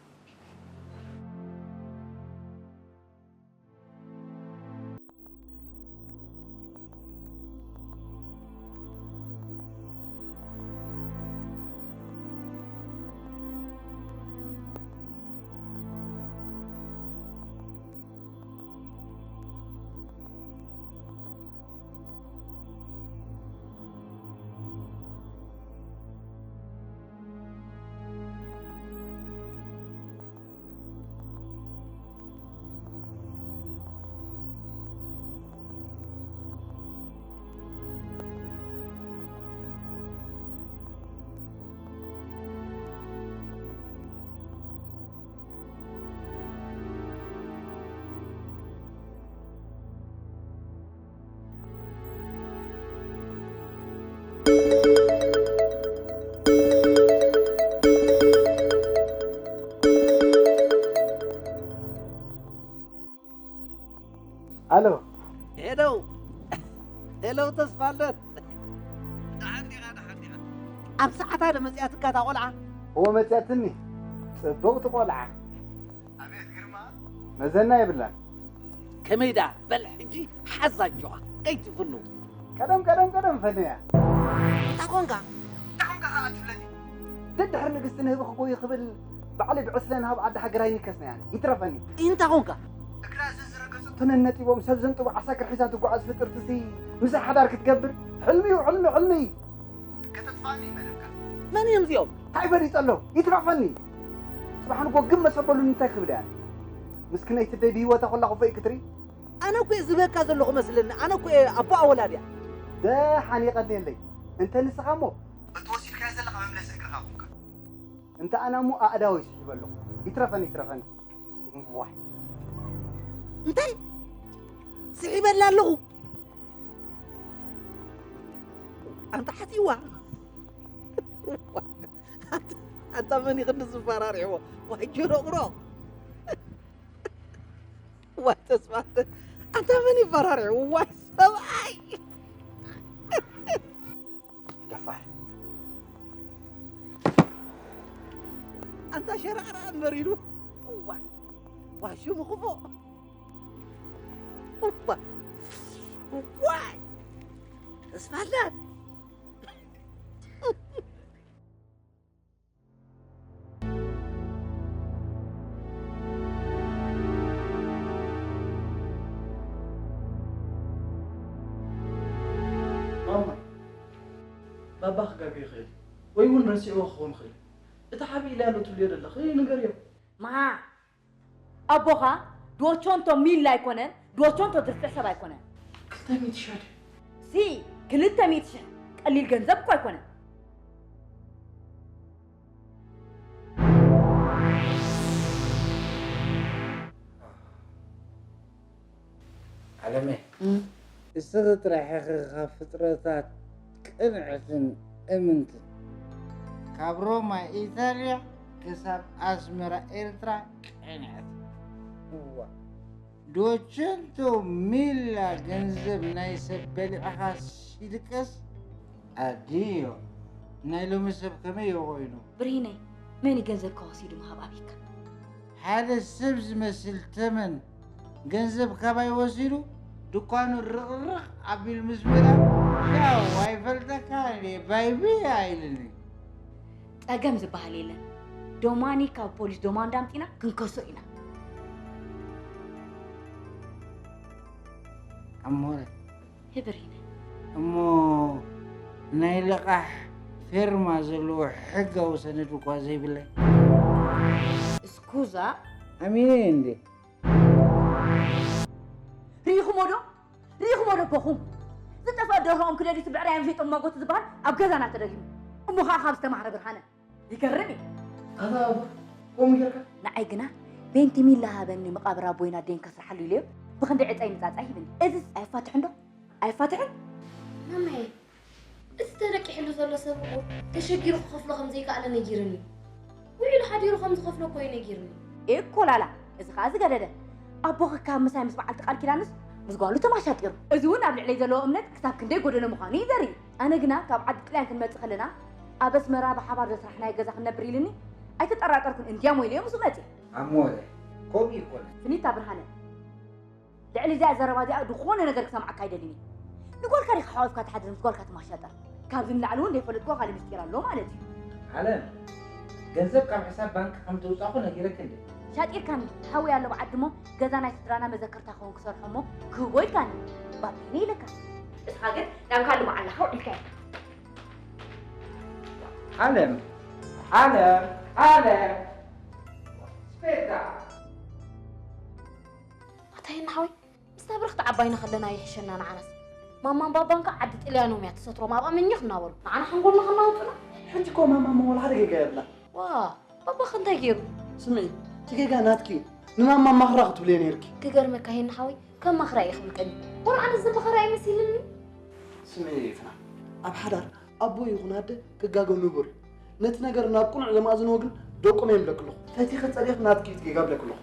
ኣሎ። ሄሎ፣ ሄሎ፣ ተስፋልደት። ደሓን ዲኻ? ደሓን ዲኻ? ኣብ ሰዓታ ዶ መጺኣትካ እታ ቆልዓ? እወ፣ መጺኣትኒ። ጽብቕቲ ቆልዓ። ኣቤት ግርማ። መዘና የብላን። ከመይ ደኣ? በል ሕጂ ሓዛ ኣጆኻ፣ ከይትፍኑ። ቀደም፣ ቀደም፣ ቀደም ፈነያ። እንታይ ኾንካ? እንታይ ኾንካ ኸኣ ትብለኒ? ደድሕሪ ንግስቲ ንህቢ ክጎዩ ክብል ባዕለይ ብዕስለ ንሃብ ዓዲ ሃገር ኣይንከስናያን። ይትረፈኒ። እንታይ ኾንካ? እግራ ዘዝረገጸቶ ነነጢቦም ሰብ ዘንጥቦ ዓሳክር ሒዛ ትጓዓዝ ፍጥርትሲ ምሳይ ሓዳር ክትገብር? ሕልሚ እዩ፣ ሕልሚ፣ ሕልሚ። ከተጥፋኒ መደብካ። መን እዮም እዚኦም? እንታይ ፈሊጠ ኣሎ? ይትረፈኒ። ጽባሕ ንጎ ግመ ሰበሉኒ እንታይ ክብል እየ ኣነ? ምስክነይቲ ደይ ብህይወታ ኮላ ክፎይ ክትርኢ? ኣነ እኮ እየ ዝብለካ ዘለኹ መስለኒ። ኣነ እኮ እየ ኣቦ ኣወላድያ። ደሓን የቐንየለይ። እንተ ንስኻ እሞ እቲ ወሲድካዮ ዘለኻ መምለሲ እግርኻ ኮንካ። እንተ ኣነ እሞ ኣእዳወይ ስሒበ ኣለኹ። ይትረፈኒ፣ ይትረፈኒ። ዋይ። እንታይ? ስሒበላ ኣለኹ። ኣንታ ሓቲዋ። ኣንታ፣ ኣንታ መን እዩ ክንዲ ዝፈራርዕዎ? ዋይ ጅሮቕሮቕ። ዋይ ተስፋ። ኣንታ መን ይፈራርዕዎ? ዋይ ሰብኣይ። ደፋር። ኣንታ ሸራዕራዕ እምበር ኢሉ። ዋይ። ዋይ ሽሙ ክፉእ። ዋይ። ዋይ። ተስፋ ኣላት። ማማ፣ ባባ ክጋገ ይኽእል እዩ፣ ወይ እውን ረሲዕዎ ክኸውን ይኽእል እዩ። እቲ ሓብእ ኢለ ኣሎ ትብልዮ ዘለኺ ንገርዮ። መሃ፣ ኣቦኻ ዶቸንቶ ሚል ኣይኮነን፣ ዶቸንቶ ድርፍዕ ሰብ ኣይኮነን። ክልተ ሚእቲ ሽሕ ድዩ? ሲ፣ ክልተ ሚእቲ ሽሕ ቀሊል ገንዘብ እኮ ኣይኮነን። ዓለመይ፣ እም። እስኺ ጥራሕ ኢኺ ካብ ፍጥረታት ቅንዕትን እምንትን። ካብ ሮማ ኢጣልያ ክሳብ ኣስመራ ኤርትራ ቅንዕቲ። እዋ፣ ዶቸንቶ ሚላ ገንዘብ ናይ ሰብ በሊዕኻስ ይድቀስ? ኣድዮ፣ ናይ ሎሚ ሰብ ከመይ እዩ ኮይኑ? ብርሂነይ፣ መን እዩ ገንዘብካ ወሲዱ ምሃብ ኣብይካ? ሓደ ሰብ ዝመስል ተመን ገንዘብ ካባይ ወሲዱ ድኳኑ ርቕርቕ ኣቢሉ ምስ መዳ፣ ሻው ኣይፈልጠካን እየ ባይቢ ኢሉኒ። ጸገም ዝበሃል የለን። ዶማኒ ካብ ፖሊስ ዶማንዳ ኣምጺና ክንከሶ ኢና። ኣሞረ። ህብሪነ። እሞ ናይ ልቓሕ ፌርማ ዘለዎ ሕጋዊ ሰነድ እኳ ዘይብለይ። እስኩዛ። ኣሚነ እንዴ? ርኢኹሞ ዶ? ርኢኹሞ ዶ ኣቦኹም? ዝጠፍአ ደርሆኦም ክደልዩ እቲ ብዕራዮም ሸይጦም ማጎት ዝበሃል ኣብ ገዛና ተደጊሙ። እሞ ኸዓ ካብ ዝተማህረ ብርሃነ። ይገርም እዩ። ኣታ ኣባ፣ ከምኡ ጌርካ? ንዓይ ግና ቤንቲሚን ለሃበኒ መቓብር ኣቦይና ደይን ከስርሓሉ ኢለዮ ብኽንዲ ዕፀይ ንፃፃይ ሂብኒ። እዝስ ኣየፋትሕን ዶ? ኣየፋትሕን? ማማየ፣ እቲ ተደቂሕሉ ዘሎ ሰብ እኮ ተሸጊሩ ክኸፍሎ ከም ዘይከኣለ ነጊርኒ እዩ። ውዒሉ ሓዲሩ ከም ዝኸፍሎ እኮ እዩ ነጊርኒ። ኤኮ ላላ፣ እዚ ኸኣ ዝገደደ። ኣቦኺ ካብ ምሳይ ምስ በዓልቲ ቃል ኪዳንስ ምስ ጓሉ ተማሻጢሩ። እዚ እውን ኣብ ልዕለይ ዘለዎ እምነት ክሳብ ክንደይ ጎደሎ ምዃኑ እዩ ዘርኢ። ኣነ ግና ካብ ዓዲ ጥልያን ክንመጽእ ከለና ኣብ ኣስመራ ብሓባር ዘስራሕናዮ ገዛ ክንነብር ኢልኒ ኣይተጠራጠርኩን። እንድያሞ ኢለዮ ምስኡ መጽየ። ኣሞለ፣ ከምኡ ይኮነ። ፍኒታ ብርሃነ፣ ልዕሊ እዚኣ ዘረባ እዚኣ ዝኾነ ነገር ክሰምዓካ ኣይደልን እየ። ንጓልካ ዲኻ ሓቒፍካ ትሓድር ምስ ጓልካ ትማሻጠር? ካብዚ ንላዕሊ እውን ዘይፈለጥክዎ ካልእ ምስጢር ኣሎ ማለት እዩ። ዓለም፣ ገንዘብ ካብ ሕሳብ ባንክ ከም ተውጻእኩ ነጊረኪ እንዴ? ሻጢርካኒ፣ ሓወይ ኣሎ ብዓዲ እሞ ገዛ ናይ ስድራና መዘክርታ ክኸውን ክሰርሖ እሞ ክህቦ ኢልካኒ። ባቢኒ ኢለካ። ንስኻ ግን ናብ ካልእ መዓላኻ ውዒልካዮ። ዓለም፣ ዓለም፣ ዓለም። ስፔታ። ኣታ ሄና ሓወይ፣ ምስታ ብርኽቲ ዓባይና ከለና ይሕሸና ንዓናስ። ማማን ባባን ከኣ ዓዲ ጥልያኖም እያ ትሰትሮም ኣብኣ መኘኽ እናበሉ ንዓና ሓንጎልና ከናውጡና። ሕጂ እኮ ማማ እሞ ወላ ሓደ ጌጋ የብላ። ዋ፣ ባባኸ እንታይ ገይሩ? ስምዒ፣ እቲ ጌጋ ናትኪ እዩ። ንማማ ማኽራ ክትብልዮ ነይርኪ። ክገርመካ ሄና ሓወይ፣ ከም ማኽራ እየ ክብል ቀኒ። ወላ ኣነ ዝመኸራ ኣይመሲልኒ። ስምዒ ይፍና፣ ኣብ ሓዳር ኣቦ ይኹን ኣደ ክጋገ ንቡር እዩ። ነቲ ነገር ናብ ቅኑዕ ዘማእዝንዎ ግን ደቆም እዮም ብለኪ ኣለኹ። ፈቲኺ ጸሊእኺ ናትኪ እዩ እቲ ጌጋ ብለኪ ኣለኹ።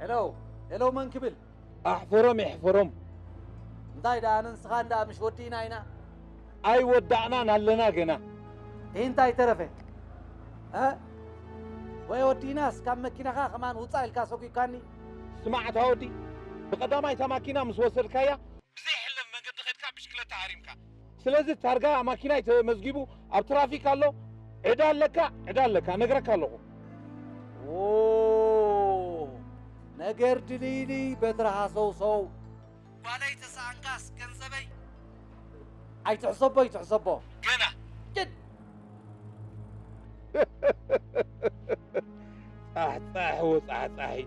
ሄሎ፣ ሄሎ፣ መን ክብል? ኣሕፈሮም የሕፈሮም። እንታይ ደኣ ንስኻ እንዳ ምሽ ወዲእና ኢና? ኣይወዳእናን ኣለና ገና። እንታይ ተረፈ? እ? ወይ ወዲእናስ ካብ መኪናኻ ከማን ውጻእ ኢልካ ሰጒግካኒ? ስማዕ እታ ወዲ፣ ብቐዳማይ እታ ማኪና ምስ ወሰድካያ ብዘይሕለፍ መንገዲ ኸድካ ብሽክለታ ሃሪምካ። ስለዚ ታርጋ ማኪናይ ተመዝጊቡ ኣብ ትራፊክ ኣሎ። ዕዳ ኣለካ፣ ዕዳ ኣለካ፣ ነግረካ ኣለኹ። ኦ፣ ነገር ድልይልይ በትሪ ሃሰውሰው። ጓለይ ተሰኣንካስ ገንዘበይ ኣይትሕሰቦ፣ ኣይትሕሰቦ። ገና። ጭድ። ጻሕጻሕ ወጻሕጻሒ፣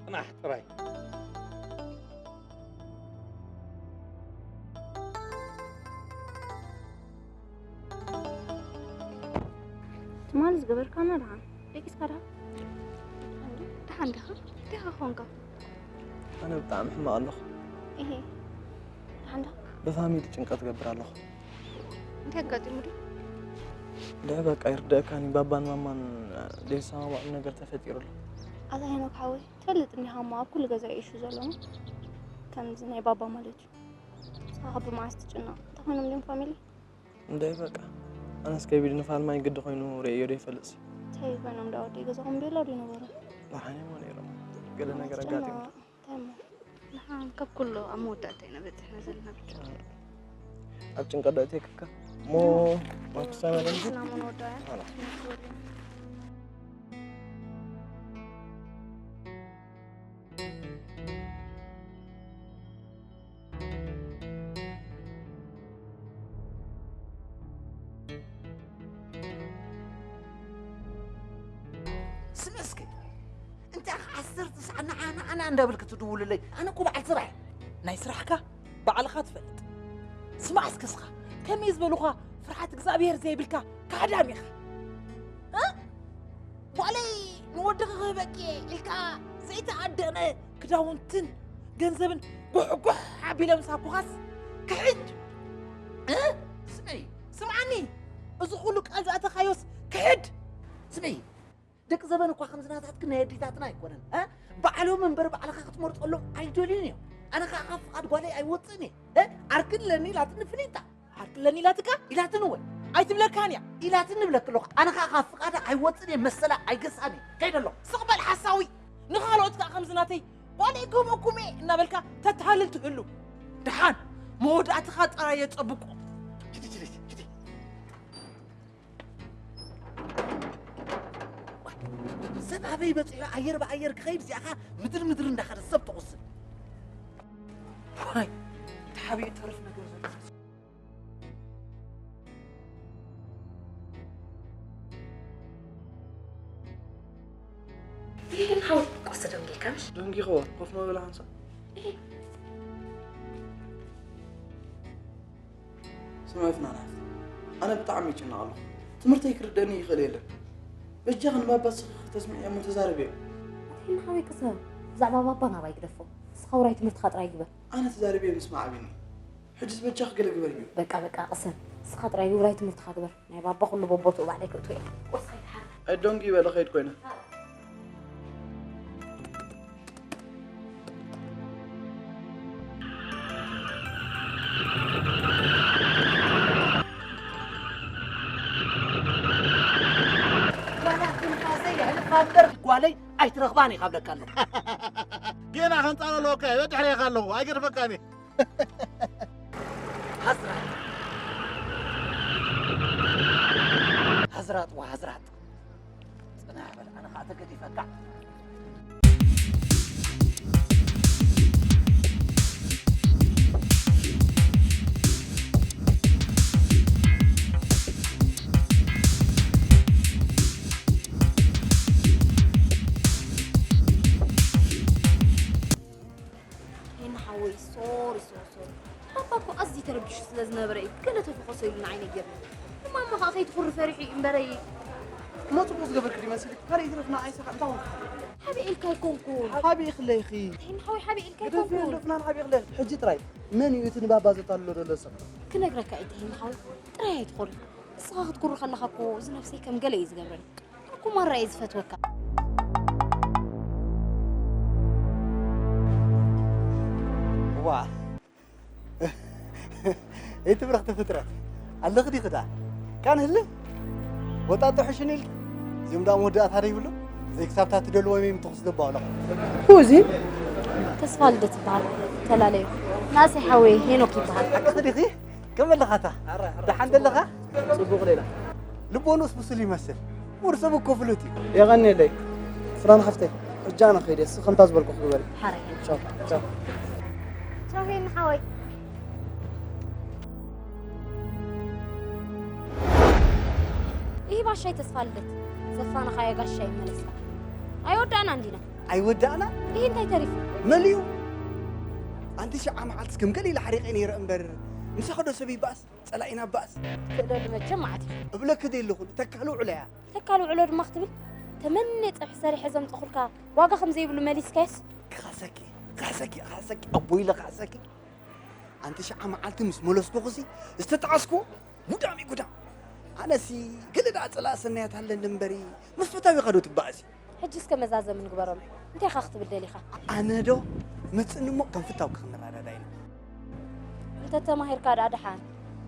ጽናሕ ጥራይ። ትማሊ ዝገበርካና ደሓን ደቂስካ ደሓን? ደሓን ዲኻ? እንታይ ኾንካ? ኣነ ብጣዕሚ ሕማቕ ኣለኹ። እሄ፣ ደሓን ዲኻ? ብፋሚሊ ጭንቀት እገብር ኣለኹ። እንታይ ኣጋጢሙ ድዩ? ድሕ በቃ ይርደአካኒ፣ ባባን ማማን ዘይሰማማዕሉ ነገር ተፈጢሩ ኣሎ። ኣታ ሄኖክ ሓወይ፣ ትፈልጥ እንዲኻ እሞ ኣብ ኩሉ ገዛ እዩ ኢሹ ዘሎ፣ ከምዚ ናይ ባባ ማለት እዩ። ንስኻ ካብ ብመዓስ ትጭነቕ? እንታይ ኮይኖም ድዮም ፋሚሊ? እንደ በቃ ኣነስ ከቢድ ንፋል ማይ ግዲ ኮይኑ ርእዮ ዶ ይፈልጥሲ? እንታይ ኮይኖም ዳ ወደይ ገዛኹም ቤላ ዶ ይነበሩ? ደሓን እዮም ነይሮም። ገለ ነገር ኣጋጢሙ። እንታይ እሞ? ደሓን ካብ ኩሉ ኣብ መወዳእታ ኢና በጺሕና ዘለና ብቻ። ኣብ ጭንቀት ዶ እተክካ? ሞ ማክሳና ደምዚ? ናሙን ወዳያ። ኣላ። ስሚ እስኪ፣ እንታይ ኸ ዓሰርተ ሰዓት ንዓ፣ ንዓና እንዳበልኪ ትድውልለይ? ኣነ እኮ በዓል ስራሕ እየ። ናይ ስራሕካ ባዕልኻ ትፈልጥ። ስማዕ እስኪ እስኻ፣ ከመይ ዝበሉኻ ፍርሃት እግዚኣብሔር ዘይብልካ ካሕዳም ኢኻ። እ? ጓለይ ንወድኺ ክህበኪ እየ ኢልካ ዘይተኣደነ ክዳውንትን ገንዘብን ጉሕጉሕ ኣቢለ ምስ ሃብኩኻስ ክሕድ? እ? ስምዒ፣ ስምዓኒ፣ እዚ ኩሉ ቃል ዝኣተኻዮስ ክሕድ? ስምዒ፣ ደቂ ዘበን እኳ ከምዚ ናታትክን ናይ ኣዴታትና ኣይኮነን፣ እ? ባዕሎም እምበር ባዕልኻ ክትመርጸሎም ኣይደልዩን እዮም። ኣነ ኸኣ ካብ ፍቓድ ጓለይ ኣይወጽእን እየ፣ እ? ዓርኪ ኣለኒ ኢላትኒ ፍሊጣ። ዓርኪ ኣለኒ ኢላትካ? ኢላትኒ ወይ? ኣይትብለካን እያ። ኢላትኒ እብለኪ ኣለኹ። ኣነ ኸኣ ካብ ፍቓዳ ኣይወጽእን እየ፣ መሰላ ኣይገስኣን እየ። ከይደ ኣለኹ። ስቕ በል ሓሳዊ። ንኻልኦት ከኣ ከምዚ ናተይ ጓለይ ክህበኩም እየ እናበልካ ተተሃልል ትህሉ። ደሓን መወዳእትኻ ጥራይ የጸብቆ። ችዲ፣ ችዲ፣ ችዲ። ሰብ ኣበይ በጺሑ ኣየር ብኣየር ክኸይድ እዚኣኻ ምድሪ ምድሪ እንዳኸደ ሰብ ትቑስል። ዋይ፣ ተሓቢኡ ተርፍ ነገር ዘሎ። ይህን ሓወይ ቁርሲ ደንጊካ ምሽ? ደንጊኽዎ፣ ኮፍ መበላ ሓንሳእ። ስምዒ ፍናን ሓፍቲ፣ ኣነ ብጣዕሚ ይጭነቕ ኣለኹ። ትምህርተይ ክርደኒ ይኽእል የለን። በጃኺ ንባባ ስኺ ክተስምዕዮ እሞ ተዛረብዮ። ኣታ ይህን ሓወይ ቅሰን፣ ብዛዕባ ባባ ናባይ ግደፎ። ንስኻ ውራይ ትምህርትኻ ጥራይ ግበር። ኣነ ተዛሪበ ምስማዕ ኣብዩኒ። ሕጅስ በጃኺ ገለ ግበርዮ። በቃ በቃ ቅሰን፣ ንስኻ ጥራይ ውራይ ትምህርትኻ ግበር። ናይ ባባ ኩሉ በቦትኡ ባዕለይ ክእትዎ እየ። ቁርሲ ከይትሓር። ኣይ ዶንጊ በለ ከይድ ኮይነ። ዋላ ትንፋሰይ የሕልፋ እምበር ጓለይ ኣይትረኽባን ኢኻ ብለካ ኣለኹ። ጌና ከንጻሎ ኣለዎ እኮ፣ በድሕሬኻ ኣለኹ፣ ኣይገድፈካን እየ። ሃዝራጥ። ሃዝራጥ ወሃዝራጥ። ጽናሕ በል፣ ኣነ ኸኣ ተገዲፈካ። ሄና ሓወይ፣ ሶሪ፣ ሶሪ፣ ሶሪ። ባባ እኮ ኣዝዩ ተረቢሹ ስለ ዝነበረ እዩ። ገለ ተፈኾሶ ኢሉ ንዓይ ነጊርኒ። እማማ ኸኣ ከይትኹሪ ፈሪሑ እዩ እምበረይ። እሞ ጽቡቕ ዝገበርክ ዶ ይመስልክ? ካልእ ይትረፍ ንዓይ ሰኻ እንታይ ኾንካ? ሓቢኤልካ ኣይኮንኩን። ሓቢእኽለይኺ። ሄና ሓወይ፣ ሓቢኤልካ ግደፊ ኣይኮንኩን። እንዶ ፍናን ሓቢእኽለይኺ። ሕጂ ጥራይ መን እዩ እቲ ንባባ ዘታልሎ ዘሎ ሰብ? ክነግረካ እየ ሄና ሓወይ። ጥራይ ኣይትኾሪ። ንስኻ ክትኩሪ ከለኻ እኮ እዚ ነብሰይ ከም ገለ እዩ ዝገብረኒ። እኩ ማራ እየ ዝፈትወካ። ዋ። እቲ ብርኽቲ ፍጥረት። ኣለኺ ዲኺ ደኣ? ካን ህልም? ወጣጦ ሕሽኒ ኢልኪ? እዚኦም ደኣ መወዳእታ ዶ ይብሉ? ዘይክሳብታ ትደልዎ ወይም ትኹስ ደባው ኣለኹ። ኩዚ? ተስፋ ልደት ይበሃል። ተላለዩ። ናእሰይ ሓወይ ሄኖክ ይበሃል። ሓቅኺ ዲኺ? ከመይ ኣለኻታ? ደሓን ደለኻ? ጽቡቕ ሌላ። ልቦኑስ ብሱል ይመስል። ሙር ሰብ እኮ ፍሉጥ እዩ። የቐንየለይ። ፍናን ሓፍተይ፣ ሕጂ ኣነ ኸይደ፣ እስኺ ከምታ ዝበልኩ ክግበሪ። ሓራይ። ቻው፣ ቻው። ቻው ሄኒ ሓወይ። ይህ ባሻይ ተስፋ ልደት፣ ዘፋንኻዮ ጋሻ ይመለስካ። ኣይወዳእናን ዲና? ኣይወዳእና? ይህ እንታይ ተሪፉ? መሊኡ። ኣንቲ ሽዓ መዓልትስ ከም ገለ ኢለ ሓሪቐ ነይረ እምበር፣ ምሳኺ ዶ ሰብ ይበኣስ? ጸላኢና ባእስ። ትኽእለሉ መቸም መዓት ኢኻ። እብለኪ ዶ ኣለኹ፣ ተካል ውዕሎ እያ። ተካል ውዕሎ ድማ ክትብል፣ ተመንየ ጸብሒ ሰሪሐ ዘምጸኹልካ ዋጋ ከም ዘይብሉ መሊስካዮስ? ክኸሰኪ፣ ክኸሰኪ፣ ክኸሰኪ፣ ኣቦይ ኢለ ክኸሰኪ። ኣንቲ ሽዓ መዓልቲ ምስ መለስኩኽሲ፣ ዝተጣዕስኩ ጉዳም እዩ ጉዳም። ኣነሲ ገለ ደኣ ጸላእ ሰናያት ኣለኒ እምበሪ፣ ምስ ፈታዊኻ ዶ ትባእሲ? ሕጂ እስከ መዛዘሚ ንግበረሉ። እንታይ ኢኻ ክትብል ደሊኻ? ኣነ ዶ መጽእኒ እሞ ከም ፍታውኪ ክንረዳዳ ኢና። እንተ ተማሂርካ ደኣ ደሓን።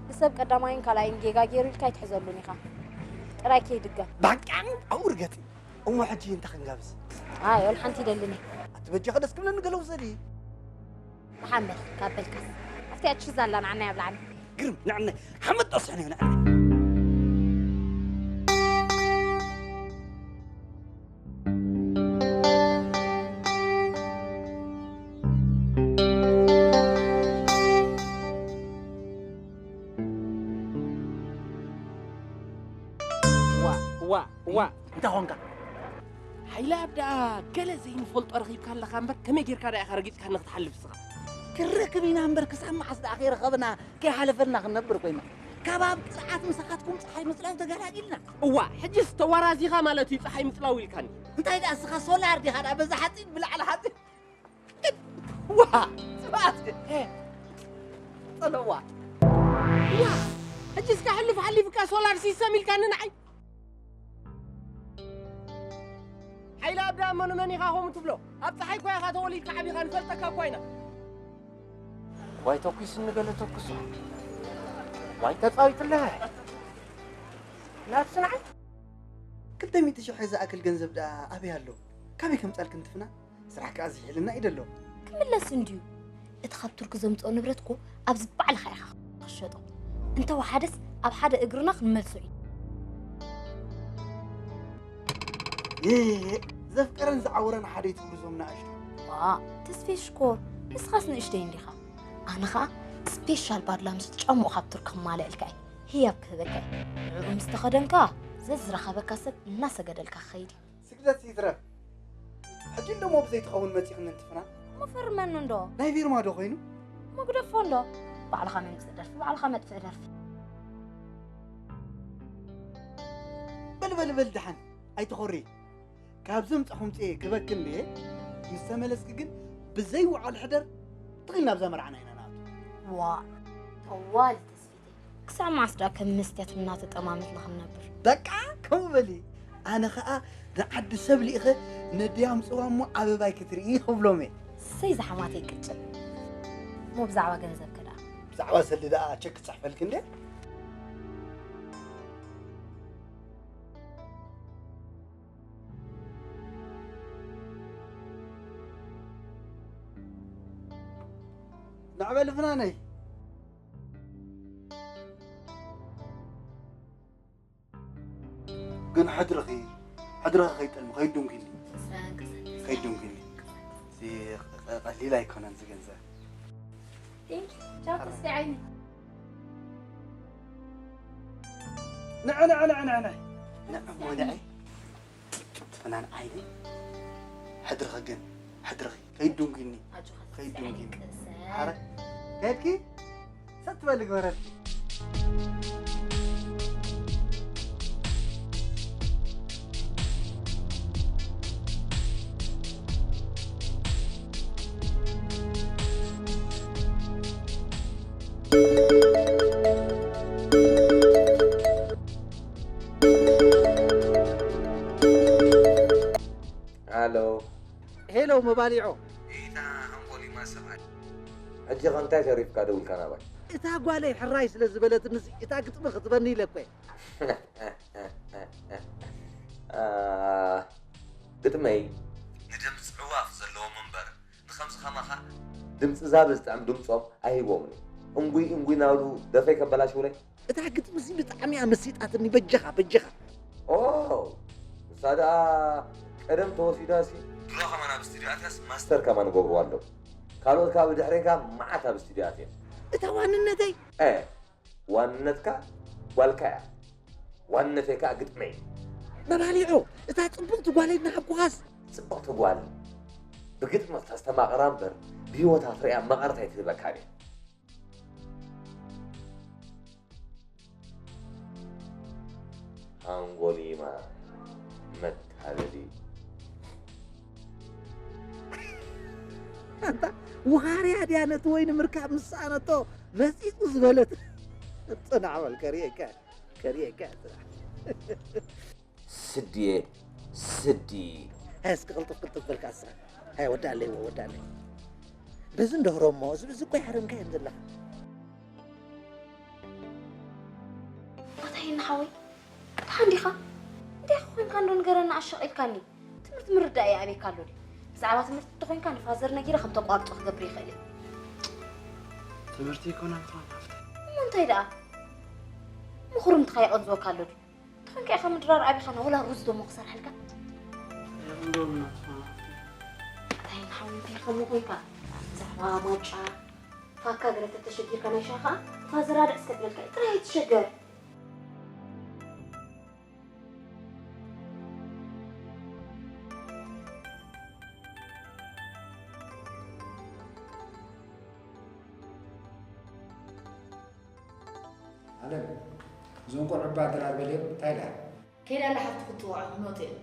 ንሰብ ቀዳማይን ካልኣይን ጌጋ ገይሩ ኢልካ ኣይትሕዘሉን ኢኻ። ጥራይ ከይድገም። ባንቃን ኣብኡ ርገጺ። እሞ ሕጂ እንታይ ክንጋብዝ? ኣይ፣ ወላ ሓንቲ ይደልን እየ። ኣቲ በጃኺ ደስ ክብለኒ ገለ ውሰዲ። ደሓን በል፣ ካብ በልካስ። ኣብቲ ኣትሽዛ ኣላ ንዓናይ ኣብልዓኒ። ግርም፣ ንዕናይ ሓመድ ጠስሕን እዩ ንዕናይ። ዋ፣ ዋ፣ ዋ። እንታይ ኾንካ? ሓይለ ኣብ ደኣ ገለ ዘይንፈልጦ ረኺብካ ኣለኻ እምበር፣ ከመይ ጌርካ ደኣ ኢኻ ረጊጽካኒ ክትሓልፍ እስኻ? ክንረክብ ኢና እምበር፣ ክሳብ መዓስ ደኣ ከይረኸብና፣ ከይሓለፈልና ክንነብር ኮይና? ካብ ኣብ ቅርዓት ምሳኻትኩም ጸሓይ ምጽላው ተገላጊልና። እዋ፣ ሕጅስ ተዋራዚኻ ማለት እዩ ጸሓይ ምጽላው ኢልካኒ። እንታይ ደኣ እስኻ ሶላር ዲኻ ደኣ በዛ ሓጺን ብላዕሊ ሓጺን? ዋ፣ ጽባሕ። ጸለዋ። ዋ፣ ሕጂ እስከ ሕሉፍ ሓሊፍካ ሶላር ሲስተም ኢልካኒ ንዓይ። ሓይለ ኣብ ደኣ መኑ መን ኢኻ ከምኡ ትብሎ? ኣብ ጸሓይ እኳ ኢኻ ተወሊድካ ዓቢኻ፣ ንፈልጠካ እኳ ኢና። ዋይ ተኩስኒ ገለ ተኩሱ። ዋይ ተጻዊትለ። ናብሲ ንዓይ። ክልተ ሚእቲ ሽሕ ዝኣክል ገንዘብ ደኣ ኣበይ ኣሎ? ካበይ ከምጻልክን ትፍና? ስራሕ ከኣ ዝሕልና ኢደ ኣሎ። ክምለስ እንድዩ። እቲ ካብ ቱርኪ ዘምጽኦ ንብረት እኮ ኣብዚ ባዕልኻ ኢኻ ክሸጦ። እንተ ወሓደስ ኣብ ሓደ እግርና ክንመልሶ እዩ። የ-፣ ዘፍቀረን ዝዓወረን ሓደ እዩ ትብሉ እዞም ንኣሽቱ። ዋ፣ ተስፌ ሽኮር፣ ንስኻስ ንእሽተይ እንዲኻ። ኣነ ኸኣ ስፔሻል ባድላ ምስ ጫምኡ ካብ ቱርኪ ክማልኣልካ እየ። ህያብ ክህበካ እየ። ንዕኡ ምስ ተኸደንካ፣ ዘዝረኸበካ ሰብ እናሰገደልካ ክኸይድ እዩ። ስግደት ይትረፍ። ሕጂ እንደሞ ብዘይትኸውን መጺኽኒ እንትፍና። እሞ ፈርመኒ እንዶ። ናይ ፊርማ ዶ ኮይኑ? እሞ ግደፎ እንዶ። ባዕልኻ መንግስቲ ደርፊ፣ ባዕልኻ መጥፍእ ደርፊ። በል፣ በል፣ በል፣ ደሓን ኣይትኾሪ። ካብዚ ምጻኹ ምጽኤ ክበኪ እንድየ። ምስ ተመለስኪ ግን ብዘይ ውዓል ሕደር ትኽእል ናብዛ መርዓና ኢና ንኣቱ። ዋእ፣ ጠዋሊ ተስፊተይ። ክሳብ መዓስ ደኣ ከም መስትያት እናተጠማመትና ክንነብር? በቃ ከምኡ በሊ። ኣነ ኸኣ ንዓዲ ሰብ ልኢኸ ነድያ ኣምጽዋ እሞ ኣበባይ ክትርኢ ክብሎም እየ። እሰይ ዝሓማተይ ቅጭን። እሞ ብዛዕባ ገንዘብከ ደኣ? ብዛዕባ ሰልዲ ደኣ ቸክ ክጽሕፈልኪ እንድየ። ንዕ በሊ ፍናነይ። ግን ሕድርኺ፣ ሕድርኺ ከይጠልሚ፣ ከይዱንኪኒ። ከይዱንኪኒ። እዚ ቀ-፣ ቀሊል ኣይኮነን እዚ ገንዘብ። Thank you። ቻው ተስፋ ዓይኒ። ንዕ፣ ንዕ፣ ንዕ፣ ንዕ፣ ንዕ። ንዕ እሞ ንዕ። ፍናን ዓይኒ። ሕድርኺ ግን፣ ሕድርኺ። ከይዱንኪኒ። ኣጆኻ ከይዱንኪኒ። ተስፋ። ኣረ፣ ከድኪ? ሰት በሊ ግበረልኪ። ሃሎ። ሄሎ መባሊዖ። እታ ሃንጎሊማ ሰብኣይ። ሕጂ ኸ እንታይ ተሪፍካ ደዊልካ ናባይ? እታ ጓለይ ሕራይ ስለ ዝበለትንስ እታ ግጥሚ ክትበኒ ኢለ እኮ እየ። አ፣ ግጥመይ ንድምፂ ዕዋፍ ዘለዎም እምበር ንኸምዚ ኸማኻ ድምፂ ዛብ ዝጥዕም ድምፆም ኣይህቦምን እዩ። እንጉይ እንጉይ ናብሉ ደፈይ ከበላሽውለይ። እታ ግጥሚ እዚ ብጣዕሚ እያ መሲጣትኒ፣ በጃኻ፣ በጃኻ። ኦ፣ ንሳ ደኣ ቀደም ተወሲዳ ሲ። ድሮ ከማን ኣብ ስቱድዮ ኣትያስ ማስተር ከማን ገብርዋ ኣለዉ። ካልኦት ከኣ ብድሕሬካ መዓት ኣብ ስቱድዮ ኣትየን። እታ ዋንነተይ? እ፣ ዋንነትካ ጓልካ እያ። ዋንነተይ ከኣ ግጥመይ። መባሊዖ፣ እታ ጽብቕቲ ጓለይ እናሃብኩኻስ። ጽብቕቲ ጓል ብግጥሚ ክተስተማቕራ እምበር ብህይወታ ክትርእያ መቐረት ኣይትህበካን እያ። ሃንጎሊማ መታለሊ። ኣንታ ውኻርያ ድያ ነቲ ወይኒ ምርካብ ምስ ሰኣነቶ መጺጹ ዝበለት? ጽናዕ በል ከርእየካ፣ ከርእየካ ጽናሕ። ስድየ፣ ስዲ። ሃይ እስኪ ቅልጥፍ ቅልጥፍ በልካ ኣስራ። ሃይ ወዳለይ፣ ወዳለይ። በዚ እንደህሮ እሞ፣ እዚ፣ እዚ እኮ ይሓረምካ እዮም ዘለኻ። ኣታ ሄና ሓወይ፣ ደሓን ዲኻ? እንታይ ኮንካ እንዶ ንገረና ኣሸቒልካኒ። ትምህርቲ ምርዳእ ይኣብየካ ኣሎ ድዩ? ብዛዕባ ትምህርቲ እንተኾይንካ ንፋዘር ነጊረ ከም ተቋርጾ ክገብር ይኽእል እየ። ትምህርቲ ኣይኮነን ፍራን ሓፍተይ። እሞ እንታይ ደኣ? ምኹርምትኻ ይቐንዝወካ ኣሎ ድዩ? እንተኾንካ ኢኻ ምድራር ኣቢኻና ወላ ሩዝ ዶ እሞ ክሰርሐልካ? ኣይቕንዘወና ፍራን ሓፍተይ። እንታይ ንሓው እንታይ ከምኡ ኮንካ? ብዛዕባ ማጫ ፋካ ገለ ተተሸጊርካ ናይ ሻኻ ፋዘር ኣድዕ እስከ ትበልካ ጥራይ ኣይትሸገር። ኣለም፣ እዞም ቆልዑ እባ ድራር በልዮም፣ እንታይ ደኣ? ከይዳ ኣላ ሓፍቲ ክትጥውዖ፣ ክመጹ እዮም።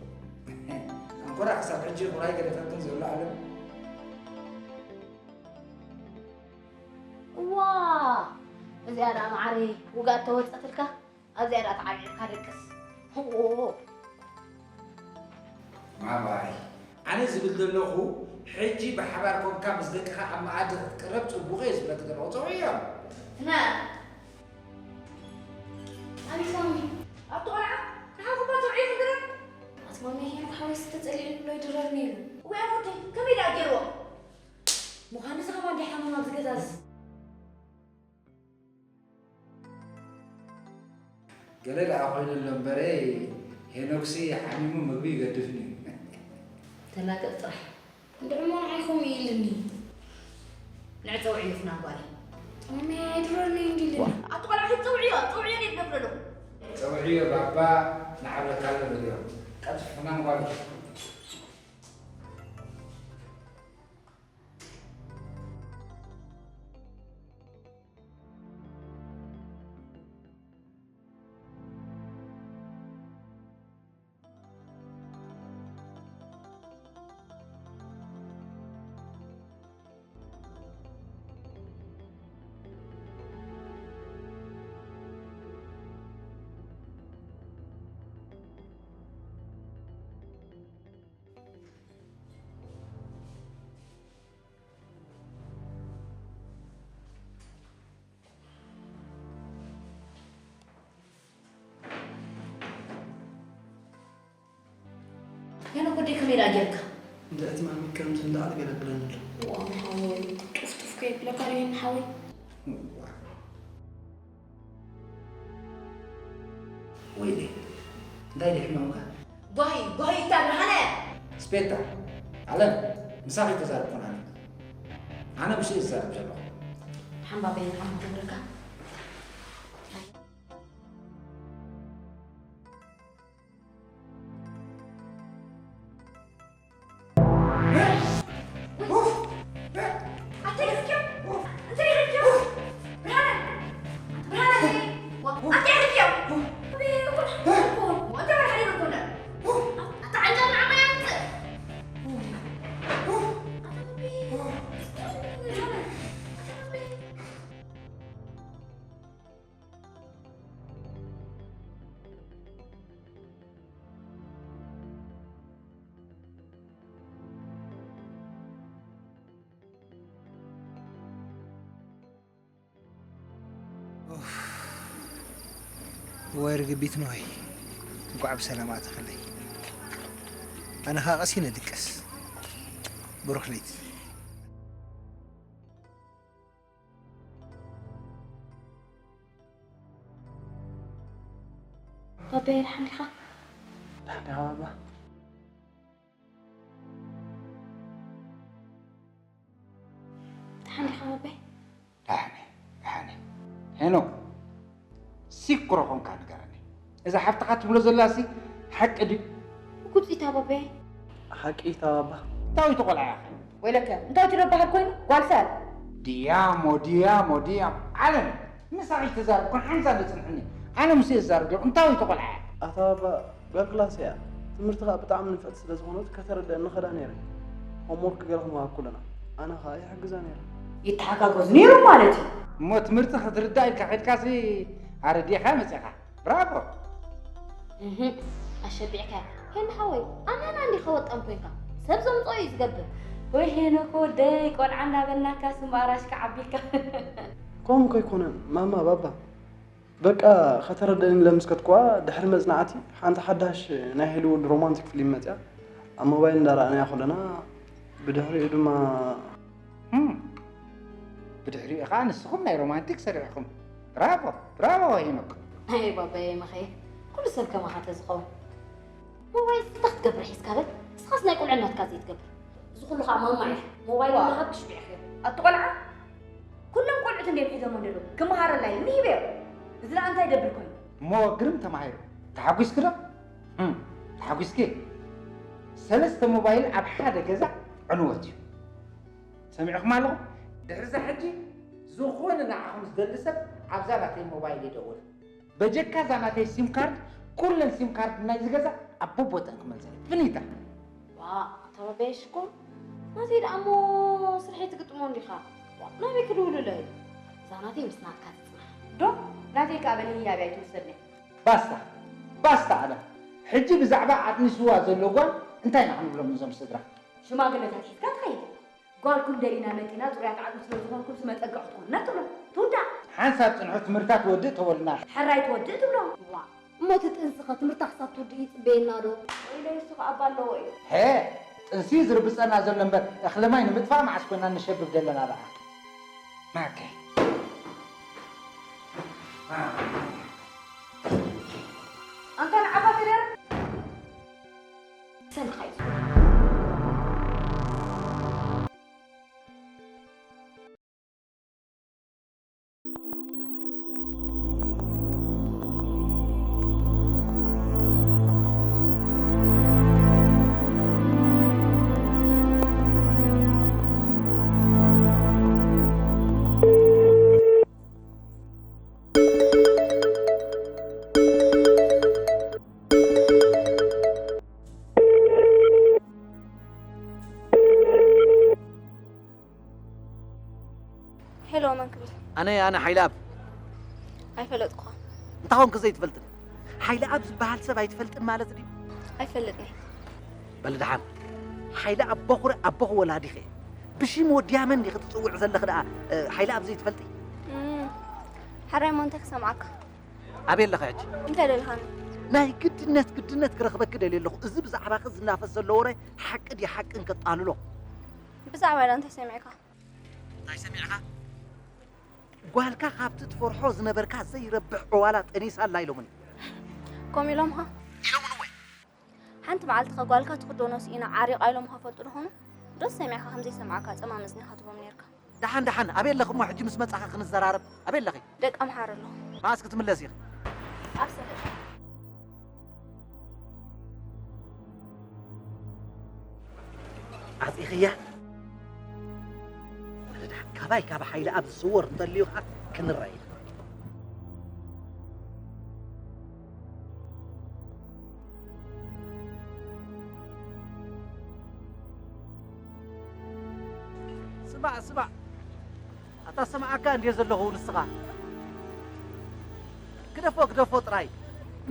ኣንኮራ ክሳብ ሕጂ ቁራይ ገደፈትን ዘሎ ኣለም። እዋ፣ እዚኣ ደኣ መዓረይ፣ ውጋእ ተወጸትልካ። ኣብዚኣ ደኣ ተዓብዒብካ ደቅስ። ኦሆ። ማማይ፣ ኣነ ዝብል ዘለኹ፣ ሕጂ ብሓባር ኮንካ ምስ ደቅኻ ኣብ መኣዲ ክትቅረብ ጽቡቕ እየ ዝብለኪ ዘለኹ። ጽውዕዮ። ትመ-፣ ኣሚሳሚ። ኣቲ ቆልዓ፣ ንሓውኹም እባ ጽውዕዮ ክንድረር። ኣቲ ማሚ፣ ሄኖክ ሓወይስ ተጸሊእኒ ብሎ ይድረር ነይሩ። ወይ ኣነ ወደይ፣ ከመይ ደኣ ገይርዎ? ምዃኑ እዚ ከማን ድዩ ሓመማ ዝገዛዝ? ገለ ደኣ ኮይኑ ኣሎ እምበረ፣ ሄኖክሲ ሓሚሙ ምግቢ ይገድፍን እዩ። ተላገጽ ጥራሕ። እንድዒ እሞ ንዓይ ከምኡ ኢልኒ። ንዕ ጸውዕዮ ፍናን ጓለይ። ማሚ ኣይድረርኒ እንዲልኒ። ኣቲ ቆልዓ ኪድ ጸውዕዮ፣ ጸውዕዮ ድየ ትገብር ኣለኹ። ጸውዕዮ ባባ ንዓብለካ ኣሎ በልዮ። ቀልጥፊ ፍናን ጓለይ። ሄኖክ ወደይ ከመይ ደኣ ጌርካ? እንድዕቲ ማሚ ከምዚ እንዳዓል ገለግለኒ ኣሎ። ዋው ሓወይ፣ ጡፍ ጡፍ ከይብለካ ዶ ይህን ሓወይ? ወይኔ እንታይ ደይ ሕማምካ? ጓሂ ጓሂ እታ ብርሃነ። ስፔታ ዓለም ምሳኺ ተዛረብኩን ኣነ ኣነ ምሽ ዝዛረብ ዘለኹ። ሓምባበይ ንዓም ትብለካ። ወይ ርግቢት ኖይ፣ እንኳዕ ብሰላም ኣተኸለይ። ኣነ ኸዓ ቀሲነ ድቀስ። ብሩኽ ለይቲ። ባባየ ደሓን ዲኻ? ደሓን ዲኻ ባባ? ደሓን ዲኻ ባባይ? ደሓነ ደሓነ ሄኖክ ሲኩሮ ኾንካ ንገረኒ እዛ ሓፍትኻ ትብሎ ዘላ ሲ ሓቂ ድዩ ጉፂታ ባባየ። ሓቂ ታባባ። ታዊቱ ቆልዓ ኢኻ ወይለከ እንታይ ትዶ በሃል ኮይኑ ጓል ሰብ ዲያሞ ዲያሞ ዲያሞ ዓለም ምሳኺ ተዛርብ ኮን ሓንሳ ንፅንሕኒ ኣነ ምስ የዛርብ ዶ እንታይ ተቆልዓ ኣታ ባባ ጓል ክላስ እያ። ትምህርቲ ከዓ ብጣዕሚ ንፍዕቲ ስለ ዝኾነት ከተረድአኒ ኸዳ ነይረ። ሆምወርክ ገለ ክመሃር ኩለና ኣነ ከዓ ይሕግዛ ነይረ። ይተሓጋገዙ ነይሮም ማለት እዩ። እሞ ትምህርቲ ክትርዳእ ኢልካ ከድካሲ ኣረዲእካ መፅኻ ብራቮ። እህ ኣሸቢዕካ ሄን ሓወይ ኣመና እንዲኻ ወጣም ኮይንካ ሰብ ዘምፅኦ እዩ ዝገብር። ወይ ሄኖክ ወደይ ቆልዓ እናበልናካ ስም ኣራሽ ክዓቢልካ። ከምኡ ከይኮነ ማማ ባባ በቃ ከተረደእኒ ለምስከትኩዋ ድሕሪ መፅናዕቲ ሓንቲ ሓዳሽ ናይ ሆሊውድ ሮማንቲክ ፊልም መፅያ ኣብ ሞባይል እንዳረኣናያ ከለና ብድሕሪኡ ድማ ብድሕሪኡ ከዓ ንስኹም ናይ ሮማንቲክ ሰሪሕኹም ብራቮ ብራቮ ሄኖክ። ኣይ ባባየ መኸየ ኩሉ ሰብ ከማኻ ተዝኸውን። ሞባይል እንታይ ክትገብር ሒዝካ በል እስኻስ ናይ ቁልዕነትካ ዘይትገብር። እዚ ኩሉ ከዓ ማማ ኢኻ ሞባይል እናሃብክ ሽቢዕኽዮ። ኣቲ ቆልዓ ኩሎም ቆልዑት እንድዮም ሒዞሞ ዘለዉ ክመሃረላ ኢሉ ንሂበዮ። እዚ ደኣ እንታይ ይደብር ኮይኑ? እሞ ግርም ተማሂሩ ተሓጒስኪ ዶ? እም፣ ተሓጒስኪ? ሰለስተ ሞባይል ኣብ ሓደ ገዛ ዕንወት እዩ። ሰሚዕኹም ኣለኹም? ድሕርዛ ሕጂ ዝኾነ ንዓኹም ዝደሊ ሰብ ኣብዛ ናተይ ሞባይል ይደውል። በጀካ እዛ ናተይ ሲም ካርድ ኩለን ሲም ካርድ ናይ ዝገዛ ኣብ ቦቦተን ክመልሰን ፍኒታ። ዋ ኣታ ባባየ ሽኮር ናተይ ደኣ እሞ ስርሐይ ትግጥሞ እንዲኻ። ዋ ናበይ ክድውልሎ እዩ? እዛ ናተይ ምስ ናትካ ትጽናሕ። ዶ ናተይ ከኣ በሊ ህያብ ኣይትውሰድኒ። ባስታ ባስታ ኣለ ሕጂ ብዛዕባ ኣጥኒስዋ ዘሎ ጓል እንታይ ኢና ክንብሎም እዞም ስድራ? ሽማግለታት ሒዝካ ትኸይድ። ጓልኩም ደሊና መጺና ጽሩያት ዓጽሚ ስለ ዝኾንኩም ስመጸግዒ ክትኮኑና ትብሎ። ትውዳእ። ሓንሳብ ጽንሑ ትምህርታ ትወድእ ተበሉና። ሕራይ ትወድእ ትብሎ። ዋእ እሞ እቲ ጥንስኸ ትምህርታ ክሳብ ትውድእ ይጽበየና ዶ? ወይለይ እሱ ኸኣ እባ ኣለዎ እዩ። ሄ ጥንሲ እዩ ዝርብጸና ዘሎ እምበር እኽሊ ማይ ንምጥፋእ መዓስ ኮና ንሸብብ ዘለና ደኣ። ማከ ኣንታ ንዓኻ ትደር ሰምካ እዩ። ሄሎ መን ክብል? ኣነ ኣነ ሓይለኣብ። ኣይፈለጥኩኻ። እንታይ ኮንኪ ዘይትፈልጥኒ? ሓይለኣብ ዝበሃል ሰብ ኣይትፈልጥን ማለት ድዩ? ኣይፈልጥን እየ። በሊ ደሓን። ሓይለኣብ በኹሪ ኣቦኺ ወላዲኺ እየ። ብሽም ወዲ ኣመን ዲኺ ትጽውዒ ዘለኺ ደኣ ሓይለኣብ ዘይትፈልጢ? እም፣ ሕራይ እሞ እንታይ ክሰምዓካ? ኣበይ ኣለኺ ሕጂ? እንታይ ደልኻኒ? ናይ ግድነት ግድነት ክረኽበኪ ደልየ ኣለኹ። እዚ ብዛዕባኺ ዝናፈስ ዘሎ ወረ ሓቂ ድዩ ሓቅን ከጣልሎ። ብዛዕባ ኢላ እንታይ ሰሚዕካ? እንታይ ሰሚዕካ? ጓልካ ካብቲ ትፈርሖ ዝነበርካ ዘይረብሕ ዕዋላ ጠኒሳ ኣላ ኢሎምኒ። ከምኡ ኢሎምኻ? ኢሎምኒ ወይ? ሓንቲ መዓልቲ ኸ ጓልካ ትኽደኖ ስኢና ዓሪቓ ኢሎምኻ ፈልጡ ዶ ኾኑ? ዶስ ሰሚዕካ ከም ዘይሰማዕካ ጸማም እዝንኻ ትቦም ኔርካ? ደሓን ደሓን፣ ኣበይ ኣለኺ እሞ ሕጂ ምስ መጻኺ ክንዘራረብ? ኣበይ ኣለኺ? ደቂ ኣምሓሩ ኣለኹ። መዓስ ክትምለሲ ኢኺ? ኣብ ሰለስተ። ዓጺኽያ? ወለዳ፣ ካባይ ካብ ሓይሊ ኣብ ዝስወር እንተልዩ ኸዓ ክንረኣይ ኢና። ስማዕ ስማዕ፣ ኣታ ሰማዓካ እንድየ ዘለኹ ንስኻ። ግደፎ ግደፎ ጥራይ።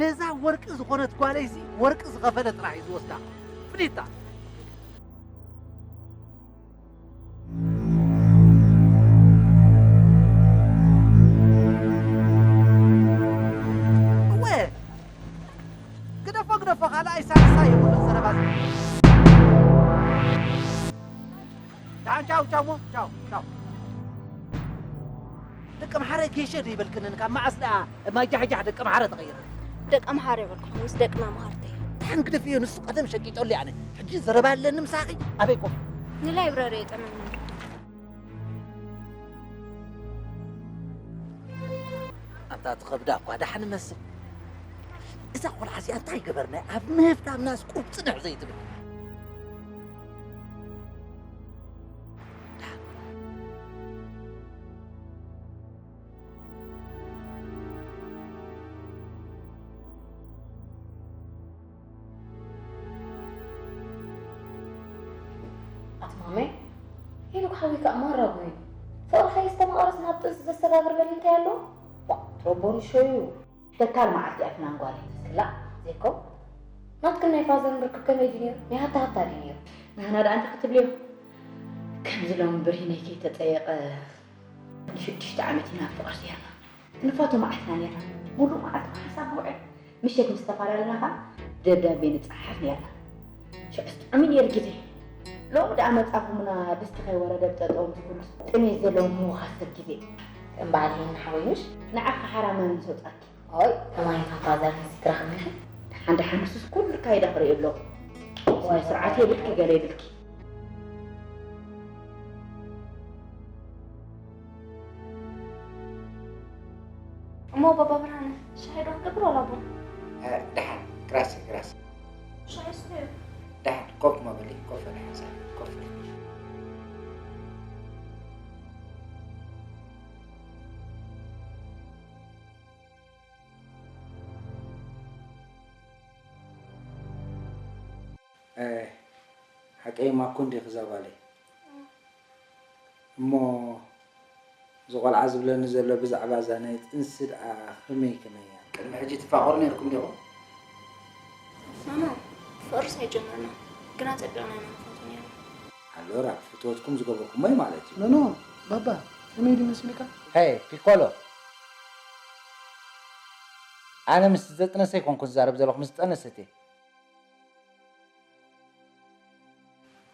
ነዛ ወርቂ ዝኾነት ጓለይሲ ወርቂ ዝኸፈለ ጥራሕ እዩ ዝወስዳ። ፍሊጣ። እወ፣ ግደፎ ግደፎ፣ ካልኣይ ሳልሳይ የብሉን ዘረባ እዚ። ደሓን ቻው ቻው ሞ ቻው ቻው። ደቂ ኣምሓረ ጌሸ ዶ ይበልክንን ካብ መዓስ ደኣ ማጃሕጃሕ ደቂ ኣምሓረ ተቐይረ? ደቂ ኣምሓረ ይበልኩ ምስ ደቅና መሃርተይ። ደሓን ግደፍዮ፣ ንሱ ቀደም ሸቂጠሉ ኣነ። ሕጂ ዘረባ ኣለኒ ምሳኺ ኣበይ ኮፍ? ንላይብረሪ የጠመኒ። ኣታ ትኸብዳ እኳ ደሓን እመስል። እዛ ቆልዓ እዚኣ እንታይ ገበርና ኣብ ምህፍታምናስ ቁሩብ ጽንሕ ዘይትብል? ኣቲ ማመይ፣ ሄኖክ ሓወይ ከኣ ማራ ጉዩ። ፍቕርኻ የስተማቕርስ ናብ ጥንሲ ዘሰጋግር በሊ እንታይ ኣሎ? ዋ፣ ትረቦ ንሾ እዩ። ደካል መዓልቲ እያ ፍናን ጓለይ። ክላእ፣ ዜኮ፣ ናትክን ናይ ፋዘርን ርክብ ከመይ ድዩ ነይሩ? ናይ ሃታ ሃታ ድዩ ነይሩ? ናህና ደኣ እንታይ ክትብልዮ? ከምዚ ሎሚ ብርሂነይ ከይተጸየቐ ንሽዱሽተ ዓመት ኢና ኣብ ፍቕሪ ኔርና። ንፋቶ መዓልትና ኔርና። ሙሉእ መዓልቲ ብሓንሳብ ንውዕል። ምሸት ምስ ተፈላለና ኸኣ ደብዳቤ ንጸሓሓፍ ኔርና። ሽዑስ ጥዑም እዩ ኔሩ ግዜ። ሎሚ ደኣ መጻኹምና ድስቲ ከይወረደ ብጠጠው ምስ ኩሉ ጥሜት ዘለዎ ምውኻስ ሰብ ግዜ። ከም በዓል ሄኒ ሓወይ ምሽ? ንዓኺ ሓራማይ ምስ ወጻኪ። ኦይ፣ ከማይ ካብ ፋዘር ንስኪ ትረኽብኒ ኢኺ? ደሓን ደሓን ንሱስ ኩሉ ኣካይዳ ክርኢ ኣለኹ። ስነ ስርዓት የብልኪ ገለ የብልኪ። እሞ ባባ ብርሃነ ሻሂ ዶ ክገብር ዋላ ቡን? እ፣ ደሓን ግራሲ ግራሲ። ሻሂ ስተዩ። ደሓን ኮፍ መበሊ ኮፍ በሊ ሓንሳብ ኮፍ በሊ። እ፣ ሓቀይ ማኮ እንዲኺ እዛ ጓለይ። እሞ እዚ ቆልዓ ዝብለኒ ዘሎ ብዛዕባ እዛ ናይ ጥንሲ ደኣ ከመይ ከመይ እያ? ቅድሚ ሕጂ ትፋቐሩ ነይርኩም ዲኹም? ኖኖ፣ ፍቕርስ ኣይጀመርናን፣ ግና ጸቢቕና ኢና ንፈቱ ነይርና። ኣሎራ፣ ፍትወትኩም ዝገበርኩሞ እዩ ማለት እዩ። ኖኖ፣ ባባ፣ ከመይ ድዩ መሲልካ? ሄይ፣ ፒኮሎ! ኣነ ምስ ዘጥነሰ ኣይኮንኩን ዝዛረብ ዘለኹ፣ ምስ ዝጠነሰት እየ።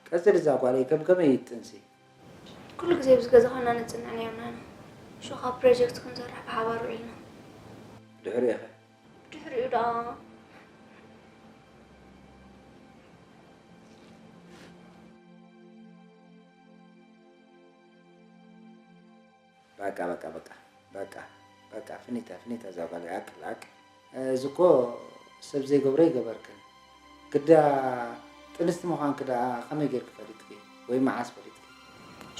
ቀጽሊ እዛ ጓለይ ከም ከመይ እዩ ጥንሲ? ኩሉ ግዜ ምስ ገዛ ኮይና ነጽንዕ ነይርና ኢና። ሽዑ ካብ ፕሮጀክት ክንሰርሕ ብሓባር ውዒልና። ድሕሪኡ ኸ? ድሕሪኡ ደኣ በቃ በቃ በቃ በቃ በቃ ፍኒታ ፍኒታ እዛ ጓል ኣቅል ኣቅል። እዚ እኮ ሰብ ዘይገብሮ ይገበርክን። ግዳ ጥንስቲ ምዃንኪ ደኣ ከመይ ጌርኪ ፈሊጥኪ? ወይ መዓስ ፈሊጥኪ?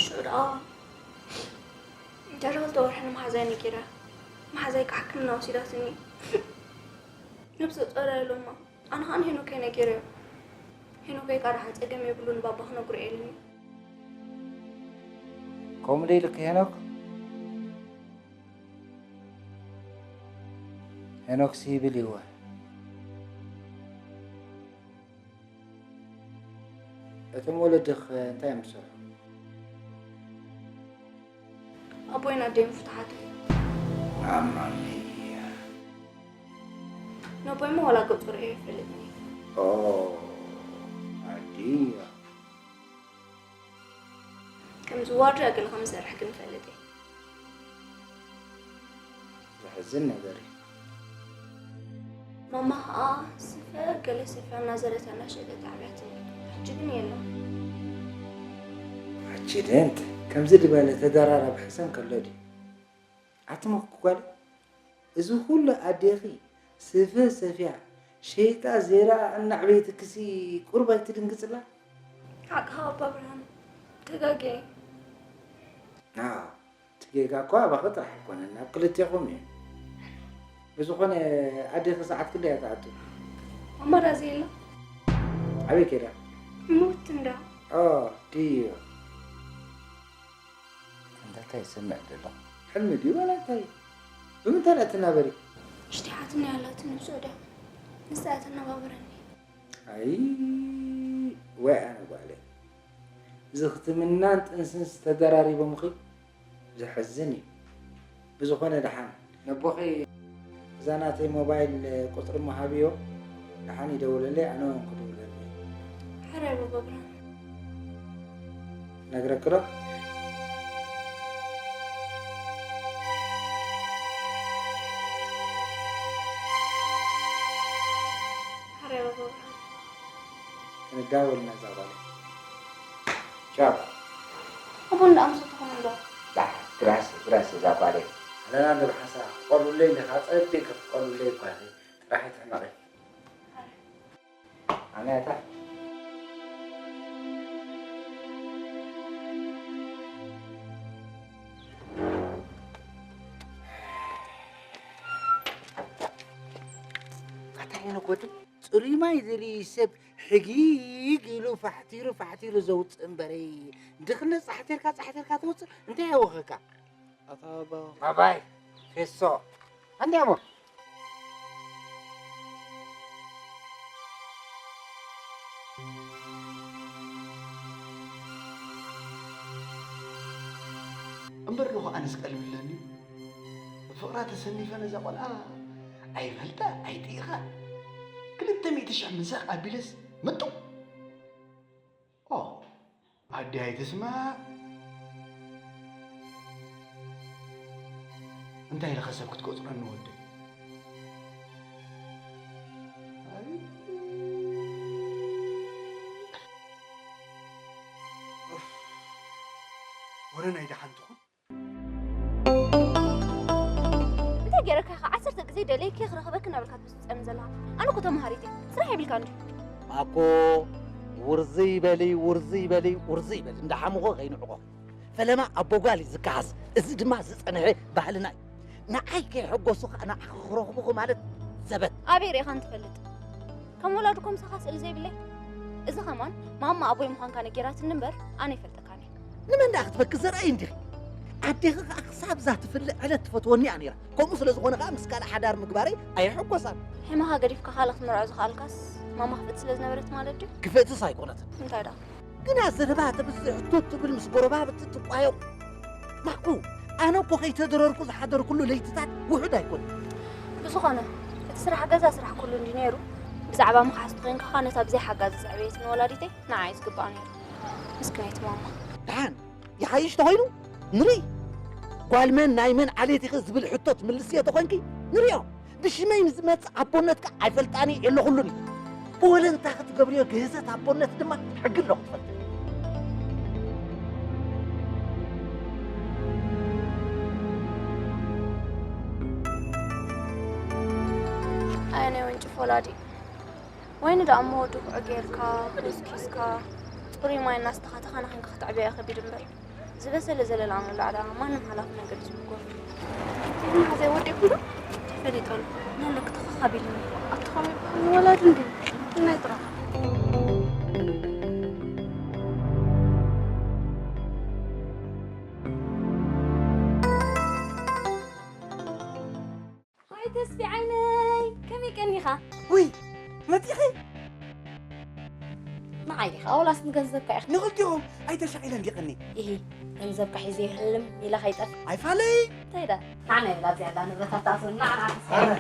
ሽዑ ደኣ ድሕሪ ክልተ ወርሒ ንመሓዛይ ነጊረ። መሓዛይ ከዓ ሕክምና ወሲዳትኒ። ነብሰ ጾር እያ ኢሎማ። ኣነ ኸኣ ንሄኖከይ ነጊረዮ። ሄኖከይ ከኣ ደሓን ጸገም የብሉን ባባ ክነግሮ እየ ኢሉኒ። ከምኡ ዶ ኢሉኪ ሄኖክ? ሄኖክሲ ይብል ይወ። እቶም ወለድኽ እንታይ እዮም ዝሰርሑ? ኣቦይን ኣደይን ፍቱሓት እዮም። ማማ ሚያ። ነቦይሞ ዋላ ገጹ ርእዮ ይፈልጥኒ። ኦ፣ ኣዲያ። ከምዚ ዋርድያ ገለ ከም ዝሰርሕ ግን እፈልጥ እየ። ዘሕዝን ነገር እዩ። ማማ ኸኣ ስፈ ገለ ስፈ እናዘረተ እናሸጠት ኣዕብያትኒ። ሕጂ ግን የለን። ኣክሲደንት ከምዚ ዝበለ ተደራራቢ ሕሰም ከሎ ድዩ? ኣቲ መኩ ጓል፣ እዚ ኩሉ ኣዴኺ ስፈ ሰፍያ ሸይጣ ዜራ እናዕበየትክሲ ቁሩብ ኣይትድንግጽላ? ሓቅኻ ኣባ ብርሃን፣ ተጋግየ። ኣዎ፣ እቲ ጌጋ እኮ ኣባኺ ጥራሕ ኣይኮነን፣ ኣብ ክልቴኹም እዩ። ብዝኾነ ኣዴኺ ሰዓት ክንደይ እያ ትኣቱ? ኣማራጺ የለን። ኣበይ ከይዳ? ሙት እንዳ። ኦ፣ ድዮ። እንታይ ይስምዕ ዘሎ? ሕልሚ ድዩ ዋላ እንታይ? ብምንታይ ደኣ ትናበሪ? እሽቲ ሓትኒ ኣላትኒ ብሶዳ። ንሳ እያ ተነባብረኒ። ኣይ፣ ወይ ኣነ ጓለይ። እዚ ክትምናን ጥንስን ዝተደራሪቦምኺ ዘሕዝን እዩ። ብዝኾነ ደሓን ነቦኺ እዛ ናተይ ሞባይል ቁጽሪ እሞ ሃብዮ፣ ደሓን ይደውለለይ፣ ኣነ እውን ክድውለለይ። ሕራይ ባባ ብርሃን። ነግረኪ ዶ? ሕራይ ባባ ብርሃን። ክንዳወል ኢና እዛ ጓለይ። ቻው። ኣቦ እንዳ ኣምሰ ትኾኑ ዶ? ዳ፣ ግራስ፣ ግራስ እዛ ጓለይ። ኣለና እንዶ ብሓንሳእ ክትቆልውለይ እንዲኻ፣ ጸቢቕ ክትቆልውለይ እኳ ኢኺ። ጥራሕ ኣይትሕመቒ። ኣነ እታ ኣታ ሄኖክ ወዲ፣ ጽሩይ ማይ ዝርኢ ሰብ ሕጊግ ኢሉ ፋሕቲሩ ፋሕቲሩ ዘውጽእ እምበረይ፣ ድኽነት ጻሕቲርካ ጻሕቲርካ ትወጽእ፣ እንታይ የወኸካ? ኣታ ኣባ። ኣባይ፣ ፌሶ፣ ኣንዲያሞ። እምበር ንኹ ኣነስ ቀልቢ ኣለኒ። ብፍቕራ ተሰኒፈ ነዛ ቆልዓ ኣይፈልጣ ኣይጥኢኻ። ክልተ ሚእቲ ሽሕ ምንሳኽ ኣቢለስ ምጡቕ። ኦ፣ ኣዲ ኣይትስማዕ። እንታይ ኢልኻ ሰብ ክትቆጽረኒ ወደይ? ኣይ። ኡፍ። ወረ ናይ ደሓን ትኹን። እንታይ ገይረካ ኢኻ ዓሰርተ ግዜ ደለይኪ ክረኽበኪ እናበልካ ትጽዕኒ ዘለኻ? ኣነ እኮ ተምሃሪት እየ። ስራሕ የብልካን ድዩ? ኣኮ ውርዝይ በሊ፣ ውርዝይ በሊ፣ ውርዝይ በሊ። እንዳሓሙኾ ከይንዕቆ። ፈለማ ኣቦ ጓል እዩ ዝከሓስ። እዚ ድማ ዝጸንሐ ባህልና እዩ። ንዓይ ከየሐጎሱ ኸኣ ንዓኺ ክረኽቡኺ ማለት ዘበት። ኣበይ ርኢኻኒ ትፈልጥ? ከም ወላዲ ኮምሳኻ ስእሊ ዘይብለይ? እዚ ኸማን ማማ ኣቦይ ምዃንካ ነጊራትኒ እምበር ኣነ ይፈልጠካን እየ። ንመን ደኣ ክትፈኪ ዘርኣይ እንዲኺ? ኣዴኺ ኸኣ ክሳብ እዛ ትፍለ ዕለት ትፈትወኒ እያ ነይራ። ከምኡ ስለ ዝኾነ ኸኣ ምስ ካልእ ሓዳር ምግባረይ ኣየሐጎሳን። ሕማኻ ገዲፍካ ካልእ ክትምርዖ ዝኸኣልካስ ማማ ክፍእቲ ስለ ዝነበረት ማለት ድዩ? ክፍእትስ ኣይኮነትን። እንታይ ደኣ? ግና ዘረባ ተብዝሕ፣ ቱት ትብል፣ ምስ ጎረባብቲ ትቋየቑ። ማኩ፣ ኣነ እኮ ከይተደረርኩ ዝሓደርኩሉ ለይትታት ውሑድ ኣይኮነን። ብዝኾነ፣ እቲ ስራሕ ገዛ ስራሕ ኩሉ እንዲ ነይሩ፣ ብዛዕባ ምኽሓስ ተኾይንካ ኸኣ ነታ ብዘይ ሓጋዚ ዘዕበየትኒ ወላዲተይ ንዓይ ዝግባኣ ነይሩ። ምስክነይቲ ማማ። ደሓን፣ ይሓይሽ ተኾይኑ ንርኢ። ጓል መን ናይ መን ዓሌት ኢኺ ዝብል ሕቶ ትምልስዮ ተኾይንኪ ንሪኦ። ብሽመይ ንዝመጽእ ኣቦነት ከኣ ኣይፈልጣን እየ የለኹሉን እዩ። ብወለንታ ክትገብርዮ ግህሰት ኣቦነት ድማ ሕጊ ኣሎ ክትፈልጢ። ኣየ ናይ ወንጭፍ ወላዲ። ወይኒ ደኣ እሞ ድኹዒ ጌርካ፣ ኩስኪስካ፣ ጽሩይ ማይ እናስተኻ ተኻናኺንካ ከተዕብያ ከቢድ እምበር። ዝበሰለ ዘለላ ንብላዕ ደኣ ማንም ሓላፍነት ገዲፉ ይኮን። እዚ መሓዛይ ወዲእኩም ዶ? ተፈሊጦ ኣሎ። ናለክ ተኸኻቢሉ። ኣትኾም ወላድ እንዲ ናይ ጥራሕ። ሃይ ተስፊ ዓይነይ፣ ከመይ ቀኒኻ? ውይ፣ መጺኺ? ንዓይ ዲኻ? ዋላስ ንገንዘብካ ኢኻ? ንኽልቲኦም ኣይተሻቒለን ዲቐኒ? ኢሂ፣ ገንዘብካ ሒዘ ይህልም ኢለ ከይጠፍ። ኣይፋለይ። እንታይ ደኣ? ንዓና ይብላ ኣብዚኣ ኣላ ንብረታት ትኣስረና፣ ንዓና ተስፋ። ኣረ።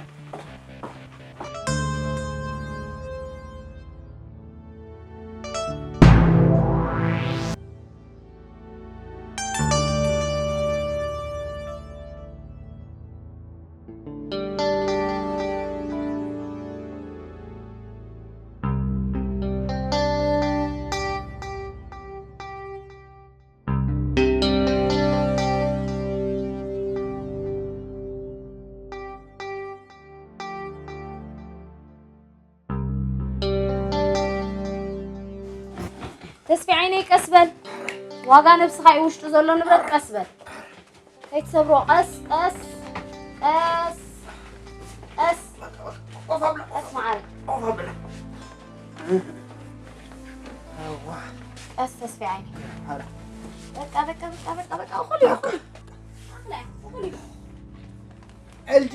ተስፊ ዓይነይ ቀስ በል። ዋጋ ነብስኻ እዩ ውሽጡ ዘሎ ንብረት፣ ቀስ በል። ከይትሰብሮ፣ ቀስ፣ ቀስ፣ ቀስ፣ ቀስ። ቀስ መዓረይ። ቀስ ተስፊ ዓይነይ። በቃ፣ በቃ፣ በቃ፣ በቃ፣ በቃ፣ እኹል እዩ፣ እኹል እዩ። እኹል እዩ። ኤልጂ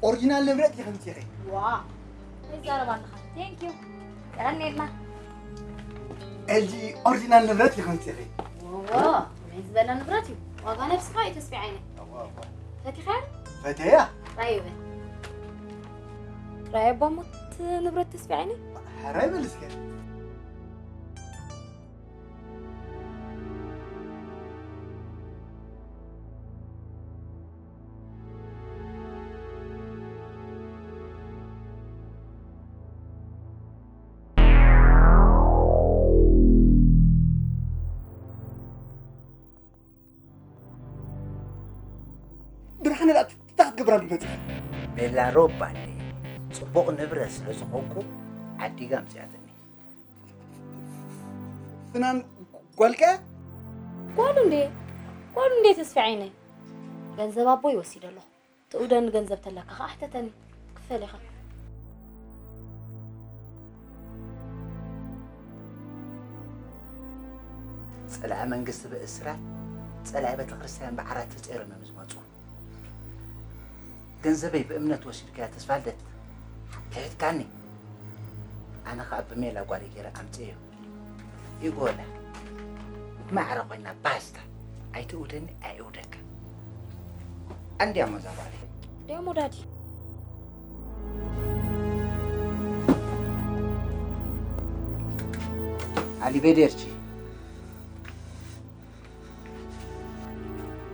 ኦሪጂናል ንብረት ዲኺ ኣምፂኺ? ዋ፣ ይዛረብ ኣለኻ። ቴንክ ዩ። ቀንየልና። ኤልጂ ኦሪጂናል ንብረት ዲኺ ኣምፂኺ? ዋ፣ ከመይ ዝበለ ንብረት እዩ። ዋጋ ነብስኻ እዩ ተስፊ ዓይነይ። ፈቲኻ? ፈትየያ። ራይ ይበል። ራይ ኣባ ሞት ንብረት ተስፊ ዓይነይ። ራይ በል እስከ። ብርሃነ ደኣ እንታይ ክትገብራሉ መፂኻ? ቤላ ሮባ እንዴ፣ ፅቡቕ ንብረት ስለ ዝኾንኩ ዓዲጋ ኣምፅኣትኒ። ፍናን ጓልከ? ጓሉ እንዴ፣ ጓሉ እንዴ ተስፊ ዓይነይ። ገንዘብ ኣቦይ ወሲደ ኣለኹ። ትእውደኒ ገንዘብ ተለካ ኸዓ ሕተተኒ። ክፈል ኢኻ። ፀላኢ መንግስቲ ብእስራት፣ ፀላኢ ቤተክርስትያን ብዓራት ተፀይሮም እዮም ዝመፁ። ገንዘበይ ብእምነት ወሲድካያ ተስፋልደት። ክሕድካኒ። ኣነ ኸዓ ብሜላ ጓለይ ገይረ ኣምፅኤዮ። ይጎላ። ማዕረ ኮይና ባስታ። ኣይትእውደኒ ኣይእውደካ። ኣንድያ ሞዛ ጓለይ። ዲያሞ ዳዲ። ኣሊቬዴርቺ።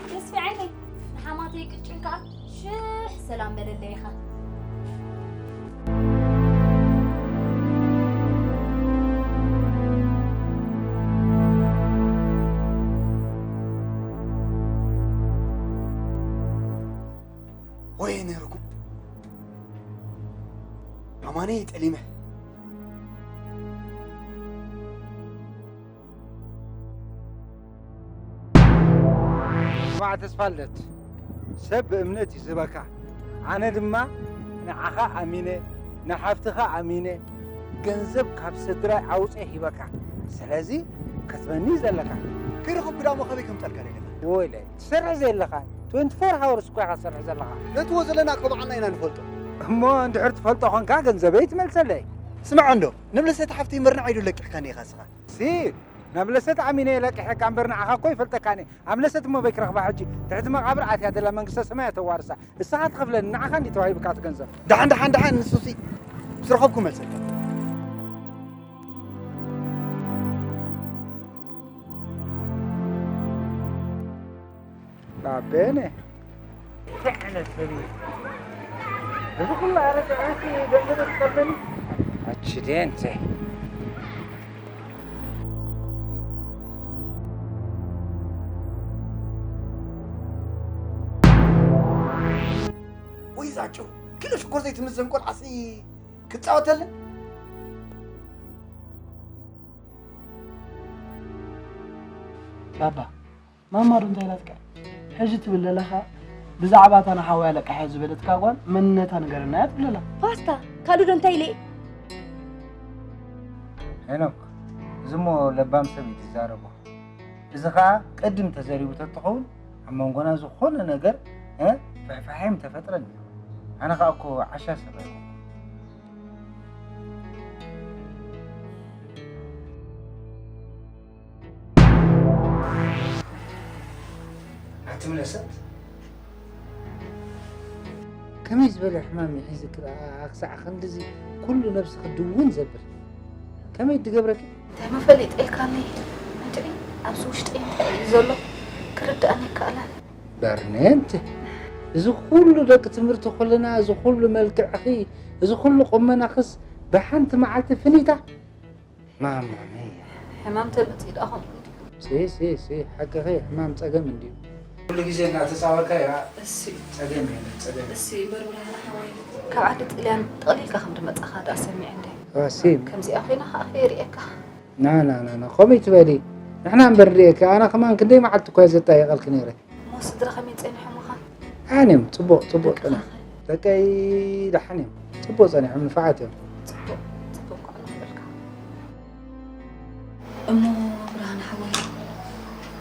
ተስፊ ዓይነይ ንሓማተይ ቅጭን ከዓ ሽሕ ሰላም በለለይ ኢኻ። ወይኔ ርጉም ኣማነይ ጠሊመ። ስማዕ ተስፋልደት፣ ሰብ ብእምነት እዩ ዝህበካ። ኣነ ድማ ንዓኻ ኣሚነ፣ ንሓፍትኻ ኣሚነ፣ ገንዘብ ካብ ስድራይ ኣውፅኤ ሂበካ። ስለዚ ክትበኒ እዩ ዘለካ። ከይረኸብኩ ደኣ እሞ ከመይ ከምፀልካ ደሊኻ? ወይለይ፣ ትሰርሕ ዘለኻ፣ ትወንቲ ፎር ሃወርስ እኮ ኢኻ ትሰርሕ ዘለኻ። ነቲ ወ ዘለና እኮ ባዕልና ኢና ንፈልጦ። እሞ እንድሕር ትፈልጦ ኾንካ ገንዘበይ ትመልሰለይ። ስማዕ እንዶ፣ ንብለሰቲ ሓፍተይ መርንዓ ኢሉ ለቂሕካኒ ኢኻ እስኻ። ሲ፣ ናብ ለሰት ኣሚነ ለቂሐካ እምበር ንዓኻ እኮ ይፈልጠካኒ። ኣብ ለሰት እሞ በይ ክረኽባ ሕጂ? ትሕቲ መቓብር ኣትያ ደላ መንግስተ ሰማይ እያ ተዋርሳ። እስኻ ትኸፍለኒ፣ ንዓኻ እንዲ ተዋሂብካ እቲ ገንዘብ። ደሓን፣ ደሓን፣ ደሓን፣ ንሱሲ ምስ ረኸብኩ መልሰልካ። ባቤነ፣ እንታይ ዓይነት ሰብ እዩ? እዚ ኩሉ ኣረጋጋሲ ገንዘብ ትጠልበኒ? ኣክሲደንት። ወይ ዛቸው፣ ኪሎ ሽኮር ዘይትምዘን ቆልዓሲ ክትፃወተለን? ባባ፣ ማማ ዶ እንታይ ኢላትካ? ሕጂ ትብል ዘለኻ ብዛዕባ እታ ንሓወይ ኣለቃሕያ ዝበለትካ ጓል መንነታ ንገረና እያ ትብል ዘላ። ፓስታ፣ ካልእ ዶ እንታይ ኢለ? ሄኖክ፣ እዚ እሞ ለባም ሰብ እዩ ዝዛረቦ። እዚ ኸኣ ቅድም ተዘሪቡ ተትኸውን ኣብ መንጎና ዝኾነ ነገር እ ፍሕፋሐ ምተፈጥረ ነይሩ። ኣነ ኸኣ እኮ ዓሻ ሰብ ኣይኮንኩን። ኣቲ ምለሰት፣ ከመይ ዝበለ ሕማም እዩ ሒዝኪ ደኣ ክሳዕ ክንድዚ ኩሉ ነብስኺ ድውን ዘብል? ከመይ ድገብረኪ? እንታይ መፈሊጠ ኢልካኒ? እንድዒ ኣብዚ ውሽጠይ እንታይ እዩ ዘሎ ክርድኣኒ ኣይከኣለን። በርኔንቲ፣ እዚ ኩሉ ደቂ ትምህርቲ ኮለና፣ እዚ ኩሉ መልክዕኺ፣ እዚ ኩሉ ቁመናኽስ ብሓንቲ መዓልቲ ፍኒታ? ማማ ሚያ። ሕማም ተመጺኡ ደኣ ከምኡ ድዩ? ሲ፣ ሲ፣ ሲ፣ ሓቅኺ፣ ሕማም ጸገም እንድዩ። ኩሉ ግዜ እናተጻወርካ ኢኻ። እሲ። ጸገም የለን፣ ጸገም የለን። እሲ፣ እምበር ብርሃነ ሓወይ፣ ካብ ዓዲ ጥልያን ጠቕሊልካ ከም ድመጻኻ ደኣ ሰሚዐ እንደ። ዋ፣ ሲ። ከምዚኣ ኮይና ኸኣ ከይርእየካ። ና ና ና ና፣ ከምኡ ትበሊ። ንሕና እምበር ንርእየኪ፣ ኣነ ከማን ክንደይ መዓልቲ እኳ እየ ዘጣየቐልኪ ነይረ። እሞ ስድራ ከመይ ጸኒሖምኻ? ኣንዮም ጽቡቕ ጽቡቕ ደቅኻ ጸኒሑ። ደቀይ ደሓን እዮም። ጽቡቕ ጸኒሖም፣ ንፋዓት እዮም። ጽቡቕ ጽቡቕ እኳ ኣለኹ በልካ። እሞ ብርሃን ሓወይ፣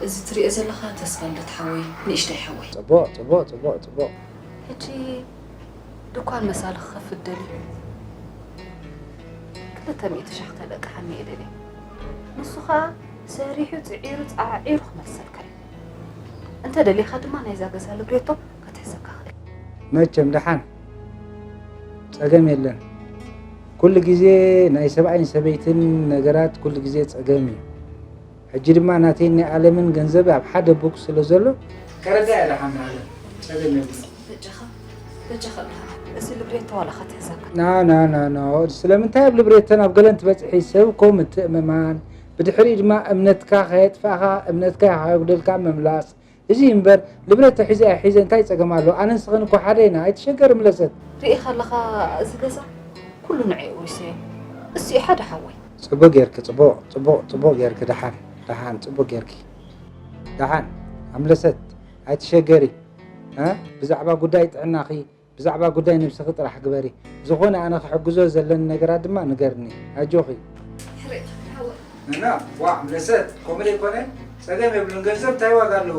እዚ ትሪኦ ዘለኻ ተስፋ ልደት ሓወይ፣ ንእሽተይ ሓወይ። ጽቡቕ ጽቡቕ ጽቡቕ ጽቡቕ። ሕጂ ድኳን መሳሊ ክኸፍት ደልዩ። ክልተ ሚእቲ ሻሕ ክተለቅሓኒ እየ ደልየ። ንሱ ኸኣ ሰሪሑ፣ ጽዒሩ፣ ጻዒሩ ክመልሰልካ እዩ። እንተ ደሊኻ ድማ ናይዛ ገዛ ልብሬቶ ክትሕዘካ ኽእል። መቸም ደሓን ጸገም የለን። ኩሉ ግዜ ናይ ሰብኣይን ሰበይትን ነገራት ኩሉ ግዜ ጸገም እዩ። ሕጂ ድማ ናተይን ናይ ኣለምን ገንዘብ ኣብ ሓደ ቡክ ስለ ዘሎ፣ ከረዳ እያ ደሓን ማለት ጸገም የብሉን። በጃኻ፣ በጃኻ ብርሃን፣ እዚ ልብሬቶ ዋላ ክትሕዘካ። ና፣ ና፣ ና፣ ና፣ ስለምንታይ ኣብ ልብሬቶን ኣብ ገለን ትበጽሒ? ሰብ እኮ ምትእምማን፣ ብድሕሪኡ ድማ እምነትካ ከየጥፋእኻ፣ እምነትካ ከየጉደልካ ምምላስ። እዚ እምበር ልብሬቶ ሒዘ ኣይሒዘ እንታይ ጸገም ኣሎ? ኣነን ስኽን እኮ ሓደ ኢና፣ ኣይትሸገር ምለሰት። ርኢኻ ኣለኻ፣ እዚ ገዛ ኩሉ ንዕኡ ወሪሰዮ። እሱ እዩ ሓደ ሓወይ። ጽቡቕ ጌርኪ፣ ጽቡቕ፣ ጽቡቕ፣ ጽቡቕ ጌርኪ። ደሓን፣ ደሓን፣ ጽቡቕ ጌርኪ። ደሓን፣ ኣምለሰት፣ ኣይትሸገሪ። እ? ብዛዕባ ጉዳይ ጥዕናኺ፣ ብዛዕባ ጉዳይ ነብስኺ ጥራሕ ግበሪ። ዝኾነ ኣነ ክሕግዞ ዘለኒ ነገራት ድማ ንገርኒ። ኣጆኺ። ሕርቕ፣ ሓወይ። እና፣ ዋ፣ ኣምለሰት፣ ከምኡ ዘይኮነ፣ ጸገም የብሉን። ገንዘብ እንታይ ዋጋ ኣለዎ?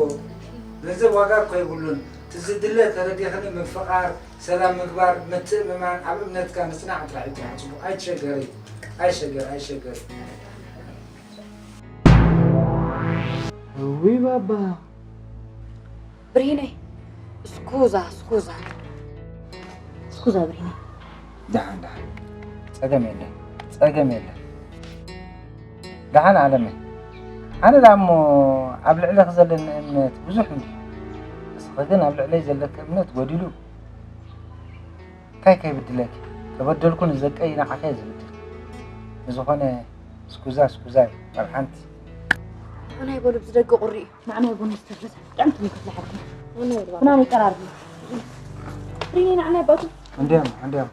ገንዘብ ዋጋ እኮ የብሉን። እቲ ዝድለ ተረዲኽኒ፣ ምፍቓር፣ ሰላም ምግባር፣ ምትእምማን፣ ኣብ እምነትካ ምጽናዕ ጥራሕ እዩ ጥራሕ ጽቡቕ። ኣይትሸገሪ፣ ኣይሸገር፣ ኣይሸገር። እውይ ባባ። ብርሂነይ፣ እስኩዛ፣ እስኩዛ። እስኩዛ ብርሂነይ። ደሓን፣ ደሓን። ጸገም የለን፣ ጸገም የለን። ደሓን ኣለመይ። ኣነ ደኣ እሞ ኣብ ልዕለኺ ዘለኒ እምነት ብዙሕ እንድዩ። እስኺ ግን ኣብ ልዕለይ ዘለኪ እምነት ጎዲሉ። እንታይ ከይብድለኪ? ተበደልኩ ንዘቀይ ንዓኸ ዝብድል። ብዝኾነ፣ ስኩዛ፣ ስኩዛ እዩ፣ ካብ ሓንቲ። ሆናይ በሉ፣ ብዝደቂ ቁሪ እዩ። ንዓና ይጎኑ ዝተርፈ ጥዕምቲ ምክፍሊ ሓድጊ። ሆናይ በሉ። ሆናይ ይቀራርብ። ሪኒ ንዓና ይባቱ። እንዲያም፣ እንዲያም።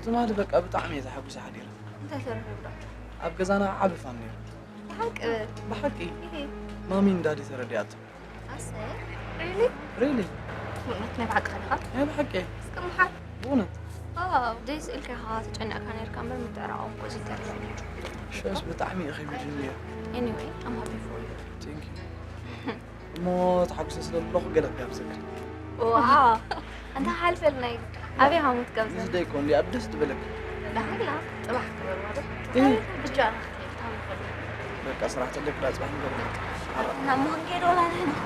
ትማሊ በቃ ብጣዕሚ እየ ተሓጒሰ ሓዲረ። እንታይ ተረኺቡ ዶ? ኣብ ገዛና ዓቢ ፋን ነይሩ። ብሓቂ? ብሓቂ። እሂ። ማሚ ንዳዲ ተረዲኣቶ። ኣሰይ፣ ሪሊ? ሪሊ። ብእውነት ናይ ብሓቂ ዲኻ? ናይ ብሓቂ። እስኪ መሓር። ብእውነት። ዋው፣ ዘይስእልካ ኢኻ ተጨኒቕካ ነይርካ እምበር ምትዕራቖም እኮ ዝገርም እዩ። ሸስ ብጣዕሚ እዩ ከቢድኒ ነይሩ። Anyway, I'm happy for you. Thank you። እሞ ተሓጒሰ ስለ ዘለኹ ገለ ክጋብዘካ። ዋው፣ ኣንታ ሓልፈልናይ ኣበይ ሃሙት ጋብዘና? ምስ ደይኮ እንዲ ኣብ ደስ ትበለካ። ዳሕላ ጽባሕ ክበርዋ ዶ? እህ። ብቻ በቃ ስራሕ ተለክ ዳ ጽባሕ ንገርና። እና ሞንጌ ዶላር ነው።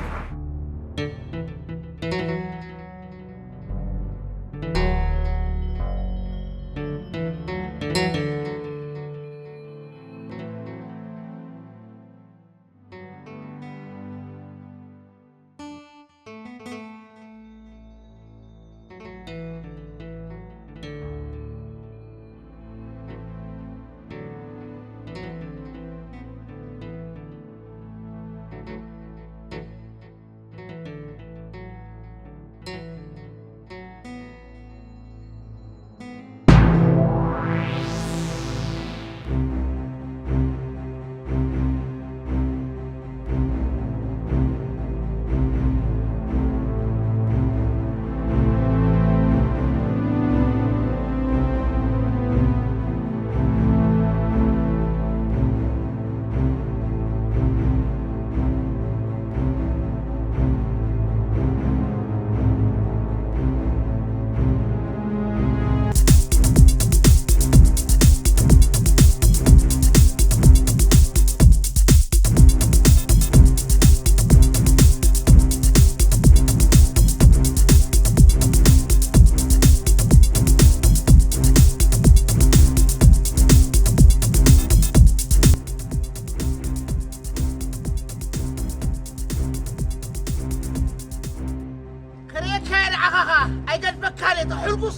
ኣኻ ኣይገድፈካን እየ ተሕልጉስ።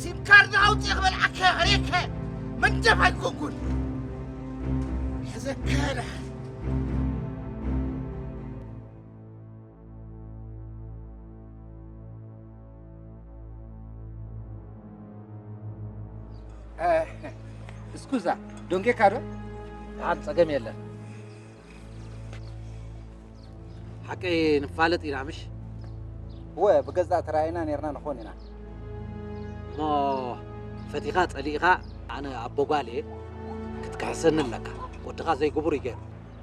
ሲም ካርድ ኣውፅእ ክበልዓካ ከሬከ መንደፍ ኣይኮንኩን። ሕዘከ ደሓን። እስኩዛ፣ ዶንጌካ ዶ? ደሓን፣ ጸገም የለን። ሓቀይ ንፋለጥ ኢና ምሽ? እወ፣ ብገዛእ ተራኢና ኔርና ንኾን ኢና። እሞ ፈቲኻ ጸሊእኻ፣ ኣነ ኣቦ ጓል እየ፣ ክትክሕሰኒ ኣለካ። ወድኻ ዘይግቡር እዩ ገይሩ።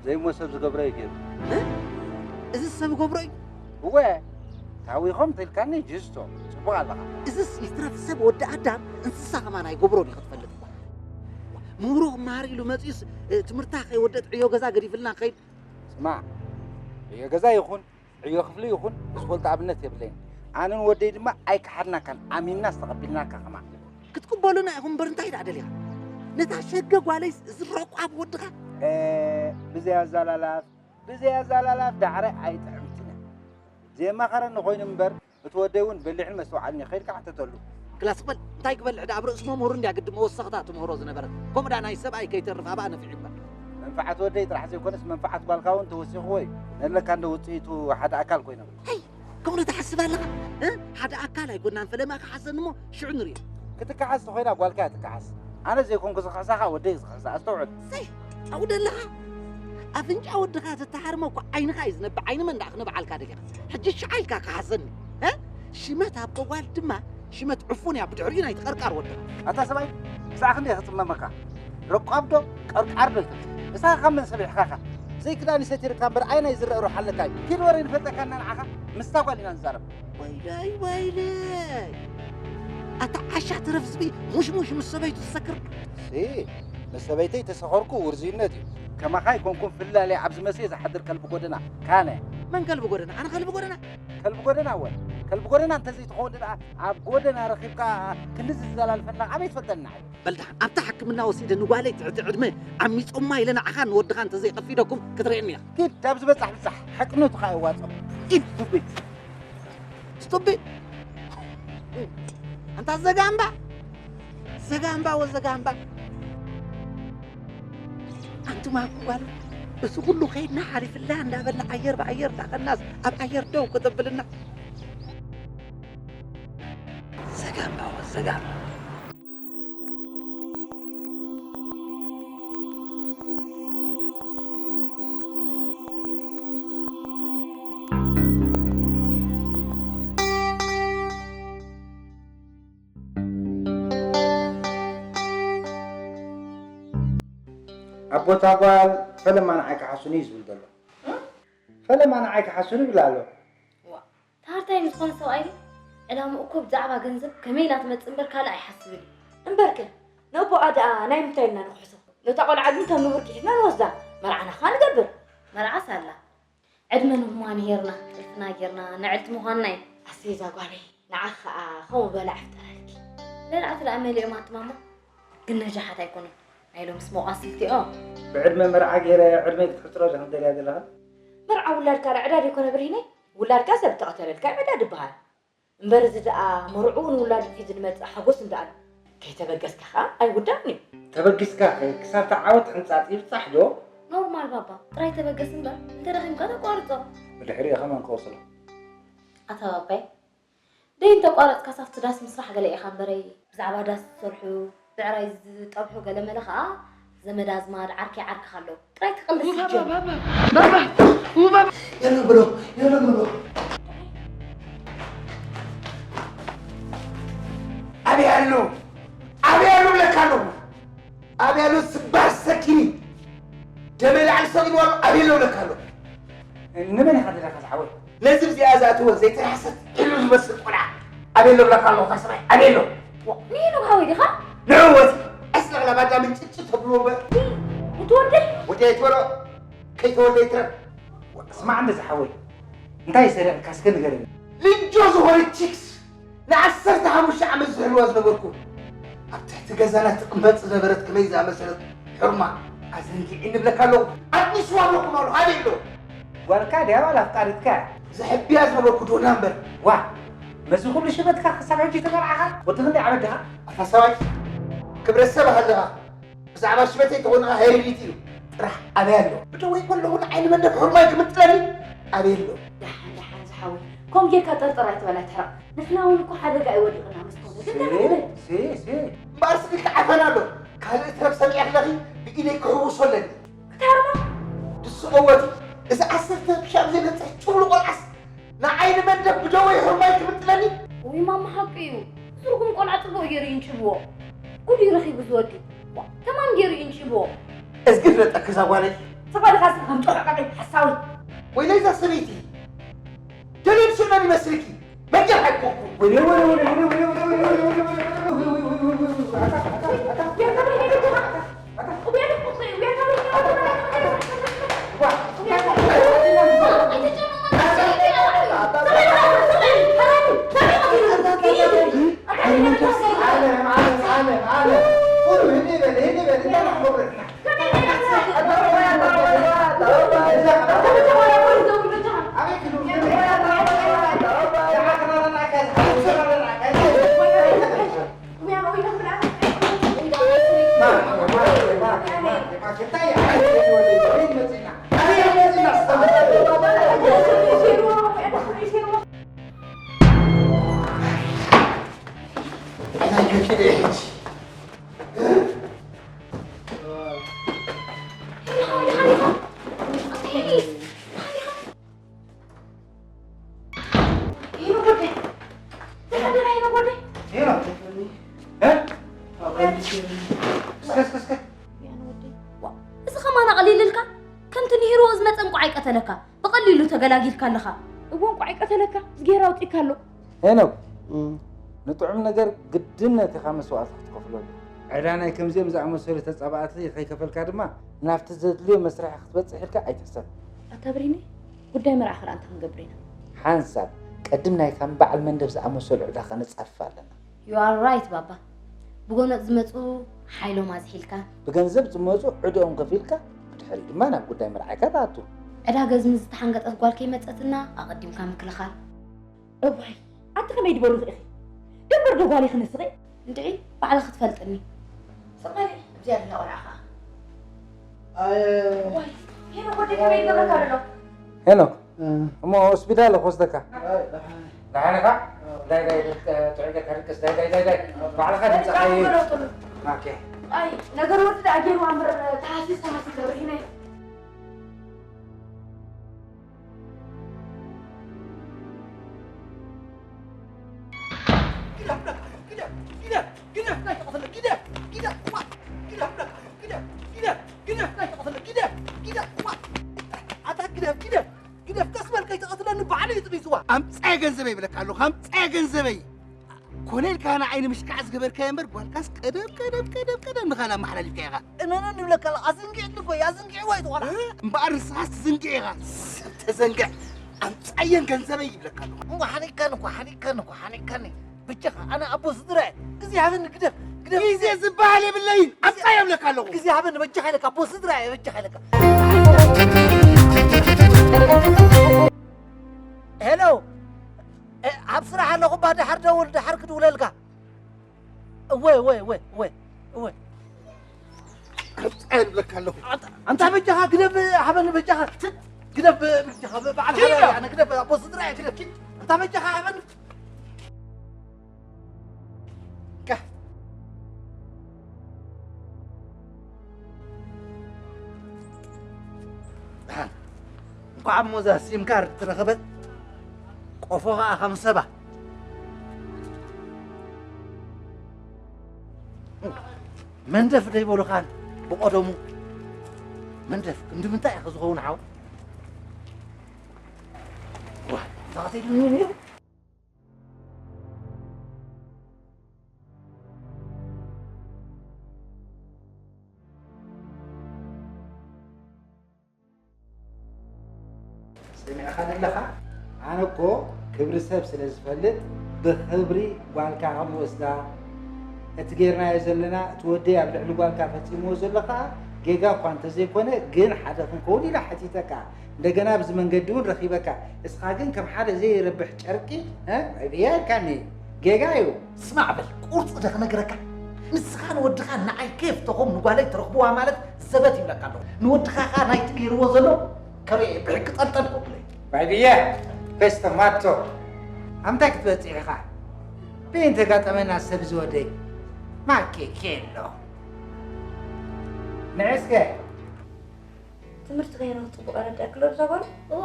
ዘይሞ ሰብ ዝገብሮ እዩ ገይሩ። እ? እዚ ሰብ ገብሮ እዩ? እወ፣ ታዊኾም ትልካኒ ጅስቶ። ጽቡቕ ኣለኻ። እዝስ ይትረፍ ሰብ ወዲ ኣዳም እንስሳ ከማን ኣይገብሮን እዩ ክትፈልጥ እኳ። ምሁሩ ክመሃር ኢሉ መጺኡስ፣ እ፣ ትምህርታ ከይወደት ዕዮ ገዛ ገዲፍልና ከይድ። ስማዕ፣ ዕዮ ገዛ ይኹን፣ ዕዮ ክፍሊ ይኹን፣ ብዝፈልጦ ኣብነት የብለይን። ኣነን ወደይ ድማ ኣይከሓድናካን፣ ኣሚንና ዝተቐቢልናካ ከማን። ክትቅበሉና ኢኹም እምበር እንታይ ደኣ ደሊኻ? ነታ ሸገ ጓለይስ እዚ ረቋብ ወድኻ? እ፣ ብዘይ ኣዛላላፍ፣ ብዘይ ኣዛላላፍ ዳዕረ ኣይጥዕምትን እያ። ዘየማኸረኒ ኮይኑ እምበር፣ እቲ ወደይ እውን በሊሕን መስተውዓልን እዩ። ከይድካ ሕተተሉ። ክላስ ክበል፣ እንታይ ክበልዕ ደኣ? ኣብ ርእሲ መምህሩ እንድያ ግዲ መወሰኽታ ትምህሮ ዝነበረት። ከምኡ ደኣ ናይ ሰብኣይ ከይተርፍ ኣብኣ ነፊዑ እምበር። መንፍዓት ወደይ ጥራሕ ዘይኮነስ መንፍዓት ጓልካ እውን ተወሲኽዎ እዩ። ነለካ እንዶ ውፅኢቱ ሓደ ኣካል ኮይኖም። ኣይ፣ ከምኡ ዶ ትሓስብ ኣለኻ? እ? ሓደ ኣካል ኣይኮናን ፈለማ ክሓሰኒ እሞ ሽዑ ንሪኦ። ክትከሓስ ተኾይና ጓልካ እያ ትከሓስ። ኣነ ዘይኮንኩ ዝኽሕሳኻ ወደይ እዩ ዝኽሕሳ። ኣስተውዕል። ሰይ፣ ኣብኡ ደለኻ? ኣፍንጫ ወድኻ ተተሃርሞ እኮ ዓይንኻ እዩ ዝነብዕ። ዓይኒ መን ደኣ ክነብዓልካ ደሊኻ? ሕጂ ሽዓ ኢልካ ክሓሰኒ። እ? ሽመት ኣቦ ጓል ድማ ሽመት ዕፉን እያ ብድሕሪኡ ናይ ትቐርቃር ወድኻ። ኣታ ሰብኣይ፣ ክሳዕ ክንደይ ክጽመመካ? ረቋብ ዶ ቀርቃር ዶ ይፈልጥ? ንስኻ ካብ መን ሰሚዕካኻ? ዘይክዳን ይሰቲርካ እምበር ዓይና ይዝረእ ሩሕ ኣለካ እዩ። ኪድ ወረ ንፈልጠካና ንዓኻ ምስታ ጓል ኢና ንዛረብ። ወይለይ ወይለይ! ኣታ ዓሻ ተረፍ ዝብኢ ሙሽሙሽ ምስ ሰበይቱ ዝሰክር። ሲ፣ ምስ ሰበይተይ ተሰኸርኩ ውርዝይነት እዩ። ከማኻ ኣይኮንኩን ፍላልያ ኣብዚ መሴ ዝሓድር ከልቢ ጎደና ካነ። መን ከልቢ ጎደና? ኣነ ከልቢ ጎደና? ከልቢ ጎደና እወ። ከልቢ ጎደና እንተዘይትኸውን ደኣ ኣብ ጎደና ረኺብካ ክንዲ ዝዘላልፈና ኣበይ ትፈልጠና? በል ደሓን ኣብታ ሕክምና ወሲደ ንጓለይ ትሕቲ ዕድመ ዓሚጾማ ኢለ ንዓኻን ንወድኻን እንተዘይቐፊደኩም ክትርእየኒ ኢኻ። ኪድ፣ ካብ ዝበጻሕ ብጻሕ፣ ሓቅነቱ ከኣ የዋጽኦ። ኢድ ዱቤት። ስቱፒድ። ኣንታ ዘጋምባ፣ ዘጋምባ ወዘጋምባ። ኣንቱም ኣኩል ጓል፣ እዚ ኩሉ ከይድና ሓሊፍላ እንዳበልና ኣየር ብኣየር እንዳኸድናስ ኣብ ኣየር ደው ከተብልና። ዘጋምባ ወዘጋምባ። ኣቦታ ጓል ፈለማ ንዓይ ክሓሱኒ እዩ ዝብል ዘሎ። ፈለማ ንዓይ ክሓሱኒ ይብል ኣሎ። ዋ፣ ታርታይ ንዝኾነ ሰብኣይ ዕላምኡ እኮ ብዛዕባ ገንዘብ ከመይ ኢላ ትመጽእ እምበር ካልእ ኣይሓስብን እዩ። እምበርከ፣ ነቦኣ ደኣ ናይ ምንታይ ኢልና ንኽሕሶ? ነታ ቆልዓ ግን ከም ንቡር ኪሒትና ንወስዳ፣ መርዓና ኸኣ ንገብር። መርዓስ ኣላ። ዕድመ ንህሙማን ሄርና፣ ጥልፍና ጌርና፣ ንዕልቲ ምዃንና እዩ። ኣሰይ እዛ ጓለይ፣ ንዓኺ ኸኣ ከምኡ በላዕ ይፍጠረልኪ። በላዕቲ ደኣ መሊኦም ኣቲ ማማ። ግን ነጃሓት ኣይኮኑን። ናይ ሎምስ መቋስልቲኦ። ብዕድመ መርዓ ገይረ ዕድመይ ክትሕጽሮ ዲኺ ትደልያ ዘለኺ? መርዓ ውላድካ ርዕዳ ደይኮነ ብርሂነይ? ውላድካ ሰብ ተቐተለልካ ምዕዳድ ይበሃል። እምበር እዚ ደኣ መርዕኡ ንውላዱ ሒዙ ዝመጽእ ሓጎስ እንዳ ኣሎ። ከይተበገስካ ከኣ ኣይውዳእን እዩ። ተበጊስካ ከ ክሳብ ተዓወት ሕንጻጽ ይብጻሕ ዶ? ኖርማል ባባ፣ ጥራይ ተበገስ እምበር እንተደኺምካ ተቋርጾ። ብድሕሪኡ ከማን ክወስሎ። ኣታ ባባይ፣ ደይ እንተቋረጽካስ ኣብቲ ዳስ ምስራሕ ገለ ኢኻ እምበረይ፣ ብዛዕባ ዳስ ዝሰርሑ፣ ብዕራይ ዝጠብሑ ገለ መለ ኸኣ ዘመድ ኣዝማድ፣ ዓርከይ ዓርክኻ ኣለዉ። ጥራይ ትቕልስ ውይ፣ ባባ፣ ጀመር። ባባ፣ ባባ፣ ውይ፣ ባባ። የሎ ብሎ፣ የሎ ብሎ። ኣበይ ኣሎ? ኣበይ ኣሎ ብለካ ኣለኹ። ኣበይ ኣሎ ስባር ሰኪኒ? ደመይ ላዕሊ ሰቒልዎ ኣሎ፣ ኣበይ ኣሎ ብለካ ኣለኹ። ንመን ኢኻ ደለኻ ዝሓወይ? ነዚ እዚኣ ዝኣተወ ዘይተራህሰት ዒሉ ዝመስል ቆልዓ ኣበይ ኣሎ ብለካ ኣለኹ። እታ ሰብኣይ ኣበይ ኣሎ? ንሄኖክ ሓወይ ዲኻ? ንዕወት ኣስለቕላ ባዳ ምንጭጭ ተብልዎ እምበር። እቲ ወደይ? ወደይ ኣይትበሎ። ከይተወልደ ይትረፍ። ስማዕ እንደ ዝሓወይ፣ እንታይ ሰሪቕካ እስከ ንገረኒ። ልጆ ዝኾነት ቺክስ ንዓሰርተ ሓሙሽተ ዓመት ዝሕልዋ ዝነበርኩ፣ ኣብ ትሕቲ ገዛና ትቕመጥ ዝነበረት ከመይ ዝኣመሰለት ሕርማ ኣዘንጊዒ ንብለካ ኣለኹ። ኣጥኒስዋ ኣለኹ ማሉ፣ ኣበይ ኣሎ? ጓልካ ድያ ዋላ ኣፍቃሪትካ? ዘሕብያ ዝነበርኩ ዶና እምበር። ዋ፣ በዚ ኩሉ ሽመትካ ክሳብ ሕጂ ተመርዓኻ ወዲ ክንደይ ዓመት ዲኻ? ኣታ ሰብኣይ፣ ክብረት ሰብ ኣለኻ። ብዛዕባ ሽመተይ ተኾንኻ ሄሪዲቲ እዩ። ጥራሕ ኣበይ ኣሎ? ብደወይ ከለኹ ንዓይኒ መንደፍ ሕርማይ ክምጥለኒ ኣበይ ኣሎ? ደሓን፣ ደሓን ዝሓወይ። ከምኡ ጌርካ ጠርጠር ኣይትበል፣ ኣይትሕረቕ። ንሕና እውን እኮ ሓደጋ እዩ ወዲቕና ምስ ኮነ። ግን ደሓን ትበል። ሴ፣ ሴ። እምበኣር ስቕ ኢልካ ዓፈና ኣሎ። ካልእ ትረፍ ሰሚዐ ኣለኺ፣ ብኢደይ ክሕውሶ ኣለኒ። ክታርሞ? ድስቐወቲ፣ እዚ ዓሰርተ ሻብ ዘይበጽሕ ጭብሉ ቆልዓስ ንዓይኒ መንደፍ ብደወይ ሕርማይ ክምጥለኒ? ውይ ማማ ሓቂ እዩ። እዚ ርጉም ቆልዓ ጽቡቕ ገይሩ ይንጭብዎ። ጉድ እዩ ረኺቡ እዚ ወዲ። ዋ፣ ተማም ገይሩ ይንጭብዎ። እዝጊ ፍለጠኪ እዛ ጓለይ። ተባልኻ ስኻ ምጦዕቃቂ ሓሳዊ። ወይለይ እዛ ሰበይቲ። ደሊል ሽመን ይመስልኪ? መጀር ኣይኮንኩ። ወይኔ፣ ወይኔ፣ ወይኔ፣ ወይኔ፣ ወይኔ፣ ወይኔ፣ ወይኔ፣ ወይኔ፣ ወይኔ፣ ወይኔ፣ ወይኔ፣ ወይኔ፣ ወይኔ፣ ወይኔ፣ ወይኔ፣ ወይኔ፣ እዚ ኸማን ኣቕሊልልካ? ከምቲ ንሂርዎ ዝመጸ እንቋዕ ኣይቀተለካ። ብቐሊሉ ተገላጊልካ ኣለኻ። እወ፣ እንቋዕ ኣይቀተለካ። እዝግሄር ኣውጺእካ ኣሎ። ሄኖክ፣ እም። ንጥዑም ነገር ግድነት ኢኻ መስዋእቲ ክትከፍለሉ። ዕዳ ናይ ከምዚኦም ዝኣመሰሉ ተጻባእቲ ከይከፈልካ ድማ ናብቲ ዘድልዮ መስርሒ ክትበጽሕ ኢልካ ኣይትሕሰብ። ኣታ ብሪኒ፣ ጉዳይ መርዓ ኸኣ እንታይ ክንገብር ኢና? ሓንሳብ፣ ቅድም ናይ ከም በዓል መንደፍ ዝኣመሰሉ ዕዳ ከነጻፍፍ ኣለና። You are right ባባ። ብጎነጽ ዝመጹ ሓይሎም ኣዝሒልካ። ብገንዘብ ዝመጹ ዕድኦም ከፊልካ፣ ብድሕሪ ድማ ናብ ጉዳይ መርዓይካ ትኣቱ። ዕዳ ገዝሚ ዝተሓንገጠት ጓል ከይመጸትና ኣቐዲምካ ምክልኻል። እዋይ፣ ኣቲ ከመይ ድበሉ ኢኺ? ደንበር ዶ ጓል ኢኺ ንስኺ? እንድዒ፣ ባዕልኺ ትፈልጥኒ። ስቕ በሊ፣ እዚኣ ደላ ቆልዓ ኸኣ። ኣየ። እዋይ፣ ሄኖክ ወደይ ከመይ ይገብረካ ኣሎ? ሄኖክ፣ እ። እሞ ሆስፒታል ክወስደካ። ኣይ፣ ደሓን። ደሓን ኢኻ? እ። ዳይ፣ ዳይ፣ ዳይ፣ ጥዑይ ጌርካ ድቅስ፣ ዳይ፣ ዳይ፣ ዳይ፣ ዳይ። ባዕልኻ ድምፅኻ ዳይ፣ ዳይ፣ ኦኬ። ኣይ፣ ነገር ወዲ ደኣ ገይርዋ እምበር፣ ተሃሲስ፣ ተሃሲስ፣ ርሂነ። ግደፍ፣ ግደፍ፣ ግደፍ፣ ግደፍ፣ ግደፍ፣ ናይ ተቐተለ፣ ግደፍ፣ ግደፍ፣ ዋ፣ ግደፍ፣ ግደፍ፣ ግደፍ፣ ግደፍ፣ ናይ ተቐተለ፣ ግደፍ፣ ግደፍ፣ ዋ። ኣታ ግደፍ፣ ግደፍ፣ ግደፍ፣ ቀስ በል ከይትቐትለኒ ባዕሉ እዩ ጥሚስዋ። ኣምጻየ ገንዘበይ ይብለካ ኣለኹ፣ ኣምጻየ ገንዘበይ። ኮነ ኢልካ ንዓይ ንምሽካዕ ዝገበርካዮ እምበር፣ ጓልካስ ቀደም፣ ቀደም፣ ቀደም፣ ቀደም ንኻል ኣመሓላሊፍካ ኢኻ። እነነ ንብለካ ኣለኹ፣ ኣዘንጊዕኒ እኮ እዩ፣ ኣዘንጊዕዋ እዩ እቲ ቆልዓ። እ? እምበኣር ንስኻስ ትዝንግዕ ኢኻ። ሰብ ተዘንግዕ፣ ኣምጻየን ገንዘበይ ይብለካ ኣለኹ። እሞ ሓኒቅካኒ እኮ፣ ሓኒቅካኒ እኮ፣ ሓኒቅካኒ። በጃኻ፣ ኣነ ኣቦ ስድራ እየ። ግዜ ሃበኒ፣ ግደፍ፣ ግደፍ። ግዜ ዝበሃል የብለይን። ኣምጻዮ እብለካ ኣለኹ። ግዜ ሃበኒ፣ በጃኻ ኢለካ፣ ኣቦ ስድራ እየ፣ በጃኻ ኢለካ። ሄሎ፣ እ፣ ኣብ ስራሕ ኣለኹ እባ፣ ደሓር ደውል፣ ደሓር ክድውለልካ። እወ፣ እወ፣ እወ፣ እወ፣ እወ። ኣምጻዮ እብለካ ኣለኹ። ኣንታ፣ ኣንታ በጃኻ ግደፍ፣ ሃበኒ በጃኻ። ግደፍ፣ በጃኻ፣ በዓል ሓዳር እየ ኣነ፣ ግደፍ፣ ኣቦ ስድራ እየ፣ ግደፍ። ኣንታ በጃኻ ሃበኒ። ካ። ደሓን። እንኳዕ እሞ እዛ ሲም ካርድ ትረኸበት፣ ቆፎ ኸኣ ከም ሰባ። መንደፍ ደይበሉ ኸኣ ብቐደሙ መንደፍ ክንዲ ምንታይ ኢኻ ዝኸውን ሓው? ዋ፣ ተኸቲሉኒ ነይሩ። ሰሚዕኻኒ ኣለኻ? ኣነ እኮ ክብሪ ሰብ ስለ ዝፈልጥ ብኽብሪ ጓልካ ከም ወስዳ፣ እቲ ጌርናዮ ዘለና፣ እቲ ወደይ ኣብ ልዕሊ ጓልካ ፈጺምዎ ዘሎ ኸኣ ጌጋ እኳ እንተዘይኮነ ግን ሓደ ክንከውን ኢለ ሓቲተካ። እንደገና ኣብዚ መንገዲ እውን ረኺበካ። እስኻ ግን ከም ሓደ ዘይረብሕ ጨርቂ፣ እ፣ ዕብያ ኢልካኒ። ጌጋ እዩ። ስማዕ በል፣ ቁርፂ ዶ ክነግረካ? ንስኻ ንወድኻ ንዓይ ኬፍ ተኾም ንጓለይ ትረኽብዋ ማለት ዘበት ይብለካ ኣለኹ። ንወድኻ ኸኣ ናይቲ ገይርዎ ዘሎ ከርእየ ብሕጊ ጠልጠል ክብለይ። ባይብየ፣ ፈስተ ማቶ፣ ኣምታይ ክትበጽሕ ኢኻ? በይን ተጋጠመና ሰብ ዝወደይ። ማኬ ኬሎ። ንዕስከ? ትምህርቲ ከይረኽ ጽቡቕ ኣረዳእክሎ እዛ ጓል? እዋ።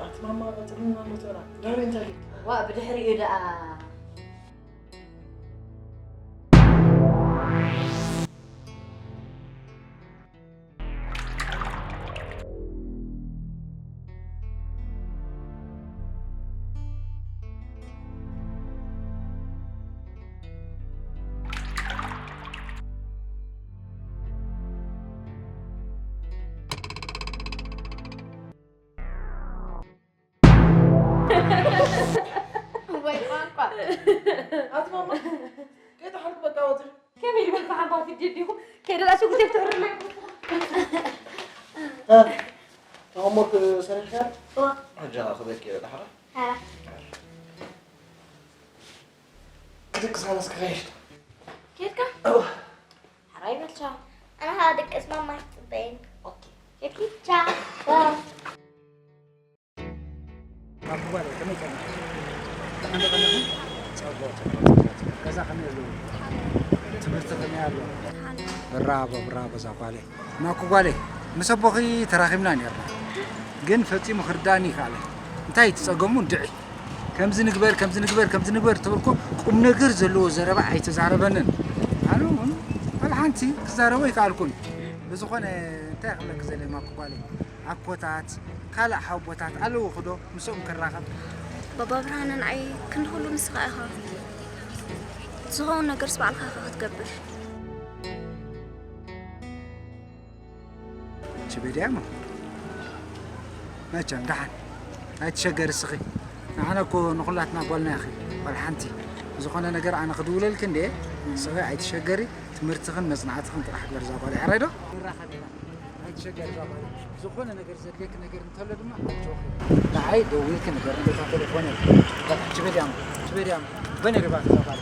ኣቲ ማማ ቀጽልኒ ማማ ተራ። ዳሬ እንታይ? ዋ፣ ብድሕሪኡ ደኣ። ወይ ቋንቋ። ኣቲ ማማ፣ ከይተሓልኩ በቃ ወፂ። ከመይ ዝበልኩ ሓንኳ ትደዲኹ? ከይደላ ሽጉርቲ ትዕርለይ። እ፣ ሆምወርክ ሰሪሕካ? እዋ። ሕጂ ኸዓ ክበኪ እየ ዳሕራ። ሓራ። ክድቅስ ኣነስ ክኸይድ። ኬድካ? እዋ። ሓራይ በል ቻው። ኣነ ኸዓ ድቅስ ማማ ትጽበየኒ። ኦኬ። ኬድኪ? ቻው። ቻው። ካብ ጉባኤ ከመይ ቀኒኺ? ደሓን ዶ ቀኒኺ? ጸግቦ፣ ጸግቦ፣ ጸግቦ፣ ጸግቦ። ገዛ ከመይ ኣሎ? ትምህርቲ ከመይ ኣሎ? ብራቮ፣ ብራቮ እዛ ጓለይ። ማኩ ጓለይ፣ ምስ ኣቦኺ ተራኺብና ኔርና። ግን ፈጺሙ ክርዳእኒ ይከኣለ። እንታይ እቲ ጸገሙ እንድዒ? ከምዚ ንግበር፣ ከምዚ ንግበር፣ ከምዚ ንግበር ትብል እኮ ቁም ነገር ዘለዎ ዘረባ ኣይተዛረበንን። ኣነ እውን ዋላ ሓንቲ ክዛረቦ ኣይከኣልኩን። ብዝኾነ እንታይ ክብለኪ ዘለየ ማኩ ጓለይ? ኣኮታት፣ ካልእ ሓወቦታት ኣለውኺ ዶ ምስኦም ክራኸብ? ባባ ብርሃነ ንዓይ ክንዲ ኩሉ ንስኻ ኢኻ። ዝኸውን ነገርስ ባዕልኻ ኢኻ ክትገብር። ችቤድያማ መቸም ደሓን ኣይትሸገሪ እስኺ። ንዓና እኮ ንኹላትና ጓልና ኢኺ። ጓል ሓንቲ ዝኾነ ነገር ኣነ ክድውለልኪ እንዴ? እስኺ ኣይትሸገሪ። ትምህርትኽን መጽናዕትኽን ጥራሕ ግበር እዛ ጓል ሕራይ ዶ? ንራኸብ ኢና። ኣይትሸገሪ እዛ ጓል። ዝኾነ ነገር ዘድልየኪ ነገር እንተሎ ድማ ኣጆኺ። ንዓይ ደዊልኪ ንገርኒ በታ ቴሌፎን። በቃ ችቤድያማ፣ ችቤድያማ። በኔ ሪባክ እዛ ጓል።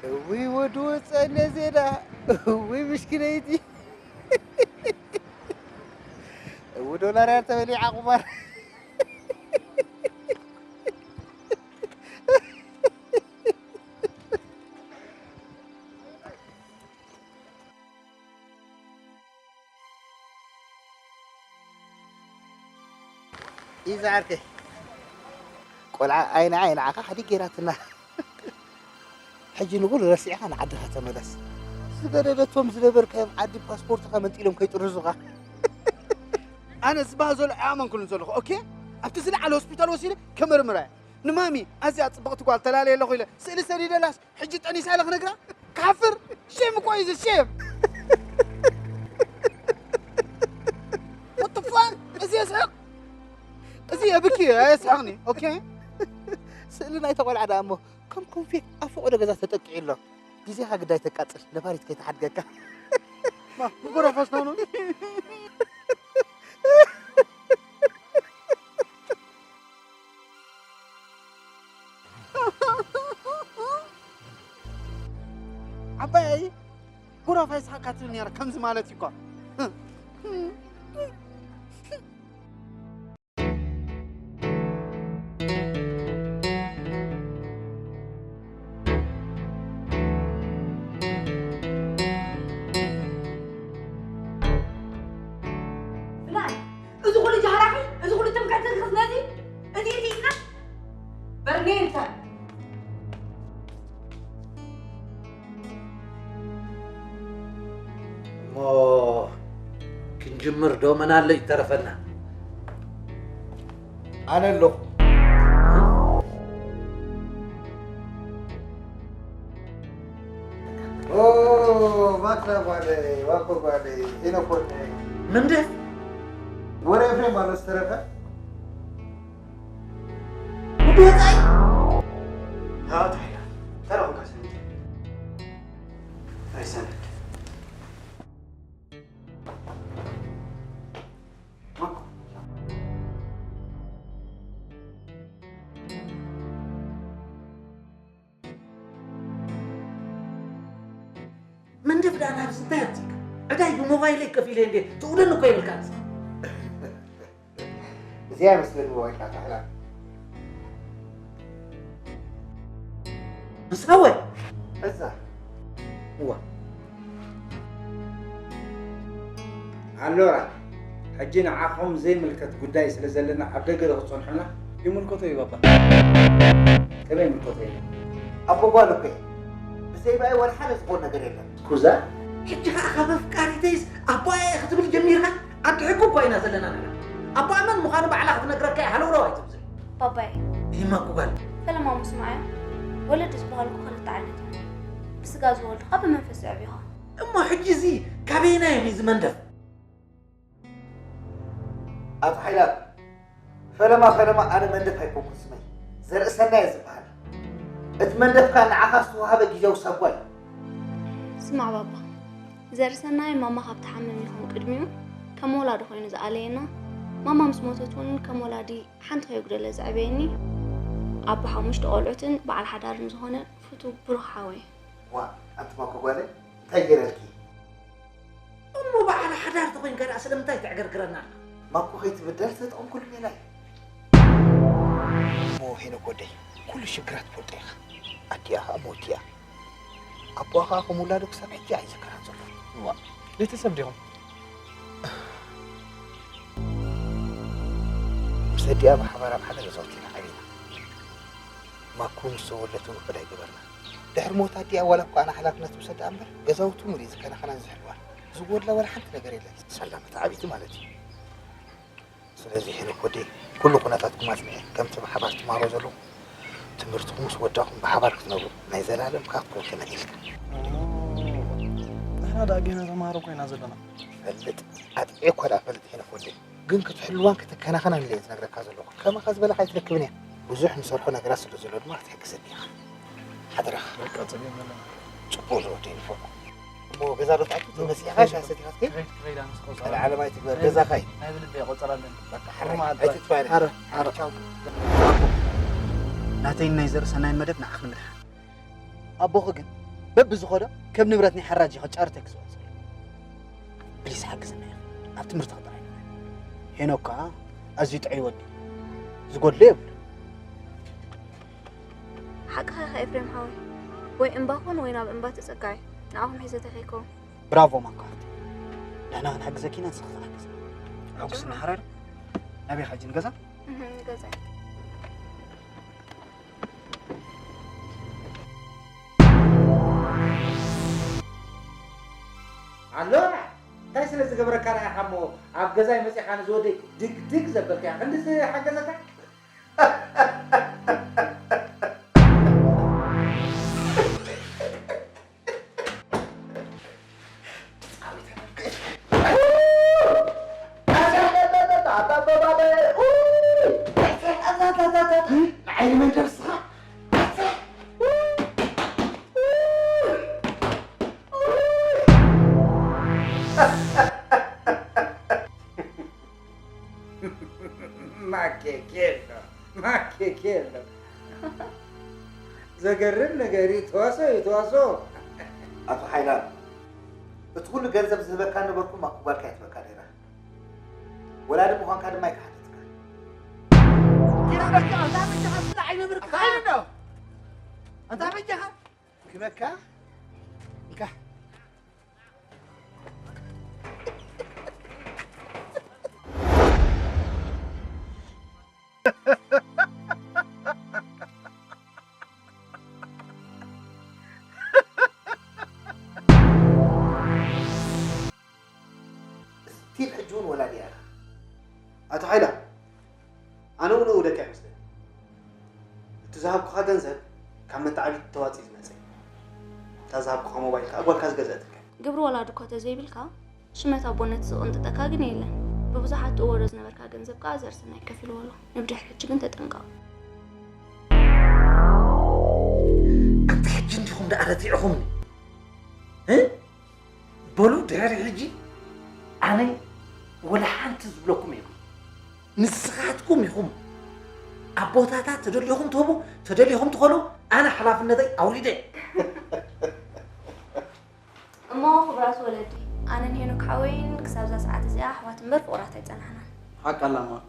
እውይ ወዲ ወፀነ ዜና፣ እውይ ምሽኪነይቲ። እው ዶላር እያ ተበሊዓ ቁማር። ኢዛ ዓርከይ፣ ቆልዓ ኣይንዓ ኣይንዓኻ ሓዲግ ገይራትና። ሕጂ ንኹሉ ረሲዕኻ ንዓድኻ ተመለስ። ዝገደደቶም ዝነበርካዮም ዓዲ ፓስፖርትኻ መንጢሎም ከይጥርዙኻ። ኣነ ዝበሃል ዘሎ ኣይኣመንኩሉን ዘለኹ። ኦኬ፣ ኣብቲ ዝለዓለ ሆስፒታል ወሲደ ከመርምራ እየ። ንማሚ ኣዝያ ጽብቕቲ ጓል ተላለየ ኣለኹ ኢለ ስእሊ ሰዲደላስ ሕጂ ጠኒሳ ኢለ ክነግራ? ክሓፍር? ሼም እኮ እዩ እዚ፣ ሼም። What the fuck? እዚ የስሕቕ? እዚ የብኪ፣ ኣየስሕቕኒ። ኦኬ? ስእሊ ናይታ ቆልዓ ደኣ እሞ ከም ኮንፌት ኣብ ፈቐዶ ገዛ ተጠቂዑ ኣሎ። ግዜኻ ግዳይ ተቃጽል፣ ነፋሪት ከይትሓድገካ። ማ፣ ብጎራፋስ ነው ነው? ዓባየይ፣ ጎራፋ ይስሓቃ ትብል ነይራ፣ ከምዚ ማለት እዩ እኮ። ብላይ፣ እዚ ኩሉ ጃህራኺ፣ እዚ ኩሉ ትምክሕቲ ርክስ ነዚ፣ እዚ፣ እዚ ኢልና በርኔልታ። እሞ ክንጅምር ዶ? መን ኣሎ ይተረፈና? ኣነ ኣለኹ። ኦ፣ ባክላ ጓለይ፣ ዋኮ ጓለይ፣ ሄኖክ ወደይ። ምንድን? ወረ ኤፍሬም ኣሎ ዝተረፈ? ወዲ ወጻኢ? ኣቶ ሓይላ፣ እንታይ ደኣ ኮንካ ሰነድ? ኣይሰነድ። መንደፍ ደኣ ናብዚ እንታይ ኣምጺእካ? ዕዳይ ብሞባይለይ ከፊለ እንዴ ትእውለኒ እኮ የብልካን። እዚኣ መስለኒ ሞባይልካ ኣቶ ሓይላ። ንስኻ ወ? እዛ። እዋ። ኣሎራ፣ ሕጂ ንዓኹም ዘይምልከት ጉዳይ ስለ ዘለና ኣብ ደገ ዶ ክትጸንሑና? ይምልከቶ እዩ ባባ። ከመይ ይምልከቶ እዩ? ኣቦ ጓል እኮ እየ። ብዘይባይ ወላ ሓደ ዝኾን ነገር የለን። ስኩዛ? ሕጂ ኸኣ ካብ ኣፍቃሪተይስ ኣቦኣ እየ ክትብል ጀሚርካ? ዓዲ ሕጊ እኳ ኢና ዘለና ንሕና። ኣቦኣ መን ምዃኑ ባዕላ ክትነግረካ እያ ሃለውለው ኣይትብዝሕ። ባባይ። ይህ ማኩ ጓል። ፈለማ ምስማዕ እያ። ወለዲ ዝበሃሉ እኮ ክልተ ዓይነት እዮም። ብስጋ ዝወልዱኻ ብመንፈስ ዘዕብዩኻ። እሞ ሕጂ እዚ ካበየናይ እዮም እዚ መንደፍ? ኣቶ ሓይላት፣ ፈለማ ፈለማ ኣነ መንደፍ ኣይኮንኩን ስመይ። ዘርእሰናይ እየ ዝበሃል። እቲ መንደፍ ከኣ ንዓኻ ዝተዋህበ ግዜያዊ ሳጓ እዩ። ስማዕ ባባ፣ ዘርእሰናይ ማማ ካብ ትሓምም ይኹን ቅድሚኡ ከም ወላዲ ኮይኑ ዝኣለየና፣ ማማ ምስ ሞተት እውን ከም ወላዲ ሓንቲ ከየጉደለ ዘዕበየኒ፣ ኣቦ ሓሙሽተ ቆልዑትን በዓል ሓዳርን ዝኾነ ፍቱው ብሩኽ ሓወይ። ዋ፣ ኣንቲ ማኮ ጓለይ፣ እንታይ ገይረልኪ? እሞ በዓል ሓዳር ተኾይንካ ደኣ ስለምንታይ ተዕገርግረና ኣለኻ? ማኮ ከይትብደል ዝተጠቐምኩሉ ሜላ እዩ። እሞ ሄኖክ ወደይ፣ ኩሉ ሽግራት ትፈልጦ ኢኻ። ኣዲኣ ኸኣ ሞት እያ። ኣቦኣ ኸኣ ከም ውላዱ ክሳብ ሕጂ ኣይዝክራን ዘሎ። እዋ፣ ቤተሰብ ዲኹም? ምስ ኣዲኣ ብሓባር ኣብ ሓደ ገዛውቲ ኢና ዓቢና። ማኩ ምስ ተወለደት እውን ውሑድ ኣይገበርናን። ድሕሪ ሞት ኣዲኣ ዋላ እኳ ኣነ ሓላፍነት ምሰድኣ እምበር፣ ገዛውቲ ሙሉእ ዝከናኸናን ዝሕልዋን። ዝጎድላ ዋላ ሓንቲ ነገር የለን። ሰላመት ዓቢቲ ማለት እዩ። ስለዚ ሄኖክ ወደይ፣ ኩሉ ኩነታትኩም ኣጽንዐ፣ ከምቲ ብሓባር ትማሃሩ ዘለኹም ትምህርትኹም ምስ ወዳእኹም ብሓባር ክትነብሩ ናይ ዘላለም ከኣ ክትከውን ተመኒልካ። ንሕና ደኣ ጌና ተማሃሮ እኮ ኢና ዘለና። ፈልጥ፣ ኣጥዕየ እኳ ደኣ ፈልጥ ሄኖክ ወደይ፣ ግን ክትሕልዋን ክትከናኸናን ኢለ እየ ዝነግረካ ዘለኹ። ከማኻ ዝበላ ከኣ ኣይትረክብን እያ። ብዙሕ ንሰርሖ ነገራት ስለ ዘሎ ድማ ክትሕግዘኒ ኢኻ። ሓደራኻ። በቃ፣ ጸገም የለን። ጽቡቕ ዝወደይ ንፈኩ። እሞ ገዛ ዶ ትኣቱ? ተመጺእኻ ሻሂ ሰቲኻ ትከይድ? ክኸይድ፣ ክኸይድ፣ ኣነስ ቆጸራ ኣለኒ። ቀልዓለም ኣይትግበር፣ ናይ ገዛኻ እዩ። ናይ ብልቢ እየ ቆጸራ ኣለኒ። በቃ፣ ሕራይ፣ ሩማ ኣድባይ። ኣይትጥፋእኒ። ኣረ፣ ኣረ። ቻው። ናተይን ናይ ዘርእሰናይን መደብ ንዓኽ ንምድሓን። ኣቦኺ ግን በብዝኸዶ ከም ንብረት ናይ ሓራጅ ኢኻ ጫርተ ክስወጽ። ፕሊስ ሓግዝና ኢኻ። ኣብ ትምህርትኻ ጥራይ ንኹን። ሄኖክ ከኣ ኣዝዩ ጥዑይ ወዲ እዩ። ዝጎድሎ የብሉን። ሓቅኻ ኢኻ ኤፍሬም ሓወይ። ወይ እምባ ኩን ወይ ናብ እምባ ተጸጋዒ። ንዓኹም ሒዘ እንታይ ከይከውን። ብራቮ ማኮ ሓፍተይ። ንሕና ክንሕግዘኪ ኢና፣ ንስኺ ክትሓግዝና። ሕጉስ እናሓረር ናበይ ኢኻ ሕጂ ንገዛ? እህ፣ ንገዛ። ኣሎና፣ እንታይ ስለ ዝገበረካ ደኣ ኢኻ እሞ ኣብ ገዛይ መጺኻ ንዝወደይ ድግድግ ዘበልካዮ? ክንዲ ዝሓገዘካ? ማኬኬሎ፣ ማኬኬሎ። ዘገርም ነገር እዩ፣ ተዋሶ እዩ፣ ተዋሶ። ኣቶ ሓይላም፣ እቲ ኩሉ ገንዘብ ዝህበካ ነበርኩ፣ ማኩ ጓልካ እያ ትህበካ ነይራ። ወላዲ ምዃንካ ድማ ኣይከሓደትካ። ኣታ በጃኻ፣ ኣታ በጃኻ፣ ስለ ዓይነ ብርክ ኣታ ሓይሉ ዶ? ኣታ በጃኻ። ክበካ? እንካ። ስቲል ሕጂ እውን ወላዲ እያ ኢኻ። ኣቶ ሓይላ፣ ኣነ እውን እውደካ ይመስለኒ። እቲ ዝሃብኩኻ ገንዘብ ካብ መተዓቢቲ ተዋፂኡ ዝመፀ እዩ። እታ ዝሃብኩኻ ሞባይል ከዓ ጓልካ ዝገዘአትልካ እያ። ግብሪ ወላዲ እኳ ተዘይብልካ፣ ሽመት ኣቦነት ዝቕንጥጠካ ግን የለን። ብብዙሓት ትእወሮ ዝነበርካ ገንዘብ ከዓ ዘርእሰናይ ከፊልዎ ኣሎ። ንብድሕሪ ሕጂ ግን ተጠንቀቕ። ደኣ ረቲዕኹምኒ። እ? በሉ ድሕሪ ሕጂ ኣነ ወላ ሓንቲ ዝብለኩም የብሉ። ንስኻትኩም ኢኹም ኣቦታታት፣ ተደሊኹም ትህቡ፣ ተደሊኹም ትኸሉ። ኣነ ሓላፍነተይ ኣውሪደ። እሞ ክቡራት ወለዲ፣ ኣነን ሄኖክ ሓወይን ክሳብ እዛ ሰዓት እዚኣ ኣሕዋት እምበር ፍቑራት ኣይጸናሕናን። ሓቂ ኣላ ማኩ።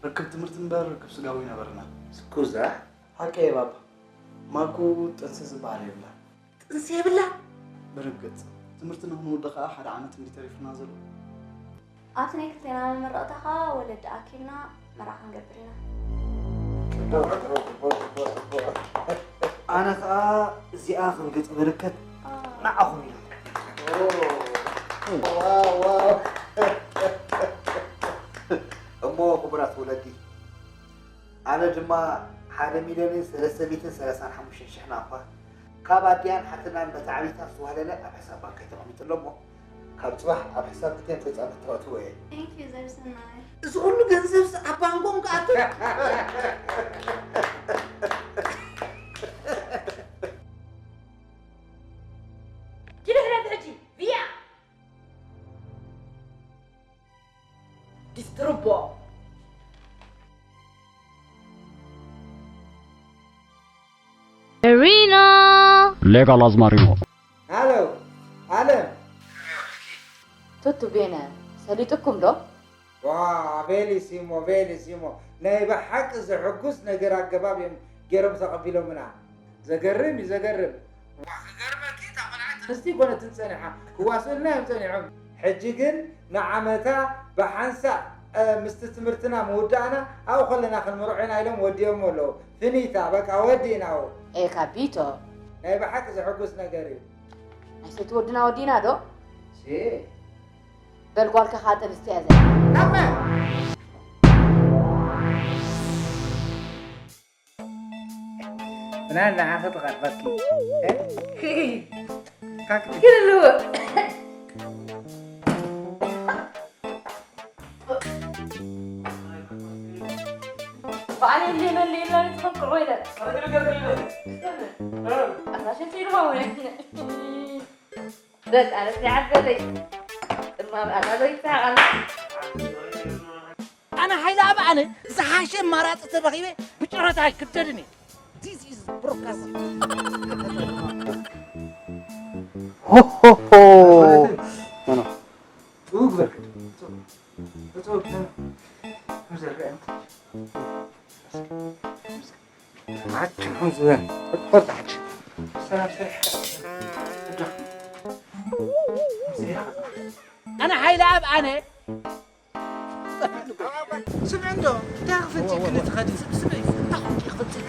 ርክብ ትምህርቲ እምበር ርክብ ስጋዊ ነበርና። ስኩዛ። ሓቀይ ባባ። ማኩ ጥንሲ ዝበሃል የብላን። ጥንሲ የብላ። ብርግጽ ትምህርቲ ንኽንውዲ ኸኣ ሓደ ዓመት እንዲ ተሪፉና ዘሎ። ኣብቲ ናይ ክልቴና መመረቕታ ኸኣ ወለዲ ኣኪብና መርዓ ክንገብር ኢና። ኣነ ኸኣ እዚኣ ከም ገጸ በረከት ንዓኹም ኢለ። እሞ ክቡራት ወለዲ፣ ኣነ ድማ ሓደ ሚልዮንን ሰለስተ ሚእትን ሰላሳን ሓሙሽተን ሽሕን ናቕፋ ካብ ኣዲኣን ሓትናን መታዕቢታ ዝተዋህለለ ኣብ ሕሳብ ባንከይ ተቐሚጡ ኣሎ እሞ፣ ካብ ጽባሕ ኣብ ሕሳብ ክልቲኤን ተጻመድቲ ከእትዎ እየ። Thank you ዘርሰናይ። እዚ ኩሉ ገንዘብስ ኣብ ባንኮም ክኣቱ? ኪዲ ሕለፊ ሕጂ ቪያ ዲስትርቦ Rino. Legal as Marino. ሃሎ ኣለም። ቱቱ ቤነ ሰሊጥኩም ዶ? ዋ ቤሊሲሞ ቤሊሲሞ፣ ናይ ብሓቂ ዘሐጉስ ነገር ኣገባብ እዮም ገይሮም ተቐቢሎምና። ዘገርም እዩ ዘገርም። ዋ ክገርመኪ እታ ቆልዓ ትንስቲ ይኮነትን ጸኒሓ፣ ክዋስኡልና እዮም ጸኒሖም። ሕጂ ግን ንዓመታ ብሓንሳእ ምስቲ ትምህርትና ምውዳእና ኣብኡ ከለና ክንምርዖ ኢና ኢሎም ወዲኦሞ ኣለዉ። ፍኒታ በቃ ወዲእናዎ። ኤካ ቢቶ። ናይ ብሓቂ ዘሐጉስ ነገር እዩ። ኣይሰቲ ወድና ወዲና ዶ? ሲ በል ጓልካ ከዓ ጥንስቲ እያ ዘላ። ናመ ብናን ንዓኺ ትቐርበኪ። ክልልዎ ባዕለይ እንደ መለየላ ንትኸም ቅርቦ ኢለ ኣታሸት ኢልማ ወለኪነ በቃ ነስኒ ዓበለይ ጥማም ኣታ ዘይተሃቓል ኣነ ሓይለ ኣብ ኣነ ዝሓሸ ኣማራፂ ተረኺበ ብጨረታ ኣይክደድን እየ። This is broadcasting. ሆሆሆ ኣነ ሓይለ ኣብ ኣነ ስምዒ እንዶ እንታይ ክፈትክኒ ትኸዲ ስምዒ እንታይ ክፈትክኒ